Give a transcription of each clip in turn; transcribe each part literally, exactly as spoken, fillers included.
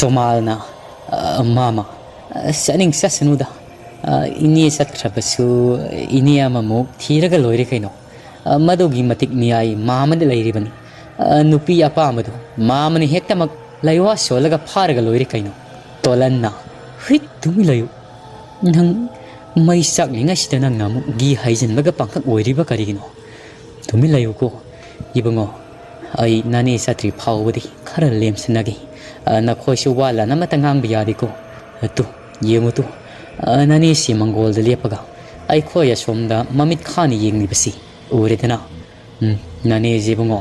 ꯇꯣꯃꯥꯜꯅ, "ꯑ, ꯃꯥꯃ, ꯑ, ꯆꯠꯅꯤꯡ ꯆꯠꯁꯅꯨꯗ꯫ ꯑ, ꯏꯅꯦ ꯆꯠꯈ꯭ꯔꯕꯁꯨ ꯏꯅꯦ ꯑꯃꯃꯨꯛ ꯊꯤꯔꯒ ꯂꯣꯏꯔꯦ ꯀꯩꯅꯣ꯫ ꯑ, ꯃꯗꯨꯒꯤ ꯃꯇꯤꯛ ꯃꯤꯌꯥꯏ ꯃꯥꯃꯗ ꯂꯩꯔꯤꯕꯅꯤ꯫ ꯑ, ꯅꯨꯄꯤ ꯑꯄꯥꯝꯕꯗꯨ ꯃꯥꯃꯅ ꯍꯦꯛꯇꯃꯛ ꯂꯩꯋꯥ ꯁꯣꯜꯂꯒ ꯐꯥꯔꯒ ꯂꯣꯏꯔꯦ ꯀꯩꯅꯣ꯫" ꯇꯣꯂꯟꯅ, "ꯍꯨꯏꯠ, ꯇꯨꯃꯤꯟ ꯂꯩꯌꯨ꯫ ꯅꯪ ꯃꯩ ꯆꯥꯛꯂꯤꯉꯩꯁꯤꯗ ꯅꯪꯅ ꯑꯃꯨꯛ ꯘꯤ ꯍꯩꯖꯤꯟꯕꯒ ꯄꯥꯡꯈꯛ ꯑꯣꯏꯔꯤꯕ ꯀꯔꯤꯒꯤꯅꯣ? ꯇꯨꯃꯤꯟ ꯂꯩꯌꯨꯀꯣ꯫ ꯏꯕꯨꯡꯉꯣ, ꯑꯩ ꯅꯥꯅꯦ ꯆꯠꯇ꯭ꯔꯤ ꯐꯥꯎꯕꯗꯤ ꯈꯔ ꯂꯦꯝꯁꯤꯟꯅꯒꯦ꯫ ꯑ, ꯅꯈꯣꯏꯁꯨ ꯋꯥ ꯂꯥꯟ ꯑꯃꯠꯇ ꯉꯥꯡꯕ ꯌꯥꯗꯦꯀꯣ꯫ ꯑ, ꯇꯨ, ꯌꯦꯡꯉꯨ ꯇꯨ꯫ ꯑ, ꯅꯥꯅꯦꯁꯤ ꯃꯪꯒꯣꯜꯗ ꯂꯦꯞꯄꯒ ꯑꯩꯈꯣꯏ ꯑꯁꯣꯝꯗ ꯃꯃꯤꯠ ꯈꯥꯅ ꯌꯦꯡꯂꯤꯕꯁꯤ ꯎꯔꯦꯗꯅ?" "ꯎꯝ, ꯅꯥꯅꯦꯁꯦ ꯏꯕꯨꯡꯉꯣ,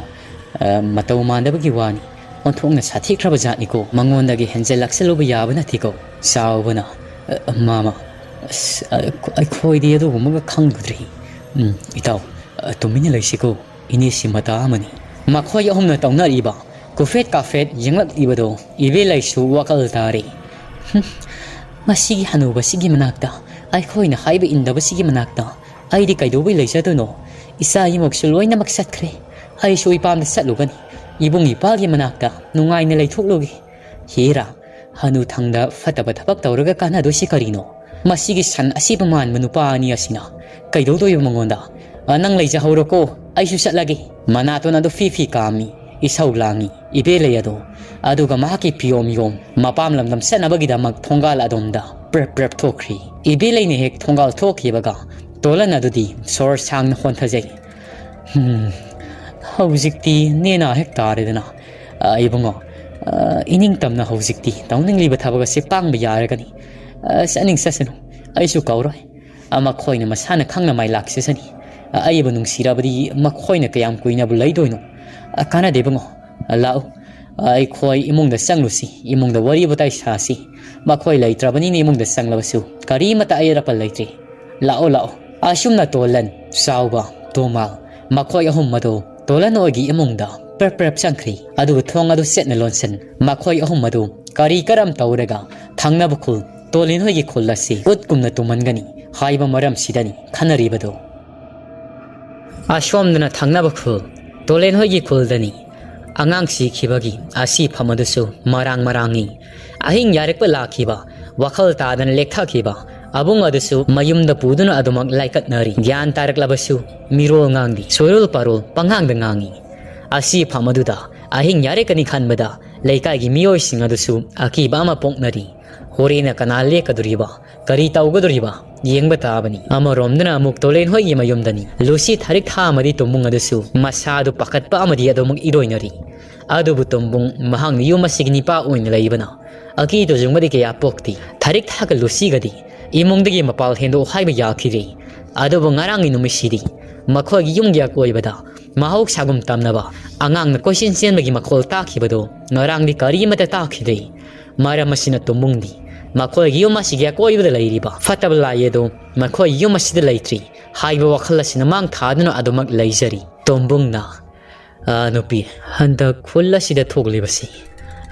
ꯑ, ꯃꯇꯧ ꯃꯥꯟꯗꯕꯒꯤ ꯋꯥꯅꯤ꯫ ꯑꯣꯟꯊꯣꯛꯅ ꯁꯥꯊꯤꯈ꯭ꯔꯕ ꯖꯥꯠꯅꯤꯀꯣ꯫ ꯃꯉꯣꯟꯗꯒꯤ ꯍꯦꯟꯖꯜꯂꯛꯁꯜꯂꯨꯕ ꯌꯥꯕ ꯅꯠꯇꯦꯀꯣ꯫" ꯆꯥꯎꯕꯅ, "ꯑ, ꯃꯥꯃ, ꯑꯁ, ꯑ, ꯑꯩꯈꯣꯏꯗꯤ ꯑꯗꯨꯒꯨꯝꯕꯒ ꯈꯪꯂꯨꯗ꯭ꯔꯦ꯫ ꯎꯝ, ꯏꯇꯥꯎ, ꯑ, ꯇꯨꯃꯤꯟꯅ ꯂꯩꯁꯤꯀꯣ꯫ ꯏꯅꯦꯁꯤ ꯃꯇꯥ ꯑꯃꯅꯤ꯫" ꯃꯈꯣꯏ ꯑꯍꯨꯝꯅ ꯇꯧꯅꯔꯤꯕ ꯀꯨꯐꯦꯠ ꯀꯥꯐꯦꯠ ꯌꯦꯡꯂꯛꯂꯤꯕꯗꯣ ꯏꯕꯦꯂꯩꯁꯨ ꯋꯥꯈꯜ ꯇꯥꯔꯦ꯫ "ꯍꯨꯝ, ꯃꯁꯤꯒꯤ ꯍꯅꯨꯕꯁꯤꯒꯤ ꯃꯅꯥꯛꯇ, ꯑꯩꯈꯣꯏꯅ ꯍꯥꯏꯕ ꯏꯟꯗꯕꯁꯤꯒꯤ ꯃꯅꯥꯛꯇ ꯑꯩꯗꯤ ꯀꯩꯗꯧꯕꯩ ꯂꯩꯖꯗꯣꯏꯅꯣ? ꯏꯆꯥ ꯏꯃꯣꯛꯁꯨ ꯂꯣꯏꯅꯃꯛ ꯆꯠꯈ꯭ꯔꯦ꯫ ꯑꯩꯁꯨ ꯏꯄꯥꯝꯗ ꯆꯠꯂꯨꯒꯅꯤ꯫ ꯏꯕꯨꯡ ꯏꯄꯥꯒꯤ ꯃꯅꯥꯛꯇ ꯅꯨꯡꯉꯥꯏꯅ ꯂꯩꯊꯣꯛꯂꯨꯒꯦ꯫ ꯍꯦꯔꯥ, ꯍꯅꯨꯊꯪꯗ ꯐꯠꯇꯕ ꯊꯕꯛ ꯇꯧꯔꯒ ꯀꯥꯟꯅꯗꯣꯏꯁꯤ ꯀꯔꯤꯅꯣ? ꯃꯁꯤꯒꯤ ꯁꯟ ꯑꯁꯤꯕ ꯃꯥꯟꯕ ꯅꯨꯄꯥ ꯑꯅꯤ ꯑꯁꯤꯅ ꯀꯩꯗꯧꯗꯣꯏꯕ ꯃꯉꯣꯟꯗ? ꯑ, ꯅꯪ ꯂꯩꯖꯍꯧꯔꯣꯀꯣ, ꯑꯩꯁꯨ ꯆꯠꯂꯒꯦ꯫" ꯃꯅꯥꯇꯣꯟ ꯑꯗꯨ ꯐꯤ ꯐꯤ ꯀꯥꯝꯃꯤ, ꯏꯁꯧ ꯂꯥꯡꯉꯤ ꯏꯕꯦꯂꯩ ꯑꯗꯣ꯫ ꯑꯗꯨꯒ ꯃꯍꯥꯛꯀꯤ ꯐꯤꯌꯣꯝ ꯌꯣꯝ ꯃꯄꯥꯝ ꯂꯝꯗꯝ ꯆꯠꯅꯕꯒꯤꯗꯃꯛ ꯊꯣꯡꯒꯥꯜ ꯑꯗꯣꯝꯗ ꯄ꯭ꯔꯦꯞ ꯄ꯭ꯔꯦꯞ ꯊꯣꯛꯈ꯭ꯔꯤ꯫ ꯏꯕꯦꯂꯩꯅ ꯍꯦꯛ ꯊꯣꯡꯒꯥꯜ ꯊꯣꯛꯈꯤꯕꯒ ꯇꯣꯂꯟ ꯑꯗꯨꯗꯤ ꯁꯣꯔ ꯁꯥꯡꯅ ꯍꯣꯟꯊꯖꯩ꯫ "ꯍꯨꯝ, ꯍꯧꯖꯤꯛꯇꯤ ꯅꯦꯅꯥ ꯍꯦꯛ ꯇꯥꯔꯦꯗꯅ꯫ ꯑ, ꯏꯕꯨꯡꯉꯣ, ꯑ, ꯏꯅꯤꯡꯇꯝꯅ ꯍꯧꯖꯤꯛꯇꯤ ꯇꯧꯅꯤꯡꯂꯤꯕ ꯊꯕꯛ ꯑꯁꯤ ꯄꯥꯡꯕ ꯌꯥꯔꯒꯅꯤ꯫ ꯑ, ꯆꯠꯅꯤꯡ ꯆꯠꯁꯅꯨ, ꯑꯩꯁꯨ ꯀꯧꯔꯣꯏ꯫ ꯑ, ꯃꯈꯣꯏꯅ ꯃꯁꯥꯅ ꯈꯪꯅ ꯃꯥꯏ ꯂꯥꯛꯆꯁꯅꯤ꯫ ꯑ, ꯑꯩꯕꯨ ꯅꯨꯡꯁꯤꯔꯕꯗꯤ ꯃꯈꯣꯏꯅ ꯀꯌꯥꯝ ꯀꯨꯏꯅꯕꯨ ꯂꯩꯗꯣꯏꯅꯣ? ꯑ, ꯀꯥꯟꯅꯗꯦ ꯏꯕꯨꯡꯉꯣ꯫ ꯑ, ꯂꯥꯛꯎ, ꯑ, ꯑꯩꯈꯣꯏ ꯏꯃꯨꯡꯗ ꯆꯪꯂꯨꯁꯤ, ꯏꯃꯨꯡꯗ ꯋꯥꯔꯤ ꯋꯥꯇꯥꯏ ꯁꯥꯁꯤ꯫ ꯃꯈꯣꯏ ꯂꯩꯇ꯭ꯔꯕꯅꯤꯅ ꯏꯃꯨꯡꯗ ꯆꯪꯂꯕꯁꯨ ꯀꯔꯤꯃꯠꯇ ꯑꯌꯦꯠ ꯑꯄꯟ ꯂꯩꯇ꯭ꯔꯦ꯫ ꯂꯥꯛꯑꯣ, ꯂꯥꯛꯑꯣ꯫" ꯑꯁꯨꯝꯅ ꯇꯣꯂꯟ, ꯆꯥꯎꯕ, ꯇꯣꯃꯥꯜ, ꯃꯈꯣꯏ ꯑꯍꯨꯝ ꯑꯗꯨ ꯇꯣꯂꯟ ꯍꯣꯏꯒꯤ ꯏꯃꯨꯡꯗ ꯄ꯭ꯔꯞ ꯄ꯭ꯔꯞ ꯆꯪꯈ꯭ꯔꯤ꯫ ꯑꯗꯨꯒ ꯊꯣꯡ ꯑꯗꯨ ꯆꯦꯠꯅ ꯂꯣꯟꯁꯤꯟ, ꯃꯈꯣꯏ ꯑꯍꯨꯝ ꯑꯗꯨ ꯀꯔꯤ ꯀꯔꯝ ꯇꯧꯔꯒ ꯊꯪꯅꯕ ꯈꯨꯜ, ꯇꯣꯂꯟ ꯍꯣꯏꯒꯤ ꯈꯨꯜ ꯑꯁꯤ ꯎꯠ ꯀꯨꯝꯅ ꯇꯨꯝꯍꯟꯒꯅꯤ ꯍꯥꯏꯕ ꯃꯔꯝꯁꯤꯗꯅꯤ ꯈꯟꯅꯔꯤꯕꯗꯨ꯫ ꯑꯁꯣꯝꯗꯅ ꯊꯪꯅꯕ ꯈꯨꯜ, ꯇꯣꯂꯦꯟ ꯍꯣꯏꯒꯤ ꯈꯨꯜꯗꯅꯤ꯫ ꯑꯉꯥꯡ ꯁꯤꯈꯤꯕꯒꯤ ꯑꯁꯤꯐꯝ ꯑꯗꯨꯁꯨ ꯃꯔꯥꯡ ꯃꯔꯥꯡꯉꯤ꯫ ꯑꯍꯤꯡ ꯌꯥꯔꯦꯛꯄ ꯂꯥꯛꯈꯤꯕ, ꯋꯥꯈꯜ ꯇꯥꯗꯅ ꯂꯦꯛꯊꯈꯤꯕ ꯑꯕꯨꯡ ꯑꯗꯨꯁꯨ ꯃꯌꯨꯝꯗ ꯄꯨꯗꯨꯅ ꯑꯗꯨꯃꯛ ꯂꯥꯏꯀꯠꯅꯔꯤ꯫ ꯒ꯭ꯌꯥꯟ ꯇꯥꯔꯛꯂꯕꯁꯨ ꯃꯤꯔꯣꯜ ꯉꯥꯡꯗꯦ, ꯁꯣꯏꯔꯣꯜ ꯄꯥꯔꯣꯜ ꯄꯉꯥꯡꯗ ꯉꯥꯡꯉꯤ꯫ ꯑꯁꯤꯐꯝ ꯑꯗꯨꯗ ꯑꯍꯤꯡ ꯌꯥꯔꯦꯛꯀꯅꯤ ꯈꯟꯕꯗ ꯂꯩꯀꯥꯏꯒꯤ ꯃꯤꯑꯣꯏꯁꯤꯡ ꯑꯗꯨꯁꯨ ꯑꯀꯤꯕ ꯑꯃ ꯄꯣꯛꯅꯔꯤ꯫ ꯍꯣꯔꯦꯟꯅ ꯀꯅꯥ ꯂꯦꯛꯀꯗꯣꯔꯤꯕ? ꯀꯔꯤ ꯇꯧꯒꯗꯣꯔꯤꯕ? ꯌꯦꯡꯕ ꯇꯥꯕꯅꯤ꯫ ꯑꯃꯔꯣꯝꯗꯅ ꯑꯃꯨꯛ ꯇꯣꯂꯦꯟ ꯍꯣꯏꯒꯤ ꯃꯌꯨꯝꯗꯅꯤ꯫ ꯂꯨꯁꯤ ꯊꯥꯔꯤꯛ ꯊꯥ ꯑꯃꯗꯤ ꯇꯨꯝꯕꯨꯡ ꯑꯗꯨꯁꯨ ꯃꯁꯥꯗꯨ ꯄꯥꯈꯠꯄ ꯑꯃꯗꯤ ꯑꯗꯨꯃꯛ ꯏꯔꯣꯏꯅꯔꯤ꯫ ꯑꯗꯨꯕꯨ ꯇꯨꯝꯕꯨꯡ ꯃꯍꯥꯛꯅ ꯌꯨꯝ ꯑꯁꯤꯒꯤ ꯅꯤꯄꯥ ꯑꯣꯏꯅ ꯂꯩꯕꯅ ꯑꯀꯤ ꯇꯨꯖꯨꯡꯕꯗꯤ ꯀꯌꯥ ꯄꯣꯛꯇꯦ꯫ ꯊꯥꯔꯤꯛ ꯊꯥꯒ ꯂꯨꯁꯤꯒꯗꯤ ꯏꯃꯨꯡꯗꯒꯤ ꯃꯄꯥꯜ ꯍꯦꯟꯗꯣꯛ ꯍꯥꯏꯕ ꯌꯥꯈꯤꯗꯦ꯫ ꯑꯗꯨꯕꯨ ꯉꯔꯥꯡꯒꯤ ꯅꯨꯃꯤꯠꯁꯤꯗꯤ ꯃꯈꯣꯏꯒꯤ ꯌꯨꯝꯒꯤ ꯑꯀꯣꯏꯕꯗ ꯃꯍꯧꯁꯥꯒꯨꯝ ꯇꯝꯅꯕ ꯑꯉꯥꯡꯅ ꯀꯣꯏꯆꯦꯟ ꯆꯦꯟꯕꯒꯤ ꯃꯈꯣꯜ ꯇꯥꯈꯤꯕꯗꯨ ꯉꯔꯥꯡꯗꯤ ꯀꯔꯤꯃꯠꯇ ꯇꯥꯈꯤꯗꯦ꯫ ꯃꯔꯝ ꯑꯁꯤꯅ ꯇꯨꯝꯕꯨꯡꯗꯤ ꯃꯈꯣꯏꯒꯤ ꯌꯨꯝ ꯑꯁꯤꯒꯤ ꯑꯀꯣꯏꯕꯗ ꯂꯩꯔꯤꯕ ꯐꯠꯇꯕ ꯂꯥꯏ ꯑꯗꯨ ꯃꯈꯣꯏ ꯌꯨꯝ ꯑꯁꯤꯗ ꯂꯩꯇ꯭ꯔꯤ ꯍꯥꯏꯕ ꯋꯥꯈꯜ ꯑꯁꯤꯅ ꯃꯥꯡ ꯊꯥꯗꯨꯅ ꯑꯗꯨꯃꯛ ꯂꯩꯖꯔꯤ꯫ ꯇꯨꯝꯕꯨꯡꯅ, "ꯑ, ꯅꯨꯄꯤ, ꯍꯟꯗꯛ ꯈꯨꯜ ꯑꯁꯤꯗ ꯊꯣꯛꯂꯤꯕꯁꯤ,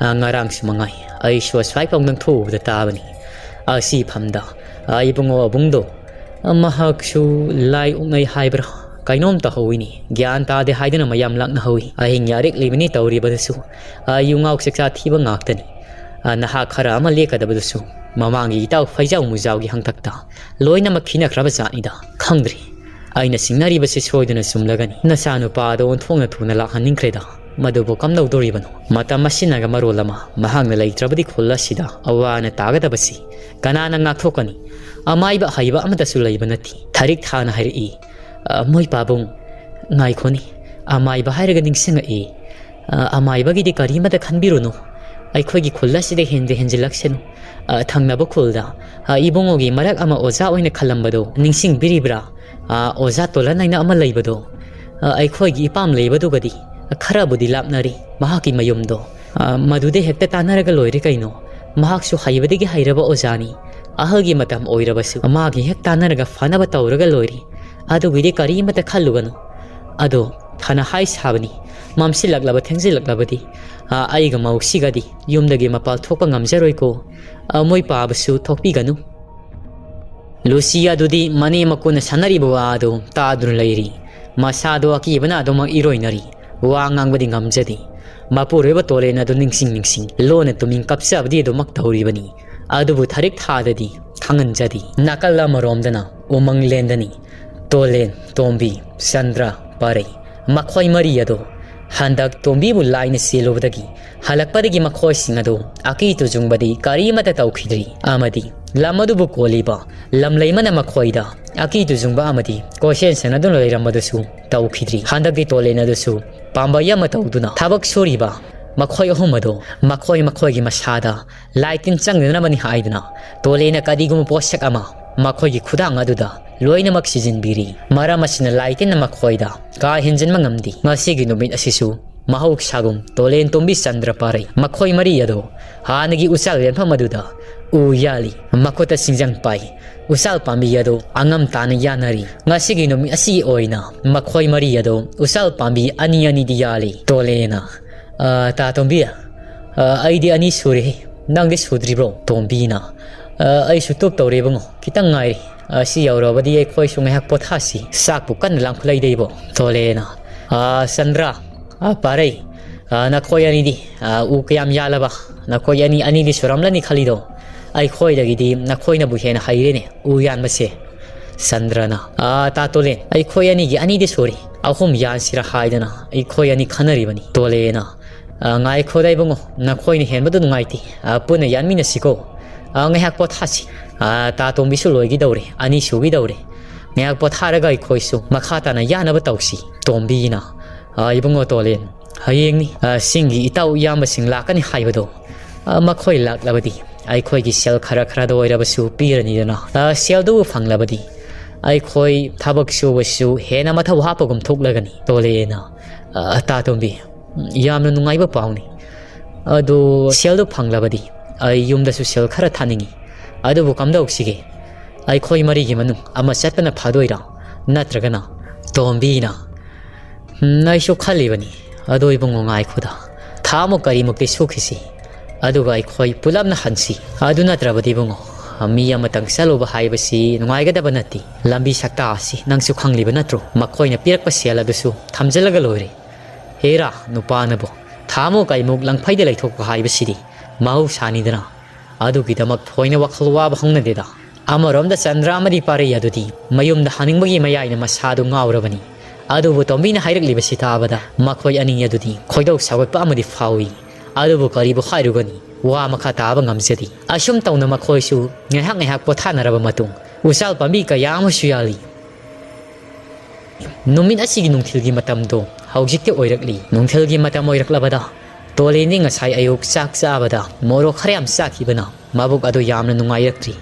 ꯑ, ꯉꯔꯥꯡꯁꯨ ꯃꯉꯥꯏ꯫ ꯑꯩꯁꯨ ꯑꯁ꯭ꯋꯥꯏ ꯐꯥꯎꯗꯪ ꯊꯣꯛꯎꯕꯗ ꯇꯥꯕꯅꯤ꯫ ꯑꯁꯤ ꯐꯝꯗ, ꯑ, ꯏꯕꯨꯡꯉꯣ ꯑꯕꯨꯡꯗꯣ, ꯑ, ꯃꯍꯥꯛꯁꯨ ꯂꯥꯏ ꯑꯣꯛꯅꯩ ꯍꯥꯏꯕ꯭ꯔꯥ? ꯀꯩꯅꯣꯝ ꯇꯧꯍꯧꯋꯤꯅꯤ꯫ ꯒ꯭ꯌꯥꯟ ꯇꯥꯗꯦ ꯍꯥꯏꯗꯨꯅ ꯃꯌꯥꯝ ꯂꯥꯛꯅꯍꯧꯋꯤ꯫ ꯑꯍꯤꯡ ꯌꯥꯔꯦꯛꯂꯤꯕꯅꯤ ꯇꯧꯔꯤꯕꯗꯨꯁꯨ꯫ ꯑ, ꯌꯨ ꯉꯥꯎ ꯆꯥꯛꯆꯥ ꯊꯤꯕ ꯉꯥꯛꯇꯅꯤ꯫ ꯑ, ꯅꯍꯥ ꯈꯔ ꯑꯃ ꯂꯦꯛꯀꯗꯕꯗꯨꯁꯨ ꯃꯃꯥꯡꯒꯤ ꯏꯇꯥꯎ ꯐꯩꯖꯥꯎ ꯃꯨꯖꯥꯎꯒꯤ ꯍꯪꯇꯛꯇ ꯂꯣꯏꯅꯃꯛ ꯈꯤꯅꯈ꯭ꯔꯕ ꯖꯥꯠꯅꯤꯗ꯫ ꯈꯪꯗ꯭ꯔꯦ꯫ ꯑꯩꯅ ꯆꯤꯡꯅꯔꯤꯕꯁꯤ ꯁꯣꯏꯗꯅ ꯆꯨꯝꯂꯒꯅꯤ꯫ ꯅꯆꯥꯅꯨꯄꯥꯗꯣ ꯑꯣꯟꯊꯣꯛꯅ ꯊꯨꯅ ꯂꯥꯛꯍꯟꯅꯤꯡꯈ꯭ꯔꯦꯗ꯫ ꯃꯗꯨꯕꯨ ꯀꯝꯗꯧꯗꯣꯔꯤꯕꯅꯣ? ꯃꯇꯝ ꯑꯁꯤꯅꯒ ꯃꯔꯣꯜ ꯑꯃ ꯃꯍꯥꯛꯅ ꯂꯩꯇ꯭ꯔꯕꯗꯤ ꯈꯨꯜ ꯑꯁꯤꯗ ꯑꯋꯥ ꯑꯅꯥ ꯇꯥꯒꯗꯕꯁꯤ ꯀꯅꯥꯅ ꯉꯥꯛꯊꯣꯛꯀꯅꯤ? ꯑꯃꯥꯏꯕ ꯑꯍꯩꯕ ꯑꯃꯠꯇꯁꯨ ꯂꯩꯕ ꯅꯠꯇꯦ꯫ ꯊꯥꯔꯤꯛ ꯊꯥꯅ ꯍꯥꯏꯔꯛꯏ, "ꯑ, ꯃꯣꯏ ꯄꯥꯕꯨꯡ, ꯉꯥꯏꯈꯣꯅꯤ꯫ ꯑꯃꯥꯏꯕ ꯍꯥꯏꯔꯒ ꯅꯤꯡꯁꯤꯡꯉꯛꯏ꯫ ꯑ, ꯑꯃꯥꯏꯕꯒꯤꯗꯤ ꯀꯔꯤꯃꯠꯇ ꯈꯟꯕꯤꯔꯨꯅꯨ꯫ ꯑꯩꯈꯣꯏꯒꯤ ꯈꯨꯜ ꯑꯁꯤꯗ ꯍꯦꯟꯗ ꯍꯦꯟꯖꯤꯜꯂꯛꯁꯅꯨ꯫ ꯑ, ꯊꯪꯅꯕ ꯈꯨꯜꯗ, ꯑ, ꯏꯕꯨꯡꯉꯣꯒꯤ ꯃꯔꯛ ꯑꯃ ꯑꯣꯖꯥ ꯑꯣꯏꯅ ꯈꯜꯂꯝꯕꯗꯣ ꯅꯤꯡꯁꯤꯡꯕꯤꯔꯤꯕ꯭ꯔꯥ? ꯑ, ꯑꯣꯖꯥ ꯇꯣꯂꯟ ꯍꯥꯏꯅ ꯑꯃ ꯂꯩꯕꯗꯣ꯫ ꯑ, ꯑꯩꯈꯣꯏꯒꯤ ꯏꯄꯥꯝ ꯂꯩꯕꯗꯨꯒꯗꯤ ꯈꯔꯕꯨꯗꯤ ꯂꯥꯞꯅꯔꯤ ꯃꯍꯥꯛꯀꯤ ꯃꯌꯨꯝꯗꯣ꯫ ꯑ, ꯃꯗꯨꯗ ꯍꯦꯛꯇ ꯇꯥꯟꯅꯔꯒ ꯂꯣꯏꯔꯦ ꯀꯩꯅꯣ꯫ ꯃꯍꯥꯛꯁꯨ ꯍꯩꯕꯗꯒꯤ ꯍꯩꯔꯕ ꯑꯣꯖꯥꯅꯤ꯫ ꯑꯍꯜꯒꯤ ꯃꯇꯝ ꯑꯣꯏꯔꯕꯁꯨ ꯃꯥꯒꯤ ꯍꯦꯛ ꯇꯥꯟꯅꯔꯒ ꯐꯅꯕ ꯇꯧꯔꯒ ꯂꯣꯏꯔꯦ꯫ ꯑꯗꯨꯒꯤꯗꯤ ꯀꯔꯤꯃꯠꯇ ꯈꯜꯂꯨꯒꯅꯨ꯫ ꯑꯗꯣ ꯐꯅ ꯍꯥꯏ ꯁꯥꯕꯅꯤ, ꯃꯝꯁꯤꯜꯂꯛꯂꯕ ꯊꯦꯡꯖꯤꯜꯂꯛꯂꯕꯗꯤ, ꯑ, ꯑꯩꯒ ꯃꯧꯁꯤꯒꯗꯤ ꯌꯨꯝꯗꯒꯤ ꯃꯄꯥꯜ ꯊꯣꯛꯄ ꯉꯝꯖꯔꯣꯏꯀꯣ꯫ ꯑ, ꯃꯣꯏ ꯄꯥꯕꯁꯨ ꯊꯣꯛꯄꯤꯒꯅꯨ꯫" ꯂꯨꯁꯤ ꯑꯗꯨꯗꯤ ꯃꯅꯦꯝ ꯃꯀꯨꯅ ꯁꯥꯟꯅꯔꯤꯕ ꯋꯥ ꯑꯗꯨ ꯇꯥꯗꯨꯅ ꯂꯩꯔꯤ꯫ ꯃꯁꯥꯗꯣ ꯑꯀꯤꯕꯅ ꯑꯗꯨꯃꯛ ꯏꯔꯣꯏꯅꯔꯤ꯫ ꯋꯥ ꯉꯥꯡꯕꯗꯤ ꯉꯝꯖꯗꯦ꯫ ꯃꯄꯨꯔꯣꯏꯕ ꯇꯣꯂꯦꯟ ꯑꯗꯨ ꯅꯤꯡꯁꯤꯡ ꯅꯤꯡꯁꯤꯡ ꯂꯣꯟꯅ ꯇꯨꯃꯤꯟ ꯀꯞꯆꯕꯗꯤ ꯑꯗꯨꯃꯛ ꯇꯧꯔꯤꯕꯅꯤ꯫ ꯑꯗꯨꯕꯨ ꯊꯥꯔꯤꯛ ꯊꯥꯗꯗꯤ ꯈꯪꯍꯟꯖꯗꯦ꯫ ꯅꯥꯀꯜ ꯑꯃꯔꯣꯝꯗꯅ ꯎꯃꯪ ꯂꯦꯟꯗꯅꯤ꯫ ꯇꯣꯂꯦꯟ, ꯇꯣꯝꯕꯤ, ꯆꯟꯗ꯭ꯔ, ꯄꯥꯔꯩ, ꯃꯈꯣꯏ ꯃꯔꯤ ꯑꯗꯨ ꯍꯟꯗꯛ ꯇꯣꯝꯕꯤꯕꯨ ꯂꯥꯏꯅ ꯆꯦꯜꯂꯨꯕꯗꯒꯤ ꯍꯜꯂꯛꯄꯗꯒꯤ ꯃꯈꯣꯏꯁꯤꯡ ꯑꯗꯨ ꯑꯀꯤ ꯇꯨꯖꯨꯡꯕꯗꯤ ꯀꯔꯤꯃꯠꯇ ꯇꯧꯈꯤꯗ꯭ꯔꯤ꯫ ꯑꯃꯗꯤ ꯂꯝ ꯑꯗꯨꯕꯨ ꯀꯣꯜꯂꯤꯕ ꯂꯝꯂꯩꯃꯅ ꯃꯈꯣꯏꯗ ꯑꯀꯤ ꯇꯨꯖꯨꯡꯕ ꯑꯃꯗꯤ ꯀꯣꯏꯁꯦꯟ ꯁꯦꯟꯅꯗꯨꯅ ꯂꯩꯔꯝꯕꯗꯨꯁꯨ ꯇꯧꯈꯤꯗ꯭ꯔꯤ꯫ ꯍꯟꯗꯛꯇꯤ ꯇꯣꯂꯦꯟ ꯑꯗꯨꯁꯨ ꯄꯥꯝꯕꯩ ꯑꯃ ꯇꯧꯗꯨꯅ ꯊꯕꯛ ꯁꯨꯔꯤꯕ ꯃꯈꯣꯏ ꯑꯍꯨꯝ ꯑꯗꯨ ꯃꯈꯣꯏ ꯃꯈꯣꯏꯒꯤ ꯃꯁꯥꯗ ꯂꯥꯏ ꯇꯤꯟ ꯆꯪꯗꯅꯕꯅꯤ ꯍꯥꯏꯗꯨꯅ ꯇꯣꯂꯦꯟꯅ ꯀꯔꯤꯒꯨꯝꯕ ꯄꯣꯠꯁꯛ ꯑꯃ ꯃꯈꯣꯏꯒꯤ ꯈꯨꯗꯥꯡ ꯑꯗꯨꯗ ꯂꯣꯏꯅꯃꯛ ꯁꯤꯖꯤꯟꯕꯤꯔꯤ꯫ ꯃꯔꯝ ꯑꯁꯤꯅ ꯂꯥꯏ ꯇꯤꯟꯅ ꯃꯈꯣꯏꯗ ꯀꯥ ꯍꯦꯟꯖꯤꯟꯕ ꯉꯝꯗꯦ꯫ ꯉꯁꯤꯒꯤ ꯅꯨꯃꯤꯠ ꯑꯁꯤꯁꯨ ꯃꯍꯧꯁꯥꯒꯨꯝ ꯇꯣꯂꯦꯟ, ꯇꯣꯝꯕꯤ, ꯆꯟꯗ꯭ꯔ, ꯄꯥꯔꯩ ꯃꯈꯣꯏ ꯃꯔꯤ ꯑꯗꯨ ꯍꯥꯟꯅꯒꯤ ꯎꯆꯥꯜ ꯌꯥꯟꯐꯝ ꯑꯗꯨꯗ ꯎ ꯌꯥꯜꯂꯤ꯫ ꯃꯈꯨꯠꯇ ꯁꯤꯡꯖꯪ ꯄꯥꯏ꯫ ꯎꯆꯥꯜ ꯄꯥꯝꯕꯤ ꯑꯗꯨ ꯑꯉꯝ ꯇꯥꯅ ꯌꯥꯟꯅꯔꯤ꯫ ꯉꯁꯤꯒꯤ ꯅꯨꯃꯤꯠ ꯑꯁꯤꯒꯤ ꯑꯣꯏꯅ ꯃꯈꯣꯏ ꯃꯔꯤ ꯑꯗꯨ ꯎꯆꯥꯜ ꯄꯥꯝꯕꯤ ꯑꯅꯤ ꯑꯅꯤꯗꯤ ꯌꯥꯜꯂꯤ꯫ ꯇꯣꯂꯦꯟꯅ, "ꯑ, ꯇꯥ ꯇꯣꯝꯕꯤ, ꯑ, ꯑꯩꯗꯤ ꯑꯅꯤ ꯁꯨꯔꯦꯍꯦ꯫ ꯅꯪꯗꯤ ꯁꯨꯗ꯭ꯔꯤꯕ꯭ꯔꯣ?" ꯇꯣꯝꯕꯤꯅ, "ꯑ, ꯑꯩꯁꯨ ꯇꯨꯞ ꯇꯧꯔꯦ ꯏꯕꯨꯡꯉꯣ꯫ ꯈꯤꯇꯪ ꯉꯥꯏꯔꯦ꯫ ꯑ, ꯁꯤ ꯌꯧꯔꯕꯗꯤ ꯑꯩꯈꯣꯏꯁꯨ ꯉꯥꯏꯍꯥꯛ ꯄꯣꯊꯥꯁꯤ꯫ ꯆꯥꯛꯄꯨ ꯀꯟꯅ ꯂꯥꯝꯈꯠꯂꯛꯏꯗ ꯏꯕꯣ꯫" ꯇꯣꯂꯦꯟꯅ, "ꯑ, ꯆꯟꯗ꯭ꯔ, ꯑ, ꯄꯥꯔꯩ, ꯑ, ꯅꯈꯣꯏ ꯑꯅꯤꯗꯤ, ꯑ, ꯎ ꯀꯌꯥꯝ ꯌꯥꯜꯂꯕ? ꯅꯈꯣꯏ ꯑꯅꯤ ꯑꯅꯤꯗꯤ ꯁꯨꯔꯝꯂꯅꯤ ꯈꯜꯂꯤꯗꯣ꯫ ꯑꯩꯈꯣꯏꯗꯒꯤꯗꯤ ꯅꯈꯣꯏꯅꯕꯨ ꯍꯦꯟꯅ ꯍꯩꯔꯦꯅꯦ ꯎ ꯌꯥꯟꯕꯁꯦ꯫" ꯆꯟꯗ꯭ꯔꯅ, "ꯑ, ꯇꯥ ꯇꯣꯂꯦꯟ, ꯑꯩꯈꯣꯏ ꯑꯅꯤꯒꯤ ꯑꯅꯤꯗꯤ ꯁꯨꯔꯦ꯫ ꯑꯍꯨꯝ ꯌꯥꯟꯁꯤꯔ ꯍꯥꯏꯗꯅ ꯑꯩꯈꯣꯏ ꯑꯅꯤ ꯈꯟꯅꯔꯤꯕꯅꯤ꯫" ꯇꯣꯂꯦꯟꯅ, "ꯑ, ꯉꯥꯏꯈꯣꯗ ꯏꯕꯨꯡꯉꯣ, ꯅꯈꯣꯏꯅ ꯍꯦꯟꯕꯗꯨ ꯅꯨꯡꯉꯥꯏꯇꯦ꯫ ꯑ, ꯄꯨꯟꯅ ꯌꯥꯟꯃꯤꯟꯅꯁꯤꯀꯣ꯫ ꯑ, ꯉꯥꯏꯍꯥꯛ ꯄꯣꯊꯥꯁꯤ꯫ ꯑ, ꯇꯥ ꯇꯣꯝꯕꯤꯁꯨ ꯂꯣꯏꯒꯗꯧꯔꯦ, ꯑꯅꯤ ꯁꯨꯒꯗꯧꯔꯦ꯫ ꯉꯥꯏꯍꯥꯛ ꯄꯣꯊꯥꯔꯒ ꯑꯩꯈꯣꯏꯁꯨ ꯃꯈꯥ ꯇꯥꯅ ꯌꯥꯅꯕ ꯇꯧꯁꯤ꯫" ꯇꯣꯝꯕꯤꯅ, "ꯑ, ꯏꯕꯨꯡꯉꯣ ꯇꯣꯂꯦꯟ, ꯍꯌꯦꯡꯅꯤ, ꯑ, ꯆꯤꯡꯒꯤ ꯏꯇꯥꯎ ꯏꯌꯥꯝꯕꯁꯤꯡ ꯂꯥꯛꯀꯅꯤ ꯍꯥꯏꯕꯗꯣ꯫ ꯑ, ꯃꯈꯣꯏ ꯂꯥꯛꯂꯕꯗꯤ ꯑꯩꯈꯣꯏꯒꯤ ꯁꯦꯜ ꯈꯔ ꯈꯔꯗ ꯑꯣꯏꯔꯕꯁꯨ ꯄꯤꯔꯅꯤꯗꯅ꯫ ꯑ, ꯁꯦꯜꯗꯨꯕꯨ ꯐꯪꯂꯕꯗꯤ ꯑꯩꯈꯣꯏ ꯊꯕꯛ ꯁꯨꯕꯁꯨ ꯍꯦꯟꯅ ꯃꯊꯧ ꯍꯥꯞꯄꯒꯨꯝ ꯊꯣꯛꯂꯒꯅꯤ꯫" ꯇꯣꯂꯦꯟꯅ, "ꯑ, ꯇꯥ ꯇꯣꯝꯕꯤ, ꯌꯥꯝꯅ ꯅꯨꯡꯉꯥꯏꯕ ꯄꯥꯎꯅꯤ꯫ ꯑꯗꯨ ꯁꯦꯜꯗꯨ ꯐꯪꯂꯕꯗꯤ ꯑꯩ ꯌꯨꯝꯗꯁꯨ ꯁꯦꯜ ꯈꯔ ꯊꯥꯅꯤꯡꯏ꯫ ꯑꯗꯨꯕꯨ ꯀꯝꯗꯧꯁꯤꯒꯦ? ꯑꯩꯈꯣꯏ ꯃꯔꯤꯒꯤ ꯃꯅꯨꯡ ꯑꯃ ꯆꯠꯄꯅ ꯐꯗꯣꯏꯔꯥ? ꯅꯠꯇ꯭ꯔꯒꯅ?" ꯇꯣꯝꯕꯤꯅ, "ꯎꯝ, ꯑꯩꯁꯨ ꯈꯜꯂꯤꯕꯅꯤ꯫ ꯑꯗꯣ ꯏꯕꯨꯡꯉꯣ, ꯉꯥꯏꯈꯣꯗ꯫ ꯊꯥꯃꯨꯛ ꯀꯔꯤꯃꯨꯛꯇꯤ ꯁꯨꯈꯤꯁꯤ꯫ ꯑꯗꯨꯒ ꯑꯩꯈꯣꯏ ꯄꯨꯂꯞꯅ ꯍꯟꯁꯤ꯫ ꯑꯗꯨ ꯅꯠꯇ꯭ꯔꯕꯗꯤ ꯏꯕꯨꯡꯉꯣ, ꯃꯤ ꯑꯃꯇꯪ ꯆꯠꯂꯨꯕ ꯍꯥꯏꯕꯁꯤ ꯅꯨꯡꯉꯥꯏꯒꯗꯕ ꯅꯠꯇꯦ꯫ ꯂꯝꯕꯤ ꯁꯛꯇꯥꯛ ꯑꯁꯤ ꯅꯪꯁꯨ ꯈꯪꯂꯤꯕ ꯅꯠꯇ꯭ꯔꯣ? ꯃꯈꯣꯏꯅ ꯄꯤꯔꯛꯄ ꯁꯦꯜ ꯑꯗꯨꯁꯨ ꯊꯝꯖꯤꯜꯂꯒ ꯂꯣꯏꯔꯦ꯫ ꯍꯦꯔꯥ, ꯅꯨꯄꯥꯅꯕꯨ ꯊꯥꯃꯨꯛ ꯀꯩꯃꯨꯛ ꯂꯪꯐꯩꯗ ꯂꯩꯊꯣꯛꯄ ꯍꯥꯏꯕꯁꯤꯗꯤ ꯃꯍꯧꯁꯥꯅꯤꯗꯅ꯫ ꯑꯗꯨꯒꯤꯗꯃꯛ ꯊꯣꯏꯅ ꯋꯥꯈꯜ ꯋꯥꯕ ꯍꯧꯅꯗꯦꯗ꯫ ꯑꯃꯔꯣꯝꯗ ꯆꯟꯗ꯭ꯔ ꯑꯃꯗꯤ ꯄꯥꯔꯩ ꯑꯗꯨꯗꯤ ꯃꯌꯨꯝꯗ ꯍꯟꯅꯤꯡꯕꯒꯤ ꯃꯌꯥꯏꯅ ꯃꯁꯥꯗꯨ ꯉꯥꯎꯔꯕꯅꯤ꯫ ꯑꯗꯨꯕꯨ ꯇꯣꯝꯕꯤꯅ ꯍꯥꯏꯔꯛꯂꯤꯕꯁꯤ ꯇꯥꯕꯗ ꯃꯈꯣꯏ ꯑꯅꯤ ꯑꯗꯨꯗꯤ ꯈꯣꯏꯗꯧ ꯁꯥꯎꯒꯠꯄ ꯑꯃꯗꯤ ꯐꯥꯎꯏ꯫ ꯑꯗꯨꯕꯨ ꯀꯔꯤꯕꯨ ꯍꯥꯏꯔꯨꯒꯅꯤ, ꯋꯥ ꯃꯈꯥ ꯇꯥꯕ ꯉꯝꯖꯗꯦ꯫ ꯑꯁꯨꯝ ꯇꯧꯅ ꯃꯈꯣꯏꯁꯨ ꯉꯥꯏꯍꯥꯛ ꯉꯥꯏꯍꯥꯛ ꯄꯣꯊꯥꯅꯔꯕ ꯃꯇꯨꯡ ꯎꯆꯥꯜ ꯄꯥꯝꯕꯤ ꯀꯌꯥ ꯑꯃꯁꯨ ꯌꯥꯜꯂꯤ꯫ ꯅꯨꯃꯤꯠ ꯑꯁꯤꯒꯤ ꯅꯨꯡꯊꯤꯜꯒꯤ ꯃꯇꯝꯗꯣ ꯍꯧꯖꯤꯛꯇꯤ ꯑꯣꯏꯔꯛꯂꯤ꯫ ꯅꯨꯡꯊꯤꯜꯒꯤ ꯃꯇꯝ ꯑꯣꯏꯔꯛꯂꯕꯗ ꯇꯣꯂꯦꯟꯗꯤ ꯉꯁꯥꯏ ꯑꯌꯨꯛ ꯆꯥꯛ ꯆꯥꯕꯗ ꯃꯣꯔꯣꯛ ꯈꯔ ꯌꯥꯝ ꯆꯥꯈꯤꯕꯅ ꯃꯕꯨꯛ ꯑꯗꯨ ꯌꯥꯝꯅ ꯅꯨꯡꯉꯥꯏꯔꯛꯇ꯭ꯔꯤ꯫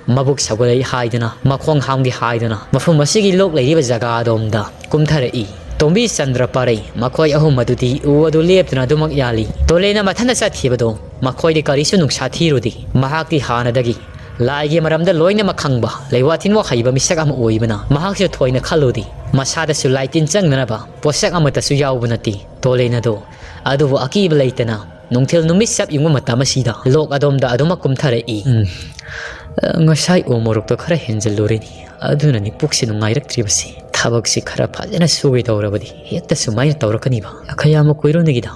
ꯃꯕꯨꯛ ꯁꯧꯒꯠꯂꯛꯏ ꯍꯥꯏꯗꯨꯅ, ꯃꯈꯣꯡ ꯍꯥꯝꯒꯦ ꯍꯥꯏꯗꯨꯅ ꯃꯐꯝ ꯑꯁꯤꯒꯤ ꯂꯣꯛ ꯂꯩꯔꯤꯕ ꯖꯒꯥ ꯑꯗꯣꯝꯗ ꯀꯨꯝꯊꯔꯛꯏ꯫ ꯇꯣꯝꯕꯤ, ꯆꯟꯗ꯭ꯔ, ꯄꯥꯔꯩ ꯃꯈꯣꯏ ꯑꯍꯨꯝ ꯑꯗꯨꯗꯤ ꯎ ꯑꯗꯨ ꯂꯦꯞꯇꯨꯅ ꯑꯗꯨꯃꯛ ꯌꯥꯜꯂꯤ꯫ ꯇꯣꯂꯦꯟꯅ ꯃꯊꯟꯇ ꯆꯠꯈꯤꯕꯗꯣ ꯃꯈꯣꯏꯗꯤ ꯀꯔꯤꯁꯨ ꯅꯨꯡꯁꯥ ꯊꯤꯔꯨꯗꯦ꯫ ꯃꯍꯥꯛꯇꯤ ꯍꯥꯟꯅꯗꯒꯤ ꯂꯥꯏꯒꯤ ꯃꯔꯝꯗ ꯂꯣꯏꯅꯃꯛ ꯈꯪꯕ, ꯂꯩꯋꯥ ꯊꯤꯟꯋꯥ ꯍꯩꯕ ꯃꯤꯁꯛ ꯑꯃ ꯑꯣꯏꯕꯅ ꯃꯍꯥꯛꯁꯨ ꯊꯣꯏꯅ ꯈꯜꯂꯨꯗꯦ꯫ ꯃꯁꯥꯗꯁꯨ ꯂꯥꯏ ꯇꯤꯟ ꯆꯪꯅꯅꯕ ꯄꯣꯠꯁꯛ ꯑꯃꯠꯇꯁꯨ ꯌꯥꯎꯕ ꯅꯠꯇꯦ ꯇꯣꯂꯦꯟ ꯑꯗꯣ꯫ ꯑꯗꯨꯕꯨ ꯑꯀꯤꯕ ꯂꯩꯇꯅ ꯅꯨꯡꯊꯤꯜ ꯅꯨꯃꯤꯠ ꯆꯞ ꯌꯨꯡꯕ ꯃꯇꯝ ꯑꯁꯤꯗ ꯂꯣꯛ ꯑꯗꯣꯝꯗ ꯑꯗꯨꯃꯛ ꯀꯨꯝꯊꯔꯛꯏ꯫ ꯎꯝ, ꯑ, ꯉꯁꯥꯏ ꯎ ꯃꯣꯔꯣꯛꯇꯣ ꯈꯔ ꯍꯦꯟꯖꯜꯂꯨꯔꯦꯅꯦ, ꯑꯗꯨꯅꯅꯤ ꯄꯨꯛꯁꯦ ꯅꯨꯡꯉꯥꯏꯔꯛꯇ꯭ꯔꯤꯕꯁꯦ꯫ ꯊꯕꯛꯁꯤ ꯈꯔ ꯐꯖꯅ ꯁꯨꯒꯦ ꯇꯧꯔꯕꯗꯤ ꯍꯦꯛꯇ ꯁꯨꯃꯥꯏꯅ ꯇꯧꯔꯛꯀꯅꯤꯕ꯫ ꯀꯌꯥꯃꯨꯛ ꯀꯨꯏꯔꯨꯅꯤꯒꯤꯗ?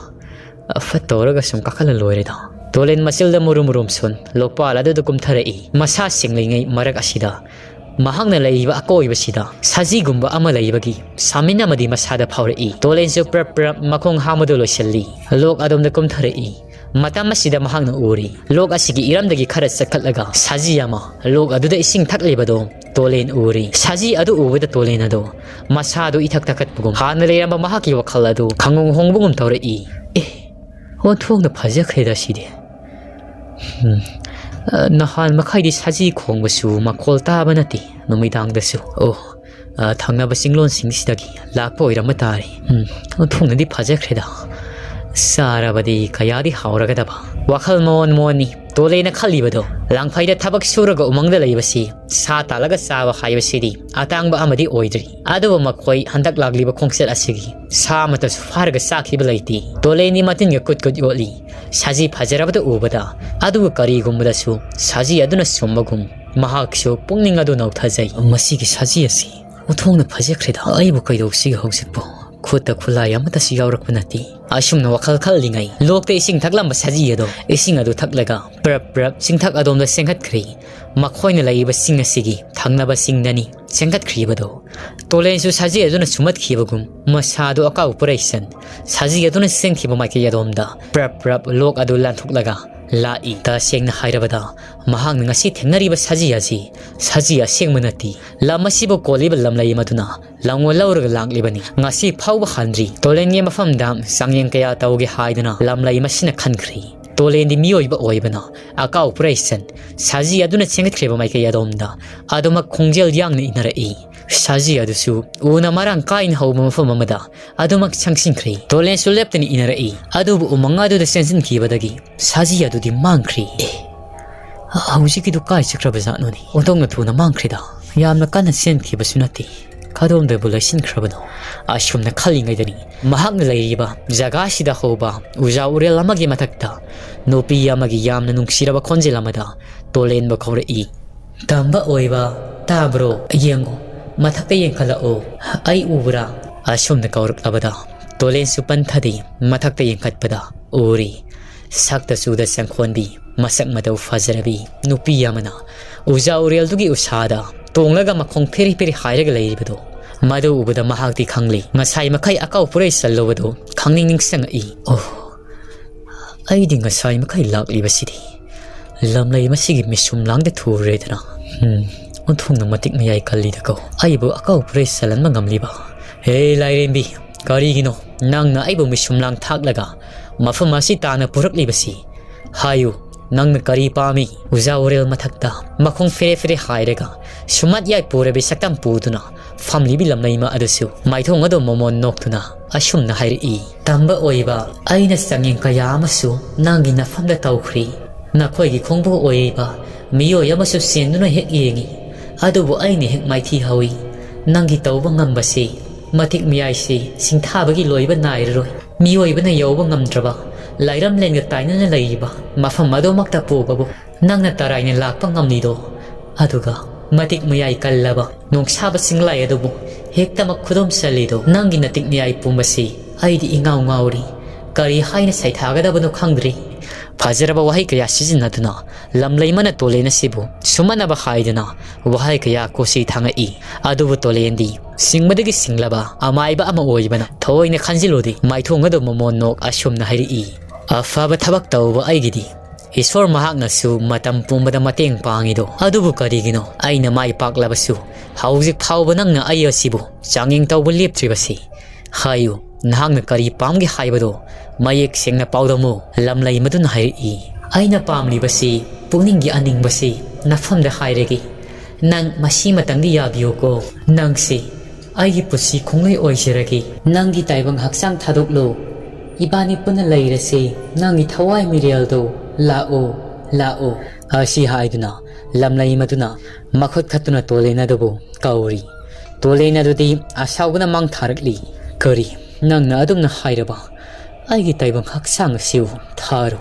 ꯑ, ꯐꯠ ꯇꯧꯔꯒ ꯁꯨꯝ ꯀꯥꯈꯠꯂ ꯂꯣꯏꯔꯦꯗ꯫ ꯇꯣꯂꯦꯟ ꯃꯆꯤꯜꯗ ꯃꯨꯔꯨꯝ ꯃꯨꯔꯨꯝ ꯁꯣꯟ ꯂꯣꯛꯄꯥꯜ ꯑꯗꯨꯗ ꯀꯨꯝꯊꯔꯛꯏ꯫ ꯃꯁꯥ ꯁꯦꯡꯂꯤꯉꯩ ꯃꯔꯛ ꯑꯁꯤꯗ ꯃꯍꯥꯛꯅ ꯂꯩꯔꯤꯕ ꯑꯀꯣꯏꯕꯁꯤꯗ ꯁꯖꯤꯒꯨꯝꯕ ꯑꯃ ꯂꯩꯕꯒꯤ ꯁꯥꯃꯤꯟ ꯑꯃꯗꯤ ꯃꯁꯥꯗ ꯐꯥꯎꯔꯛꯏ꯫ ꯇꯣꯂꯦꯟꯁꯨ ꯄ꯭ꯔꯞ ꯄ꯭ꯔꯞ ꯃꯈꯣꯡ ꯍꯥꯝꯕꯗꯨ ꯂꯣꯏꯁꯤꯜꯂꯤ꯫ ꯂꯣꯛ ꯑꯗꯣꯝꯗ ꯀꯨꯝꯊꯔꯛꯏ꯫ ꯃꯇꯝ ꯑꯁꯤꯗ ꯃꯍꯥꯛꯅ ꯎꯔꯤ, ꯂꯣꯛ ꯑꯁꯤꯒꯤ ꯏꯔꯝꯗꯒꯤ ꯈꯔ ꯆꯠꯈꯠꯂꯒ ꯁꯖꯤ ꯑꯃ ꯂꯣꯛ ꯑꯗꯨꯗ ꯏꯁꯤꯡ ꯊꯛꯂꯤꯕꯗꯣ ꯇꯣꯂꯦꯟ ꯎꯔꯤ꯫ ꯁꯖꯤ ꯑꯗꯨ ꯎꯕꯗ ꯇꯣꯂꯦꯟ ꯑꯗꯨ ꯃꯁꯥꯗꯨ ꯏꯊꯛ ꯊꯛꯀꯠꯄꯒꯨꯝ, ꯍꯥꯟꯅ ꯂꯩꯔꯝꯕ ꯃꯍꯥꯛꯀꯤ ꯋꯥꯈꯜ ꯑꯗꯨ ꯈꯪꯍꯣꯡ ꯍꯣꯡꯕꯒꯨꯝ ꯇꯧꯔꯛꯏ꯫ ꯑꯦ, ꯑꯣꯟꯊꯣꯛꯅ ꯐꯖꯈ꯭ꯔꯦꯗ ꯁꯤꯗꯤ꯫ ꯎꯝ, ꯑ, ꯅꯍꯥꯟ ꯃꯈꯩꯗꯤ ꯁꯖꯤ ꯈꯣꯡꯕꯁꯨ ꯃꯈꯣꯜ ꯇꯥꯕ ꯅꯠꯇꯦ, ꯅꯨꯃꯤꯗꯥꯡꯗꯁꯨ꯫ ꯑꯣ, ꯑ, ꯊꯪꯅꯕ ꯆꯤꯡꯂꯣꯟꯁꯤꯡꯁꯤꯗꯒꯤ ꯂꯥꯛꯄ ꯑꯣꯏꯔꯝꯕ ꯇꯥꯔꯦ꯫ ꯎꯝ, ꯑꯣꯟꯊꯣꯛꯅꯗꯤ ꯐꯖꯈ꯭ꯔꯦꯗ꯫ ꯆꯥꯔꯕꯗꯤ ꯀꯌꯥꯗꯤ ꯍꯥꯎꯔꯒꯗꯕ꯫ ꯋꯥꯈꯜ ꯃꯑꯣꯟ ꯃꯑꯣꯟꯅꯤ꯫ ꯇꯣꯂꯦꯅ ꯈꯜꯂꯤꯕꯗꯣ, ꯂꯥꯡꯐꯩꯗ ꯊꯕꯛ ꯁꯨꯔꯒ ꯎꯃꯪꯗ ꯂꯩꯕꯁꯤ ꯁꯥ ꯇꯥꯜꯂꯒ ꯆꯥꯕ ꯍꯥꯏꯕꯁꯤꯗꯤ ꯑꯇꯥꯡꯕ ꯑꯃꯗꯤ ꯑꯣꯏꯗ꯭ꯔꯤ꯫ ꯑꯗꯨꯕꯨ ꯃꯈꯣꯏ ꯍꯟꯗꯛ ꯂꯥꯛꯂꯤꯕ ꯈꯣꯡꯆꯠ ꯑꯁꯤꯒꯤ ꯁꯥ ꯑꯃꯠꯇꯁꯨ ꯐꯥꯔꯒ ꯆꯥꯈꯤꯕ ꯂꯩꯇꯦ꯫ ꯇꯣꯂꯦꯟꯗꯤ ꯃꯇꯤꯟꯒ ꯀꯨꯠ ꯀꯨꯠ ꯌꯣꯠꯂꯤ꯫ ꯁꯖꯤ ꯐꯖꯔꯕꯗ ꯎꯕꯗ, ꯑꯗꯨꯒ ꯀꯔꯤꯒꯨꯝꯕꯗꯁꯨ ꯁꯖꯤ ꯑꯗꯨꯅ ꯁꯨꯝꯕꯒꯨꯝ, ꯃꯍꯥꯛꯁꯨ ꯄꯨꯛꯅꯤꯡ ꯑꯗꯨ ꯅꯧꯊꯖꯩ꯫ ꯃꯁꯤꯒꯤ ꯁꯖꯤ ꯑꯁꯤ ꯑꯣꯟꯊꯣꯛꯅ ꯐꯖꯈ꯭ꯔꯦꯗ꯫ ꯑꯩꯕꯨ ꯀꯩꯗꯧꯁꯤꯒꯦ ꯍꯧꯖꯤꯛꯄꯨ? ꯈꯨꯠꯇ ꯈꯨꯠꯂꯥꯏ ꯑꯃꯠꯇꯁꯨ ꯌꯥꯎꯔꯛꯄ ꯅꯠꯇꯦ꯫ ꯑꯁꯨꯝꯅ ꯋꯥꯈꯜ ꯈꯜꯂꯤꯉꯩ, ꯂꯣꯛꯇ ꯏꯁꯤꯡ ꯊꯛꯂꯝꯕ ꯁꯖꯤ ꯑꯗꯣ ꯏꯁꯤꯡ ꯑꯗꯨ ꯊꯛꯂꯒ ꯄ꯭ꯔꯞ ꯄ꯭ꯔꯞ ꯆꯤꯡꯊꯛ ꯑꯗꯣꯝꯗ ꯆꯦꯟꯈꯠꯈ꯭ꯔꯦ꯫ ꯃꯈꯣꯏꯅ ꯂꯩꯔꯤꯕ ꯆꯤꯡ ꯑꯁꯤꯒꯤ ꯊꯪꯅꯕ ꯆꯤꯡꯗꯅꯤ ꯆꯦꯟꯈꯠꯈ꯭ꯔꯤꯕꯗꯣ꯫ ꯇꯣꯂꯦꯟꯁꯨ ꯁꯖꯤ ꯑꯗꯨꯅ ꯁꯨꯝꯃꯠꯈꯤꯕꯒꯨꯝ ꯃꯁꯥꯗꯨ ꯑꯀꯥꯎ ꯄꯨꯔꯩꯆꯟ ꯁꯖꯤ ꯑꯗꯨꯅ ꯆꯦꯟꯈꯤꯕ ꯃꯥꯏꯀꯩ ꯑꯗꯣꯝꯗ ꯄ꯭ꯔꯞ ꯄ꯭ꯔꯞ ꯂꯣꯛ ꯑꯗꯨ ꯂꯥꯟꯊꯣꯛꯂꯒ ꯂꯥꯛꯏ꯫ ꯇꯁꯦꯡꯅ ꯍꯥꯏꯔꯕꯗ, ꯃꯍꯥꯛꯅ ꯉꯁꯤ ꯊꯦꯡꯅꯔꯤꯕ ꯁꯖꯤ ꯑꯁꯤ ꯁꯖꯤ ꯑꯁꯦꯡꯕ ꯅꯠꯇꯦ꯫ ꯂꯝ ꯑꯁꯤꯕꯨ ꯀꯣꯜꯂꯤꯕ ꯂꯝꯂꯩ ꯑꯃꯗꯨꯅ ꯂꯥꯡꯑꯣꯜ ꯂꯧꯔꯒ ꯂꯥꯛꯂꯤꯕꯅꯤ꯫ ꯉꯁꯤ ꯐꯥꯎꯕ ꯍꯟꯗ꯭ꯔꯤ꯫ ꯇꯣꯂꯦꯟꯒꯤ ꯃꯐꯝꯗ ꯆꯥꯡꯌꯦꯡ ꯀꯌꯥ ꯇꯧꯒꯦ ꯍꯥꯏꯗꯨꯅ ꯂꯝꯂꯩ ꯃꯁꯤꯅ ꯈꯟꯈ꯭ꯔꯤ꯫ ꯇꯣꯂꯦꯟꯗꯤ ꯃꯤꯑꯣꯏꯕ ꯑꯣꯏꯕꯅ ꯑꯀꯥꯎ ꯄꯨꯔꯩꯆꯟ ꯁꯖꯤ ꯑꯗꯨꯅ ꯆꯦꯟꯈꯠꯈ꯭ꯔꯤꯕ ꯃꯥꯏꯀꯩ ꯑꯗꯣꯝꯗ ꯑꯗꯨꯃꯛ ꯈꯣꯡꯖꯦꯜ ꯌꯥꯡꯅ ꯏꯟꯅꯔꯛꯏ꯫ ꯁꯖꯤ ꯑꯗꯨꯁꯨ ꯎꯅ ꯃꯔꯥꯡ ꯀꯥꯏꯅ ꯍꯧꯕ ꯃꯐꯝ ꯑꯃꯗ ꯑꯗꯨꯃꯛ ꯆꯪꯁꯤꯟꯈ꯭ꯔꯦ꯫ ꯇꯣꯂꯦꯟꯁꯨ ꯂꯦꯞꯇꯅ ꯏꯟꯅꯔꯛꯏ꯫ ꯑꯗꯨꯕꯨ ꯎꯃꯪ ꯑꯗꯨꯗ ꯆꯦꯟꯁꯤꯟꯈꯤꯕꯗꯒꯤ ꯁꯖꯤ ꯑꯗꯨꯗꯤ ꯃꯥꯡꯈ꯭ꯔꯦ꯫ ꯑꯦ, ꯍꯧꯖꯤꯛꯀꯤꯗꯨ ꯀꯥꯏ ꯆꯠꯈ꯭ꯔꯕ ꯖꯥꯠꯅꯣꯅꯦ? ꯑꯣꯟꯊꯣꯛꯅ ꯊꯨꯅ ꯃꯥꯡꯈ꯭ꯔꯦꯗ꯫ ꯌꯥꯝꯅ ꯀꯟꯅ ꯆꯦꯟꯈꯤꯕꯁꯨ ꯅꯠꯇꯦ꯫ ꯀꯗꯣꯝꯗꯕꯨ ꯂꯩꯁꯤꯟꯈ꯭ꯔꯕꯅꯣ? ꯑꯁꯨꯝꯅ ꯈꯜꯂꯤꯉꯩꯗꯅꯤ ꯃꯍꯥꯛꯅ ꯂꯩꯔꯤꯕ ꯖꯒꯥꯁꯤꯗ ꯍꯧꯕ ꯎꯖꯥ ꯎꯔꯦꯜ ꯑꯃꯒꯤ ꯃꯊꯛꯇ ꯅꯨꯄꯤ ꯑꯃꯒꯤ ꯌꯥꯝꯅ ꯅꯨꯡꯁꯤꯔꯕ ꯈꯣꯟꯖꯦꯜ ꯑꯃꯗ ꯇꯣꯂꯦꯟꯕꯨ ꯀꯧꯔꯛꯏ꯫ "ꯇꯝꯕ ꯑꯣꯏꯕ, ꯇꯥꯕ꯭ꯔꯣ? ꯌꯦꯡꯉꯣ, ꯃꯊꯛꯇ ꯌꯦꯡꯈꯠꯂꯛꯑꯣ꯫ ꯑꯩ ꯎꯕ꯭ꯔꯥ?" ꯑꯁꯨꯝꯅ ꯀꯧꯔꯛꯂꯕꯗ ꯇꯣꯂꯦꯟꯁꯨ ꯄꯟꯊꯗꯦ꯫ ꯃꯊꯛꯇ ꯌꯦꯡꯈꯠꯄꯗ ꯎꯔꯤ꯫ ꯁꯛꯇ ꯆꯨꯗ ꯆꯪꯈꯣꯟꯕꯤ, ꯃꯁꯛ ꯃꯇꯧ ꯐꯖꯔꯕꯤ ꯅꯨꯄꯤ ꯑꯃꯅ ꯎꯖꯥ ꯎꯔꯦꯜꯗꯨꯒꯤ ꯎꯁꯥꯗ ꯇꯣꯡꯂꯒ ꯃꯈꯣꯡ ꯐꯦꯔꯤ ꯐꯦꯔꯤ ꯍꯥꯏꯔꯒ ꯂꯩꯔꯤꯕꯗꯣ꯫ ꯃꯗꯨ ꯎꯕꯗ ꯃꯍꯥꯛꯇꯤ ꯈꯪꯂꯤ, ꯉꯁꯥꯏ ꯃꯈꯩ ꯑꯀꯥꯎ ꯄꯨꯔꯩ ꯆꯜꯂꯨꯕꯗꯣ ꯈꯪꯅꯤꯡ ꯅꯤꯡꯁꯤꯡꯉꯛꯏ꯫ "ꯑꯣ, ꯑꯩꯗꯤ ꯉꯁꯥꯏ ꯃꯈꯩ ꯂꯥꯛꯂꯤꯕꯁꯤꯗꯤ ꯂꯝꯂꯩ ꯃꯁꯤꯒꯤ ꯃꯤꯁꯨꯝ ꯂꯥꯡꯗ ꯊꯨꯔꯦꯗꯅ꯫ ꯎꯝ, ꯑꯣꯟꯊꯣꯛꯅ ꯃꯇꯤꯛ ꯃꯌꯥꯏ ꯀꯜꯂꯤꯗꯀꯣ, ꯑꯩꯕꯨ ꯑꯀꯥꯎ ꯄꯨꯔꯩ ꯆꯜꯍꯟꯕ ꯉꯝꯂꯤꯕ꯫ ꯍꯦ ꯂꯥꯏꯔꯦꯝꯕꯤ, ꯀꯔꯤꯒꯤꯅꯣ ꯅꯪꯅ ꯑꯩꯕꯨ ꯃꯤꯁꯨꯝ ꯂꯥꯡ ꯊꯥꯛꯂꯒ ꯃꯐꯝ ꯑꯁꯤ ꯇꯥꯅ ꯄꯨꯔꯛꯂꯤꯕꯁꯤ? ꯍꯥꯏꯌꯨ, ꯅꯪꯅ ꯀꯔꯤ ꯄꯥꯝꯃꯤ?" ꯎꯖꯥ ꯎꯔꯦꯜ ꯃꯊꯛꯇ ꯃꯈꯣꯡ ꯐꯦꯔꯦ ꯐꯦꯔꯦ ꯍꯥꯏꯔꯒ ꯁꯨꯃꯥꯠ ꯌꯥꯏ ꯄꯨꯔꯕꯤ ꯁꯛꯇꯝ ꯄꯨꯗꯨꯅ ꯐꯝꯂꯤꯕꯤ ꯂꯝꯂꯩꯃ ꯑꯗꯨꯁꯨ ꯃꯥꯏꯊꯣꯡ ꯑꯗꯨ ꯃꯣꯃꯣꯟ ꯅꯣꯛꯇꯨꯅ ꯑꯁꯨꯝꯅ ꯍꯥꯏꯔꯛꯏ꯫ "ꯇꯝꯕ ꯑꯣꯏꯕ, ꯑꯩꯅ ꯆꯥꯡꯌꯦꯡ ꯀꯌꯥ ꯑꯃꯁꯨ ꯅꯪꯒꯤ ꯅꯐꯝꯗ ꯇꯧꯈ꯭ꯔꯤ꯫ ꯅꯈꯣꯏꯒꯤ ꯈꯣꯡꯕꯨ ꯑꯣꯏꯔꯤꯕ ꯃꯤꯑꯣꯏ ꯑꯃꯁꯨ ꯆꯦꯟꯗꯨꯅ ꯍꯦꯛ ꯌꯦꯡꯉꯤ꯫ ꯑꯗꯨꯕꯨ ꯑꯩꯅ ꯍꯦꯛ ꯃꯥꯏꯊꯤ ꯍꯧꯏ꯫ ꯅꯪꯒꯤ ꯇꯧꯕ ꯉꯝꯕꯁꯤ ꯃꯇꯤꯛ ꯃꯌꯥꯏꯁꯤ ꯁꯤꯡꯊꯥꯕꯒꯤ ꯂꯣꯏꯕ ꯅꯥꯏꯔꯔꯣꯏ꯫ ꯃꯤꯑꯣꯏꯕꯅ ꯌꯧꯕ ꯉꯝꯗ꯭ꯔꯕ ꯂꯥꯏꯔꯝꯂꯦꯟꯒ ꯇꯥꯏꯅꯅ ꯂꯩꯔꯤꯕ ꯃꯐꯝ ꯑꯗꯨꯃꯛꯇ ꯄꯨꯕꯕꯨ ꯅꯪꯅ ꯇꯔꯥꯏꯅ ꯂꯥꯛꯄ ꯉꯝꯂꯤꯗꯣ? ꯑꯗꯨꯒ ꯃꯇꯤꯛ ꯃꯌꯥꯏ ꯀꯜꯂꯕ ꯅꯣꯡꯁꯥꯕ ꯆꯤꯡꯂꯥꯏ ꯑꯗꯨꯕꯨ ꯍꯦꯛꯇꯃꯛ ꯈꯨꯗꯣꯝ ꯆꯜꯂꯤꯗꯣ꯫ ꯅꯪꯒꯤ ꯅꯇꯤꯛ ꯃꯌꯥꯏ ꯄꯨꯝꯕꯁꯤ ꯑꯩꯗꯤ ꯏꯉꯥꯎ ꯉꯥꯎꯔꯤ꯫ ꯀꯔꯤ ꯍꯥꯏꯅ ꯁꯩꯊꯥꯒꯗꯕꯅꯣ ꯈꯪꯗ꯭ꯔꯤ꯫ ꯐꯖꯔꯕ ꯋꯥꯍꯩ ꯀꯌꯥ ꯁꯤꯖꯤꯟꯅꯗꯨꯅ ꯂꯝꯂꯩꯃꯅ ꯇꯣꯂꯦꯟ ꯑꯁꯤꯕꯨ ꯁꯨꯝꯍꯠꯅꯕ ꯍꯥꯏꯗꯨꯅ ꯋꯥꯍꯩ ꯀꯌꯥ ꯀꯣꯆꯤ ꯊꯥꯡꯉꯛꯏ꯫ ꯑꯗꯨꯕꯨ ꯇꯣꯂꯦꯟꯗꯤ ꯁꯤꯡꯕꯗꯒꯤ ꯁꯤꯡꯂꯕ ꯑꯃꯥꯏꯕ ꯑꯃ ꯑꯣꯏꯕꯅ ꯊꯑꯣꯏꯅ ꯈꯟꯖꯤꯜꯂꯨꯗꯦ꯫ ꯃꯥꯏꯊꯣꯡ ꯑꯗꯨ ꯃꯃꯣꯟ ꯅꯣꯛ ꯑꯁꯨꯝꯅ ꯍꯥꯏꯔꯛꯏ, "ꯑꯐꯕ ꯊꯕꯛ ꯇꯧꯕ ꯑꯩꯒꯤꯗꯤ ꯏꯁꯣꯔ ꯃꯍꯥꯛꯅꯁꯨ ꯃꯇꯝ ꯄꯨꯝꯕꯗ ꯃꯇꯦꯡ ꯄꯥꯡꯉꯤꯗꯣ꯫ ꯑꯗꯨꯕꯨ ꯀꯔꯤꯒꯤꯅꯣ ꯑꯩꯅ ꯃꯥꯏ ꯄꯥꯛꯂꯕꯁꯨ ꯍꯧꯖꯤꯛ ꯐꯥꯎꯕ ꯅꯪꯅ ꯑꯩ ꯑꯁꯤꯕꯨ ꯆꯥꯡꯌꯦꯡ ꯇꯧꯕ ꯂꯦꯞꯇ꯭ꯔꯤꯕꯁꯤ? ꯍꯥꯏꯌꯨ, ꯅꯍꯥꯛꯅ ꯀꯔꯤ ꯄꯥꯝꯒꯦ ꯍꯥꯏꯕꯗꯣ ꯃꯌꯦꯛ ꯁꯦꯡꯅ ꯄꯥꯎꯗꯝꯃꯨ", ꯂꯝꯂꯩ ꯃꯗꯨꯅ ꯍꯥꯏꯔꯛꯏ꯫ "ꯑꯩꯅ ꯄꯥꯝꯂꯤꯕꯁꯤ, ꯄꯨꯛꯅꯤꯡꯒꯤ ꯑꯅꯤꯡꯕꯁꯤ ꯅꯐꯝꯗ ꯍꯥꯏꯔꯒꯦ꯫ ꯅꯪ ꯃꯁꯤꯃꯇꯪꯗꯤ ꯌꯥꯕꯤꯌꯨꯀꯣ꯫ ꯅꯪꯁꯤ ꯑꯩꯒꯤ ꯄꯨꯟꯁꯤ ꯈꯣꯡꯂꯣꯏ ꯑꯣꯏꯖꯔꯒꯦ꯫ ꯅꯪꯒꯤ ꯇꯥꯏꯕꯪ ꯍꯛꯆꯥꯡ ꯊꯥꯗꯣꯛꯂꯨ꯫ ꯏꯕꯥꯅꯤ ꯄꯨꯟꯅ ꯂꯩꯔꯁꯤ꯫ ꯅꯪꯒꯤ ꯊꯋꯥꯏ ꯃꯤꯔꯦꯜꯗꯣ ꯂꯥꯛꯑꯣ, ꯂꯥꯛꯑꯣ", ꯑꯁꯤ ꯍꯥꯏꯗꯨꯅ ꯂꯝꯂꯩ ꯃꯗꯨꯅ ꯃꯈꯨꯠ ꯈꯠꯇꯨꯅ ꯇꯣꯂꯦꯟ ꯑꯗꯨꯕꯨ ꯀꯧꯔꯤ꯫ ꯇꯣꯂꯦꯟ ꯑꯗꯨꯗꯤ ꯑꯁꯥꯎꯕꯅ ꯃꯥꯡ ꯊꯥꯔꯛꯂꯤ꯫ "ꯀꯔꯤ? ꯅꯪꯅ ꯑꯗꯨꯝꯅ ꯍꯥꯏꯔꯕ? ꯑꯩꯒꯤ ꯇꯥꯏꯕꯪ ꯍꯛꯆꯥꯡ ꯑꯁꯤꯕꯨ ꯊꯥꯔꯣ꯫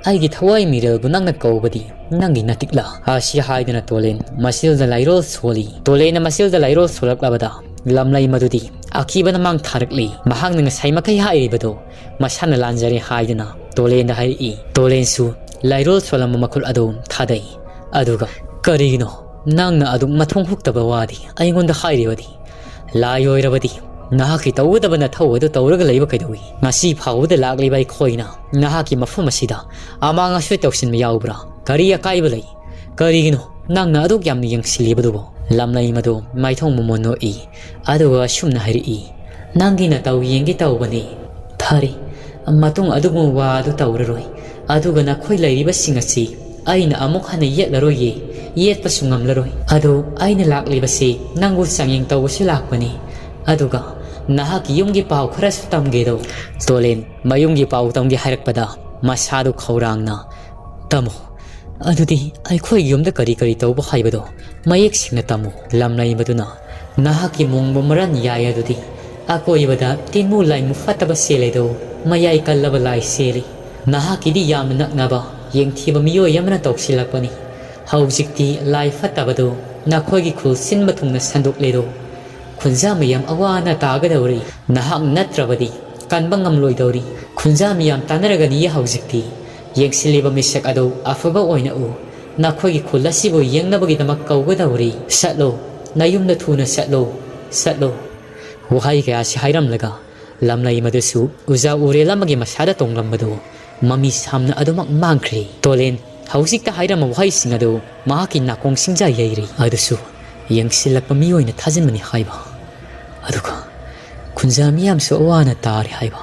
ꯑꯩꯒꯤ ꯊꯋꯥꯏ ꯃꯤꯔꯦꯜꯕꯨ ꯅꯪꯅ ꯀꯧꯕꯗꯤ ꯅꯪꯒꯤ ꯅꯇꯤꯛꯂꯥ?" ꯑꯁꯤ ꯍꯥꯏꯗꯨꯅ ꯇꯣꯂꯦꯟ ꯃꯆꯤꯜꯗ ꯂꯥꯏꯔꯣꯜ ꯁꯣꯜꯂꯤ꯫ ꯇꯣꯂꯦꯟꯅ ꯃꯆꯤꯜꯗ ꯂꯥꯏꯔꯣꯜ ꯁꯣꯜꯂꯛꯂꯕꯗ ꯂꯝꯂꯩ ꯃꯗꯨꯗꯤ ꯑꯀꯤꯕꯅ ꯃꯥꯡ ꯊꯥꯔꯛꯂꯤ꯫ ꯃꯍꯥꯛꯅ ꯉꯁꯥꯏ ꯃꯈꯩ ꯍꯥꯏꯔꯤꯕꯗꯣ ꯃꯁꯥꯅ ꯂꯥꯟꯖꯔꯦ ꯍꯥꯏꯗꯨꯅ ꯇꯣꯂꯦꯟꯗ ꯍꯥꯏꯔꯛꯏ꯫ ꯇꯣꯂꯦꯟꯁꯨ ꯂꯥꯏꯔꯣꯜ ꯁꯣꯜꯂꯝꯕ ꯃꯈꯨꯠ ꯑꯗꯨ ꯊꯥꯗꯩ꯫ ꯑꯗꯨꯒ, "ꯀꯔꯤꯒꯤꯅꯣ ꯅꯪꯅ ꯑꯗꯨꯛ ꯃꯊꯣꯡ ꯍꯨꯛꯇꯕ ꯋꯥꯗꯤ ꯑꯩꯉꯣꯟꯗ ꯍꯥꯏꯔꯤꯕꯗꯤ? ꯂꯥꯏ ꯑꯣꯏꯔꯕꯗꯤ ꯅꯍꯥꯛꯀꯤ ꯇꯧꯒꯗꯕ ꯅꯊꯧ ꯑꯗꯨ ꯇꯧꯔꯒ ꯂꯩꯕ ꯀꯩꯗꯧꯏ? ꯉꯁꯤ ꯐꯥꯎꯕꯗ ꯂꯥꯛꯂꯤꯕ ꯑꯩꯈꯣꯏꯅ ꯅꯍꯥꯛꯀꯤ ꯃꯐꯝ ꯑꯁꯤꯗ ꯑꯃꯥꯡ ꯑꯁꯣꯏ ꯇꯧꯁꯤꯟꯕ ꯌꯥꯎꯕ꯭ꯔꯥ? ꯀꯔꯤ ꯑꯀꯥꯏꯕ ꯂꯩ? ꯀꯔꯤꯒꯤꯅꯣ ꯅꯪꯅ ꯑꯗꯨꯛ ꯌꯥꯝꯅ ꯌꯦꯡꯁꯤꯜꯂꯤꯕꯗꯨꯕꯨ?" ꯂꯝꯂꯩ ꯃꯗꯨ ꯃꯥꯏꯊꯣꯡ ꯃꯃꯣꯟ ꯅꯣꯛꯏ꯫ ꯑꯗꯨꯒ ꯑꯁꯨꯝꯅ ꯍꯥꯏꯔꯛꯏ, "ꯅꯪꯒꯤ ꯅꯇꯧ ꯌꯦꯡꯒꯦ ꯇꯧꯕꯅꯤ꯫ ꯐꯔꯦ, ꯃꯇꯨꯡ ꯑꯗꯨꯒꯨꯝꯕ ꯋꯥ ꯑꯗꯨ ꯇꯧꯔꯔꯣꯏ꯫ ꯑꯗꯨꯒ ꯅꯈꯣꯏ ꯂꯩꯔꯤꯕꯁꯤꯡ ꯑꯁꯤ ꯑꯩꯅ ꯑꯃꯨꯛ ꯍꯟꯅ ꯌꯦꯠꯂꯔꯣꯏꯌꯦ, ꯌꯦꯠꯄꯁꯨ ꯉꯝꯂꯔꯣꯏ꯫ ꯑꯗꯨ ꯑꯩꯅ ꯂꯥꯛꯂꯤꯕꯁꯤ ꯅꯪꯕꯨ ꯆꯥꯡꯌꯦꯡ ꯇꯧꯕꯁꯨ ꯂꯥꯛꯄꯅꯤ꯫ ꯑꯗꯨꯒ ꯅꯍꯥꯛꯀꯤ ꯌꯨꯝꯒꯤ ꯄꯥꯎ ꯈꯔꯁꯨ ꯇꯝꯒꯦꯗꯣ꯫" ꯇꯣꯂꯦꯟ ꯃꯌꯨꯝꯒꯤ ꯄꯥꯎ ꯇꯝꯒꯦ ꯍꯥꯏꯔꯛꯄꯗ ꯃꯁꯥꯗꯨ ꯈꯧꯔꯥꯡꯅ, "ꯇꯝꯃꯨ꯫ ꯑꯗꯨꯗꯤ ꯑꯩꯈꯣꯏꯒꯤ ꯌꯨꯝꯗ ꯀꯔꯤ ꯀꯔꯤ ꯇꯧꯕ ꯍꯥꯏꯕꯗꯣ ꯃꯌꯦꯛ ꯁꯦꯡꯅ ꯇꯝꯃꯨ꯫" ꯂꯝꯂꯩ ꯃꯗꯨꯅ, "ꯅꯍꯥꯛꯀꯤ ꯃꯣꯡꯕ ꯃꯔꯟ ꯌꯥꯏ ꯑꯗꯨꯗꯤ ꯑꯀꯣꯏꯕꯗ ꯇꯤꯟꯃꯨ ꯂꯥꯏꯃꯨ ꯐꯠꯇꯕ ꯆꯦꯜꯂꯦꯗꯣ, ꯃꯌꯥꯏ ꯀꯜꯂꯕ ꯂꯥꯏ ꯆꯦꯜꯂꯤ꯫ ꯅꯍꯥꯛꯀꯤꯗꯤ ꯌꯥꯝꯅ ꯅꯛꯅꯕ ꯌꯦꯡꯊꯤꯕ ꯃꯤꯑꯣꯏ ꯑꯃꯅ ꯇꯧꯁꯤꯜꯂꯛꯄꯅꯤ꯫ ꯍꯧꯖꯤꯛꯇꯤ ꯂꯥꯏ ꯐꯠꯇꯕꯗꯨ ꯅꯈꯣꯏꯒꯤ ꯈꯨꯜ ꯁꯤꯟꯕ ꯊꯨꯡꯅ ꯁꯟꯗꯣꯛꯂꯦꯗꯣ꯫ ꯈꯨꯟꯖꯥ ꯃꯌꯥꯝ ꯑꯋꯥ ꯑꯅꯥ ꯇꯥꯒꯗꯧꯔꯤ꯫ ꯅꯍꯥꯛ ꯅꯠꯇ꯭ꯔꯕꯗꯤ ꯀꯟꯕ ꯉꯝꯂꯣꯏꯗꯧꯔꯤ꯫ ꯈꯨꯟꯖꯥ ꯃꯤꯌꯥꯝ ꯇꯥꯟꯅꯔꯒꯅꯤꯌꯦ ꯍꯧꯖꯤꯛꯇꯤ꯫ ꯌꯦꯡꯁꯤꯜꯂꯤꯕ ꯃꯤꯁꯛ ꯑꯗꯨ ꯑꯐꯕ ꯑꯣꯏꯅ ꯎ꯫ ꯅꯈꯣꯏꯒꯤ ꯈꯨꯜ ꯑꯁꯤꯕꯨ ꯌꯦꯡꯅꯕꯒꯤꯗꯃꯛ ꯀꯧꯒꯗꯧꯔꯤ꯫ ꯆꯠꯂꯣ, ꯅꯌꯨꯝꯗ ꯊꯨꯅ ꯆꯠꯂꯣ, ꯆꯠꯂꯣ꯫ ꯋꯥꯍꯩ ꯀꯌꯥꯁꯤ ꯍꯥꯏꯔꯝꯂꯒ ꯂꯝꯂꯩ ꯃꯗꯨꯁꯨ ꯎꯖꯥ ꯎꯔꯦꯜ ꯑꯃꯒꯤ ꯃꯁꯥꯗ ꯇꯣꯡꯂꯝꯕꯗꯨ ꯃꯃꯤ ꯁꯥꯝꯅ ꯑꯗꯨꯃꯛ ꯃꯥꯡꯈ꯭ꯔꯦ꯫ ꯇꯣꯂꯦꯟ ꯍꯧꯖꯤꯛꯇ ꯍꯥꯏꯔꯝꯕ ꯋꯥꯍꯩꯁꯤꯡ ꯑꯗꯨ ꯃꯍꯥꯛꯀꯤ ꯅꯥꯀꯣꯡ ꯁꯤꯡꯖꯥ ꯌꯩꯔꯤ꯫ ꯑꯗꯨꯁꯨ ꯌꯦꯡꯁꯤꯜꯂꯛꯄ ꯃꯤꯑꯣꯏꯅ ꯊꯥꯖꯤꯟꯕꯅꯤ ꯍꯥꯏꯕ꯫ ꯑꯗꯨꯒ ꯈꯨꯟꯖꯥ ꯃꯤꯌꯥꯝꯁꯨ ꯑꯋꯥ ꯑꯅꯥ ꯇꯥꯔꯦ ꯍꯥꯏꯕ꯫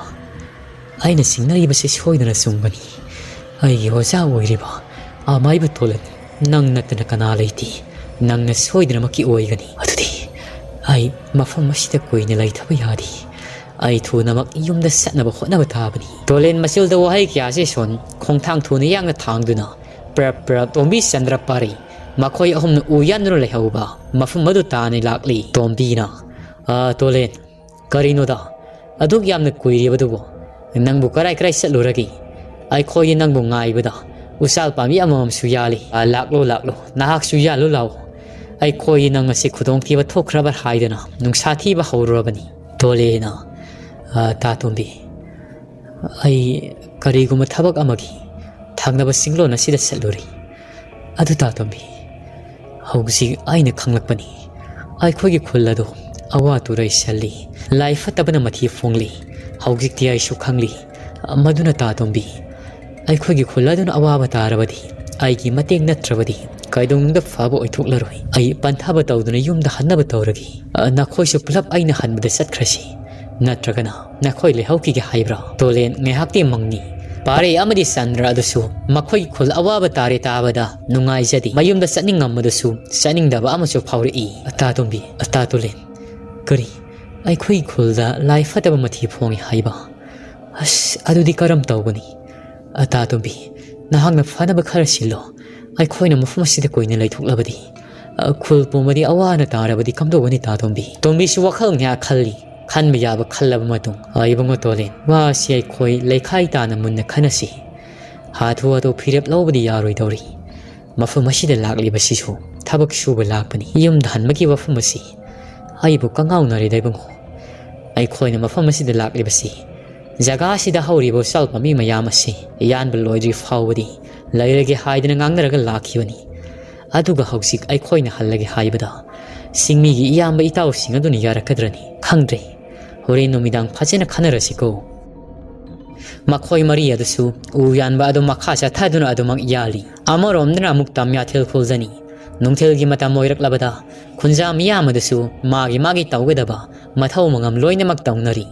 ꯑꯩꯅ ꯆꯤꯡꯅꯔꯤꯕꯁꯤ ꯁꯣꯏꯗꯅ ꯆꯨꯝꯒꯅꯤ꯫ ꯑꯩꯒꯤ ꯑꯣꯖꯥ ꯑꯣꯏꯔꯤꯕ ꯑꯃꯥꯏꯕ ꯇꯣꯂꯟ, ꯅꯪ ꯅꯠꯇꯅ ꯀꯅꯥ ꯂꯩꯇꯦ꯫ ꯅꯪꯅ ꯁꯣꯏꯗꯅꯃꯛꯀꯤ ꯑꯣꯏꯒꯅꯤ꯫ ꯑꯗꯨꯗꯤ ꯑꯩ ꯃꯐꯝ ꯑꯁꯤꯗ ꯀꯨꯏꯅ ꯂꯩꯊꯕ ꯌꯥꯗꯦ꯫ ꯑꯩ ꯊꯨꯅꯃꯛ ꯌꯨꯝꯗ ꯆꯠꯅꯕ ꯍꯣꯠꯅꯕ ꯇꯥꯕꯅꯤ꯫ ꯇꯣꯂꯦꯟ ꯃꯆꯤꯜꯗ ꯋꯥꯍꯩ ꯀꯌꯥꯁꯦ ꯁꯣꯟ ꯈꯣꯡꯊꯥꯡ ꯊꯨꯅ ꯌꯥꯡꯅ ꯊꯥꯡꯗꯨꯅ ꯄ꯭ꯔꯞ ꯄ꯭ꯔꯞ ꯇꯣꯝꯕꯤ ꯆꯟꯗ꯭ꯔ ꯄꯥꯔꯤ꯫ ꯃꯈꯣꯏ ꯑꯍꯨꯝꯅ ꯎ ꯌꯥꯟꯗꯨꯅ ꯂꯩꯍꯧꯕ ꯃꯐꯝ ꯑꯗꯨ ꯇꯥꯅ ꯂꯥꯛꯂꯤ꯫ ꯇꯣꯝꯕꯤꯅ, "ꯑꯥ, ꯇꯣꯂꯦꯟ, ꯀꯔꯤꯅꯣꯗ? ꯑꯗꯨꯛ ꯌꯥꯝꯅ ꯀꯨꯏꯔꯤꯕꯗꯨꯕꯨ? ꯅꯪꯕꯨ ꯀꯔꯥꯏ ꯀꯔꯥꯏ ꯆꯠꯂꯨꯔꯒꯦ? ꯑꯩꯈꯣꯏꯒꯤ ꯅꯪꯕꯨ ꯉꯥꯏꯕꯗ ꯎꯆꯥꯜ ꯄꯥꯝꯕꯤ ꯑꯃꯃꯝꯁꯨ ꯌꯥꯜꯂꯤ꯫ ꯑꯥ, ꯂꯥꯛꯂꯣ, ꯂꯥꯛꯂꯣ, ꯅꯍꯥꯛꯁꯨ ꯌꯥꯜꯂꯨ ꯂꯥꯛꯑꯣ꯫ ꯑꯩꯈꯣꯏꯒꯤ ꯅꯪ ꯑꯁꯤ ꯈꯨꯗꯣꯡꯊꯤꯕ ꯊꯣꯛꯈ꯭ꯔꯕ ꯍꯥꯏꯗꯅ ꯅꯨꯡꯁꯥ ꯊꯤꯕ ꯍꯧꯔꯨꯔꯕꯅꯤ꯫" ꯇꯣꯂꯦꯅ, "ꯑꯥ, ꯇꯥ ꯇꯣꯝꯕꯤ, ꯑꯩ ꯀꯔꯤꯒꯨꯝꯕ ꯊꯕꯛ ꯑꯃꯒꯤ ꯊꯪꯅꯕ ꯆꯤꯡꯂꯣꯟ ꯑꯁꯤꯗ ꯆꯠꯂꯨꯔꯤ꯫ ꯑꯗꯨ ꯇꯥ ꯇꯣꯝꯕꯤ, ꯍꯧꯖꯤꯛ ꯑꯩꯅ ꯈꯪꯂꯛꯄꯅꯤ꯫ ꯑꯩꯈꯣꯏꯒꯤ ꯈꯨꯜ ꯑꯗꯨ ꯑꯋꯥ ꯇꯨꯔꯩ ꯁꯜꯂꯤ, ꯂꯥꯏ ꯐꯠꯇꯕꯅ ꯃꯊꯤ ꯐꯣꯡꯂꯤ꯫ ꯍꯧꯖꯤꯛꯇꯤ ꯑꯩꯁꯨ ꯈꯪꯂꯤ꯫ ꯃꯗꯨꯅ ꯇꯥ ꯇꯣꯝꯕꯤ, ꯑꯩꯈꯣꯏꯒꯤ ꯈꯨꯜ ꯑꯗꯨꯅ ꯑꯋꯥꯕ ꯇꯥꯔꯕꯗꯤ, ꯑꯩꯒꯤ ꯃꯇꯦꯡ ꯅꯠꯇ꯭ꯔꯕꯗꯤ ꯀꯩꯗꯧꯅꯨꯡꯗ ꯐꯕ ꯑꯣꯏꯊꯣꯛꯂꯔꯣꯏ꯫ ꯑꯩ ꯄꯟꯊꯥꯕ ꯇꯧꯗꯨꯅ ꯌꯨꯝꯗ ꯍꯟꯅꯕ ꯇꯧꯔꯒꯦ꯫ ꯑ, ꯅꯈꯣꯏꯁꯨ ꯄꯨꯂꯞ ꯑꯩꯅ ꯍꯟꯕꯗ ꯆꯠꯈ꯭ꯔꯁꯤ꯫ ꯅꯠꯇ꯭ꯔꯒꯅ ꯅꯈꯣꯏ ꯂꯩꯍꯧꯈꯤꯒꯦ ꯍꯥꯏꯕ꯭ꯔꯥ?" ꯇꯣꯂꯦꯟ ꯉꯥꯏꯍꯥꯛꯇꯤ ꯃꯪꯉꯤ꯫ ꯄꯥꯔꯦ ꯑꯃꯗꯤ ꯆꯟꯗ꯭ꯔ ꯑꯗꯨꯁꯨ ꯃꯈꯣꯏꯒꯤ ꯈꯨꯜ ꯑꯋꯥꯕ ꯇꯥꯔꯦ ꯇꯥꯕꯗ ꯅꯨꯡꯉꯥꯏꯖꯗꯦ꯫ ꯃꯌꯨꯝꯗ ꯆꯠꯅꯤꯡꯉꯝꯕꯗꯨꯁꯨ ꯆꯠꯅꯤꯡꯗꯕ ꯑꯃꯁꯨ ꯐꯥꯎꯔꯛꯏ꯫ "ꯑꯇꯥ ꯇꯣꯝꯕꯤ, ꯑꯇꯥ ꯇꯣꯂꯦꯟ, ꯀꯔꯤ? ꯑꯩꯈꯣꯏꯒꯤ ꯈꯨꯜꯗ ꯂꯥꯏ ꯐꯠꯇꯕ ꯃꯊꯤ ꯐꯣꯡꯉꯤ ꯍꯥꯏꯕ? ꯑꯁ, ꯑꯗꯨꯗꯤ ꯀꯔꯝ ꯇꯧꯒꯅꯤ? ꯑꯇꯥ ꯇꯣꯝꯕꯤ, ꯅꯍꯥꯛꯅ ꯐꯅꯕ ꯈꯔ ꯁꯤꯜꯂꯣ꯫ ꯑꯩꯈꯣꯏꯅ ꯃꯐꯝ ꯑꯁꯤꯗ ꯀꯨꯏꯅ ꯂꯩꯊꯣꯛꯂꯕꯗꯤ, ꯑ, ꯈꯨꯜ ꯄꯨꯝꯕꯗꯤ ꯑꯋꯥ ꯑꯅꯥ ꯇꯥꯔꯕꯗꯤ ꯀꯝꯗꯧꯒꯅꯤ, ꯇꯥ ꯇꯣꯝꯕꯤ?" ꯇꯣꯝꯕꯤꯁꯨ ꯋꯥꯈꯜ ꯉꯥꯏꯍꯥꯛ ꯈꯜꯂꯤ꯫ ꯈꯟꯕ ꯌꯥꯕ ꯈꯜꯂꯕ ꯃꯇꯨꯡ, "ꯑ, ꯏꯕꯨꯡꯉꯣ ꯇꯣꯂꯦꯟ, ꯋꯥ ꯑꯁꯤ ꯑꯩꯈꯣꯏ ꯂꯩꯈꯥꯏ ꯇꯥꯅ ꯃꯨꯟꯅ ꯈꯟꯅꯁꯤ꯫ ꯍꯥꯊꯨ ꯍꯥꯊꯨ ꯐꯤꯔꯦꯞ ꯂꯧꯕꯗꯤ ꯌꯥꯔꯣꯏꯗꯧꯔꯤ꯫ ꯃꯐꯝ ꯑꯁꯤꯗ ꯂꯥꯛꯂꯤꯕꯁꯤꯁꯨ ꯊꯕꯛ ꯁꯨꯕ ꯂꯥꯛꯄꯅꯤ꯫ ꯌꯨꯝꯗ ꯍꯟꯕꯒꯤ ꯋꯥꯐꯝ ꯑꯁꯤ ꯑꯩꯕꯨ ꯀꯉꯥꯎꯅꯔꯦꯗ ꯏꯕꯨꯡꯉꯣ꯫ ꯑꯩꯈꯣꯏꯅ ꯃꯐꯝ ꯑꯁꯤꯗ ꯂꯥꯛꯂꯤꯕꯁꯤ ꯖꯒꯥ ꯑꯁꯤꯗ ꯍꯧꯔꯤꯕ ꯎꯆꯥꯜ ꯄꯥꯝꯕꯤ ꯃꯌꯥꯝ ꯑꯁꯤ ꯌꯥꯟꯕ ꯂꯣꯏꯗ꯭ꯔꯤ ꯐꯥꯎꯕꯗꯤ ꯂꯩꯔꯒꯦ ꯍꯥꯏꯗꯅ ꯉꯥꯡꯅꯔꯒ ꯂꯥꯛꯈꯤꯕꯅꯤ꯫ ꯑꯗꯨꯒ ꯍꯧꯖꯤꯛ ꯑꯩꯈꯣꯏꯅ ꯍꯜꯂꯒꯦ ꯍꯥꯏꯕꯗ ꯆꯤꯡꯃꯤꯒꯤ ꯏꯌꯥꯝꯕ ꯏꯇꯥꯎꯁꯤꯡ ꯑꯗꯨꯅ ꯌꯥꯔꯛꯀꯗ꯭ꯔꯅꯤ? ꯈꯪꯗ꯭ꯔꯦ꯫ ꯍꯣꯔꯦꯟ ꯅꯨꯃꯤꯗꯥꯡ ꯐꯖꯅ ꯈꯟꯅꯔꯁꯤꯀꯣ꯫ ꯃꯈꯣꯏ ꯃꯔꯤ ꯑꯗꯨꯁꯨ ꯎ ꯌꯥꯟꯕ ꯑꯗꯨ ꯃꯈꯥ ꯆꯠꯊꯗꯨꯅ ꯑꯗꯨꯃꯛ ꯌꯥꯜꯂꯤ꯫ ꯑꯃꯔꯣꯝꯗꯅ ꯑꯃꯨꯛ ꯇꯝꯌꯥꯊꯦꯜ ꯈꯨꯜꯗꯅꯤ꯫ ꯅꯨꯡꯊꯤꯜꯒꯤ ꯃꯇꯝ ꯑꯣꯏꯔꯛꯂꯕꯗ ꯈꯨꯟꯖꯥ ꯃꯤꯌꯥꯝ ꯑꯗꯨꯁꯨ ꯃꯥꯒꯤ ꯃꯥꯒꯤ ꯇꯧꯒꯗꯕ ꯃꯊꯧ ꯃꯉꯝ ꯂꯣꯏꯅꯃꯛ ꯇꯧꯅꯔꯤ꯫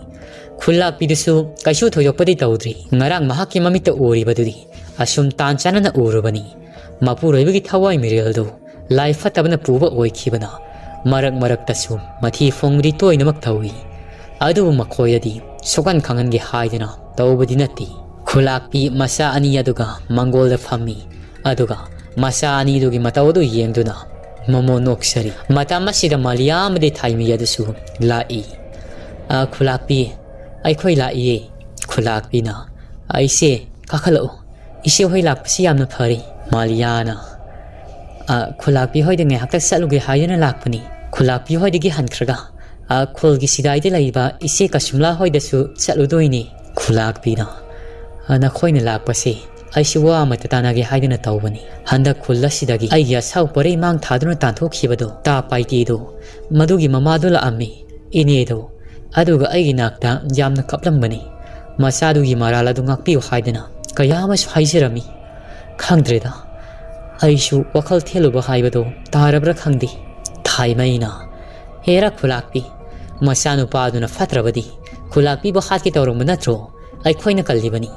ꯈꯨꯜꯂꯥꯛꯄꯤꯗꯨꯁꯨ ꯀꯩꯁꯨ ꯊꯣꯏꯗꯣꯛꯄꯗꯤ ꯇꯧꯗ꯭ꯔꯤ꯫ ꯉꯔꯥꯡ ꯃꯍꯥꯛꯀꯤ ꯃꯃꯤꯠꯇ ꯎꯔꯤꯕꯗꯨꯗꯤ ꯑꯁꯨꯝ ꯇꯥꯟ ꯆꯥꯅꯅ ꯎꯔꯨꯕꯅꯤ꯫ ꯃꯄꯨꯔꯣꯏꯕꯒꯤ ꯊꯋꯥꯏ ꯃꯤꯔꯦꯜꯗꯨ ꯂꯥꯏ ꯐꯠꯇꯕꯅ ꯄꯨꯕ ꯑꯣꯏꯈꯤꯕꯅ ꯃꯔꯛ ꯃꯔꯛꯇꯁꯨ ꯃꯊꯤ ꯐꯣꯡꯕꯗꯤ ꯇꯣꯏꯅꯃꯛ ꯇꯧꯏ꯫ ꯑꯗꯨꯕꯨ ꯃꯈꯣꯏꯗꯗꯤ ꯁꯣꯛꯍꯟ ꯈꯪꯍꯟꯒꯦ ꯍꯥꯏꯗꯅ ꯇꯧꯕꯗꯤ ꯅꯠꯇꯦ꯫ ꯈꯨꯂꯥꯛꯄꯤ ꯃꯆꯥ ꯑꯅꯤ ꯑꯗꯨꯒ ꯃꯪꯒꯣꯜꯗ ꯐꯝꯃꯤ꯫ ꯑꯗꯨꯒ ꯃꯆꯥ ꯑꯅꯤꯗꯨꯒꯤ ꯃꯇꯧ ꯑꯗꯨ ꯌꯦꯡꯗꯨꯅ ꯃꯃꯣꯟ ꯅꯣꯛꯆꯔꯤ꯫ ꯃꯇꯝ ꯑꯁꯤꯗ ꯃꯥꯂꯤꯌꯥ ꯑꯃꯗꯤ ꯊꯥꯏꯃꯤ ꯑꯗꯨꯁꯨ ꯂꯥꯛꯏ꯫ "ꯑ, ꯈꯨꯂꯥꯛꯄꯤ, ꯑꯩꯈꯣꯏ ꯂꯥꯛꯏꯌꯦ꯫" ꯈꯨꯂꯥꯛꯄꯤꯅ, "ꯑꯩꯁꯦ ꯀꯥꯈꯠꯂꯛꯎ, ꯏꯆꯦ ꯍꯣꯏ ꯂꯥꯛꯄꯁꯤ ꯌꯥꯝꯅ ꯐꯔꯦ꯫" ꯃꯥꯂꯤꯌꯥꯅ, "ꯑ, ꯈꯨꯂꯥꯛꯄꯤ ꯍꯣꯏꯗ ꯉꯥꯏꯍꯥꯛꯇ ꯆꯠꯂꯨꯒꯦ ꯍꯥꯏꯗꯨꯅ ꯂꯥꯛꯄꯅꯤ꯫ ꯈꯨꯂꯥꯛꯄꯤ ꯍꯣꯏꯗꯒꯤ ꯍꯟꯈ꯭ꯔꯒ, ꯑ, ꯈꯨꯜꯒꯤ ꯁꯤꯗꯥꯏꯗ ꯂꯩꯕ ꯏꯆꯦ ꯀꯁꯨꯝꯂꯥ ꯍꯣꯏꯗꯁꯨ ꯆꯠꯂꯨꯗꯣꯏꯅꯤ꯫" ꯈꯨꯂꯥꯛꯄꯤꯅ, "ꯑ, ꯅꯈꯣꯏꯅ ꯂꯥꯛꯄꯁꯦ ꯑꯩꯁꯨ ꯋꯥ ꯑꯃꯠꯇ ꯇꯥꯟꯅꯒꯦ ꯍꯥꯏꯗꯨꯅ ꯇꯧꯕꯅꯤ꯫ ꯍꯟꯗꯛ ꯈꯨꯜ ꯑꯁꯤꯗꯒꯤ ꯑꯩꯒꯤ ꯑꯁꯥꯎ ꯄꯣꯔꯩ ꯃꯥꯡ ꯊꯥꯗꯨꯅ ꯇꯥꯟꯊꯣꯛꯈꯤꯕꯗꯣ, ꯇꯥ ꯄꯥꯏꯇꯦꯗꯣ, ꯃꯗꯨꯒꯤ ꯃꯃꯥꯗꯣ ꯂꯥꯛꯑꯝꯃꯤ, ꯏꯅꯦꯗꯣ꯫ ꯑꯗꯨꯒ ꯑꯩꯒꯤ ꯅꯥꯛꯇ ꯌꯥꯝꯅ ꯀꯞꯂꯝꯕꯅꯤ꯫ ꯃꯆꯥꯗꯨꯒꯤ ꯃꯔꯥꯜ ꯑꯗꯨ ꯉꯥꯛꯄꯤꯌꯨ ꯍꯥꯏꯗꯅ ꯀꯌꯥ ꯑꯃꯁꯨ ꯍꯥꯏꯖꯔꯝꯃꯤ꯫ ꯈꯪꯗ꯭ꯔꯦꯗ, ꯑꯩꯁꯨ ꯋꯥꯈꯜ ꯊꯦꯜꯂꯨꯕ ꯍꯥꯏꯕꯗꯣ ꯇꯥꯔꯕ꯭ꯔꯥ ꯈꯪꯗꯦ꯫" ꯊꯥꯏꯃꯩꯅ, "ꯍꯦꯔꯥ ꯈꯨꯂꯥꯛꯄꯤ, ꯃꯆꯥꯅꯨꯄꯥꯗꯨꯅ ꯐꯠꯇ꯭ꯔꯕꯗꯤ ꯈꯨꯂꯥꯛꯄꯤꯕꯨ ꯍꯥꯠꯀꯦ ꯇꯧꯔꯝꯕ ꯅꯠꯇ꯭ꯔꯣ? ꯑꯩꯈꯣꯏꯅ ꯀꯜꯂꯤꯕꯅꯤ꯫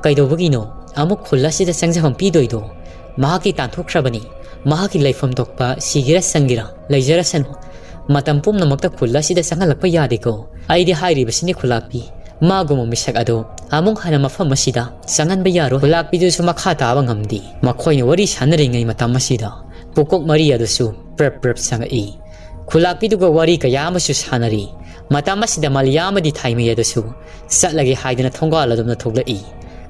ꯀꯩꯗꯧꯕꯒꯤꯅꯣ ꯑꯃꯨꯛ ꯈꯨꯜ ꯑꯁꯤꯗ ꯆꯪꯖꯐꯝ ꯄꯤꯗꯣꯏꯗꯣ? ꯃꯍꯥꯛꯀꯤ ꯇꯥꯟꯊꯣꯛꯈ꯭ꯔꯕꯅꯤ꯫ ꯃꯍꯥꯛꯀꯤ ꯂꯩꯐꯝ ꯊꯣꯛꯄ ꯁꯤꯒꯦꯔꯥ ꯆꯪꯒꯦꯔꯥ ꯂꯩꯖꯔꯁꯅꯨ꯫ ꯃꯇꯝ ꯄꯨꯝꯅꯃꯛꯇ ꯈꯨꯜ ꯑꯁꯤꯗ ꯆꯪꯍꯜꯂꯛꯄ ꯌꯥꯗꯦꯀꯣ꯫ ꯑꯩꯗꯤ ꯍꯥꯏꯔꯤꯕꯁꯤꯅꯤ ꯈꯨꯂꯥꯛꯄꯤ, ꯃꯥꯒꯨꯝꯕ ꯃꯤꯁꯛ ꯑꯗꯣ ꯑꯃꯨꯛ ꯍꯟꯅ ꯃꯐꯝ ꯑꯁꯤꯗ ꯆꯪꯍꯟꯕ ꯌꯥꯔꯣꯏ꯫" ꯈꯨꯂꯥꯛꯄꯤꯗꯨꯁꯨ ꯃꯈꯥ ꯇꯥꯕ ꯉꯝꯗꯦ꯫ ꯃꯈꯣꯏꯅ ꯋꯥꯔꯤ ꯁꯥꯟꯅꯔꯤꯉꯩ ꯃꯇꯝ ꯑꯁꯤꯗ ꯄꯨꯀꯣꯛ ꯃꯔꯤ ꯑꯗꯨꯁꯨ ꯄ꯭ꯔꯞ ꯄ꯭ꯔꯞ ꯆꯪꯉꯛꯏ꯫ ꯈꯨꯂꯥꯛꯄꯤꯗꯨꯒ ꯋꯥꯔꯤ ꯀꯌꯥ ꯑꯃꯁꯨ ꯁꯥꯟꯅꯔꯤ꯫ ꯃꯇꯝ ꯑꯁꯤꯗ ꯃꯥꯂꯤꯌꯥ ꯑꯃꯗꯤ ꯊꯥꯏꯃꯩ ꯑꯗꯨꯁꯨ ꯆꯠꯂꯒꯦ ꯍꯥꯏꯗꯅ ꯊꯣꯡꯒꯥꯜ ꯑꯗꯣꯝꯗ ꯊꯣꯛꯂꯛꯏ꯫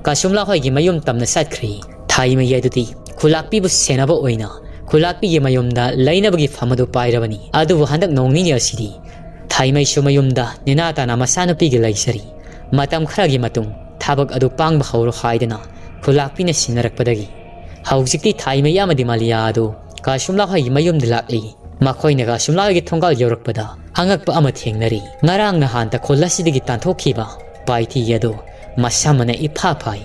ꯀꯁꯨꯝꯂꯥ ꯍꯣꯏꯒꯤ ꯃꯌꯨꯝ ꯇꯝꯅ ꯆꯠꯈ꯭ꯔꯤ꯫ ꯊꯥꯏꯃꯩ ꯑꯗꯨꯗꯤ ꯈꯨꯂꯥꯛꯄꯤꯕꯨ ꯁꯦꯟꯅꯕ ꯑꯣꯏꯅ ꯈꯨꯂꯥꯛꯄꯤꯒꯤ ꯃꯌꯨꯝꯗ ꯂꯩꯅꯕꯒꯤ ꯐꯝ ꯑꯗꯨ ꯄꯥꯏꯔꯕꯅꯤ꯫ ꯑꯗꯨꯕꯨ ꯍꯟꯗꯛ ꯅꯣꯡ ꯅꯤꯅꯤ ꯑꯁꯤꯗꯤ ꯊꯥꯏꯃꯩꯁꯨ ꯃꯌꯨꯝꯗ ꯅꯦꯅꯥ ꯇꯥꯅ ꯃꯆꯥꯅꯨꯄꯤꯒ ꯂꯩꯖꯔꯤ꯫ ꯃꯇꯝ ꯈꯔꯒꯤ ꯃꯇꯨꯡ ꯊꯕꯛ ꯑꯗꯨ ꯄꯥꯡꯕ ꯍꯧꯔꯣ ꯍꯥꯏꯗꯅ ꯈꯨꯂꯥꯛꯄꯤꯅ ꯁꯤꯟꯅꯔꯛꯄꯗꯒꯤ ꯍꯧꯖꯤꯛꯇꯤ ꯊꯥꯏꯃꯩ ꯑꯃꯗꯤ ꯃꯥꯂꯤꯌꯥ ꯑꯗꯨ ꯀꯥꯁꯨꯝꯂꯥ ꯍꯣꯏꯒꯤ ꯃꯌꯨꯝꯗ ꯂꯥꯛꯂꯤ꯫ ꯃꯈꯣꯏꯅ ꯀꯥꯁꯨꯝꯂꯥ ꯍꯣꯏꯒꯤ ꯊꯣꯡꯒꯥꯜ ꯌꯧꯔꯛꯄꯗ ꯑꯉꯛꯄ ꯑꯃ ꯊꯦꯡꯅꯔꯤ꯫ ꯉꯔꯥꯡ ꯅꯍꯥꯟꯇ ꯈꯨꯜ ꯑꯁꯤꯗꯒꯤ ꯇꯥꯟꯊꯣꯛꯈꯤꯕ ꯄꯥꯏꯇꯤ ꯑꯗꯨ ꯃꯁꯥꯃꯛꯅ ꯏꯐꯥ ꯐꯥꯏ꯫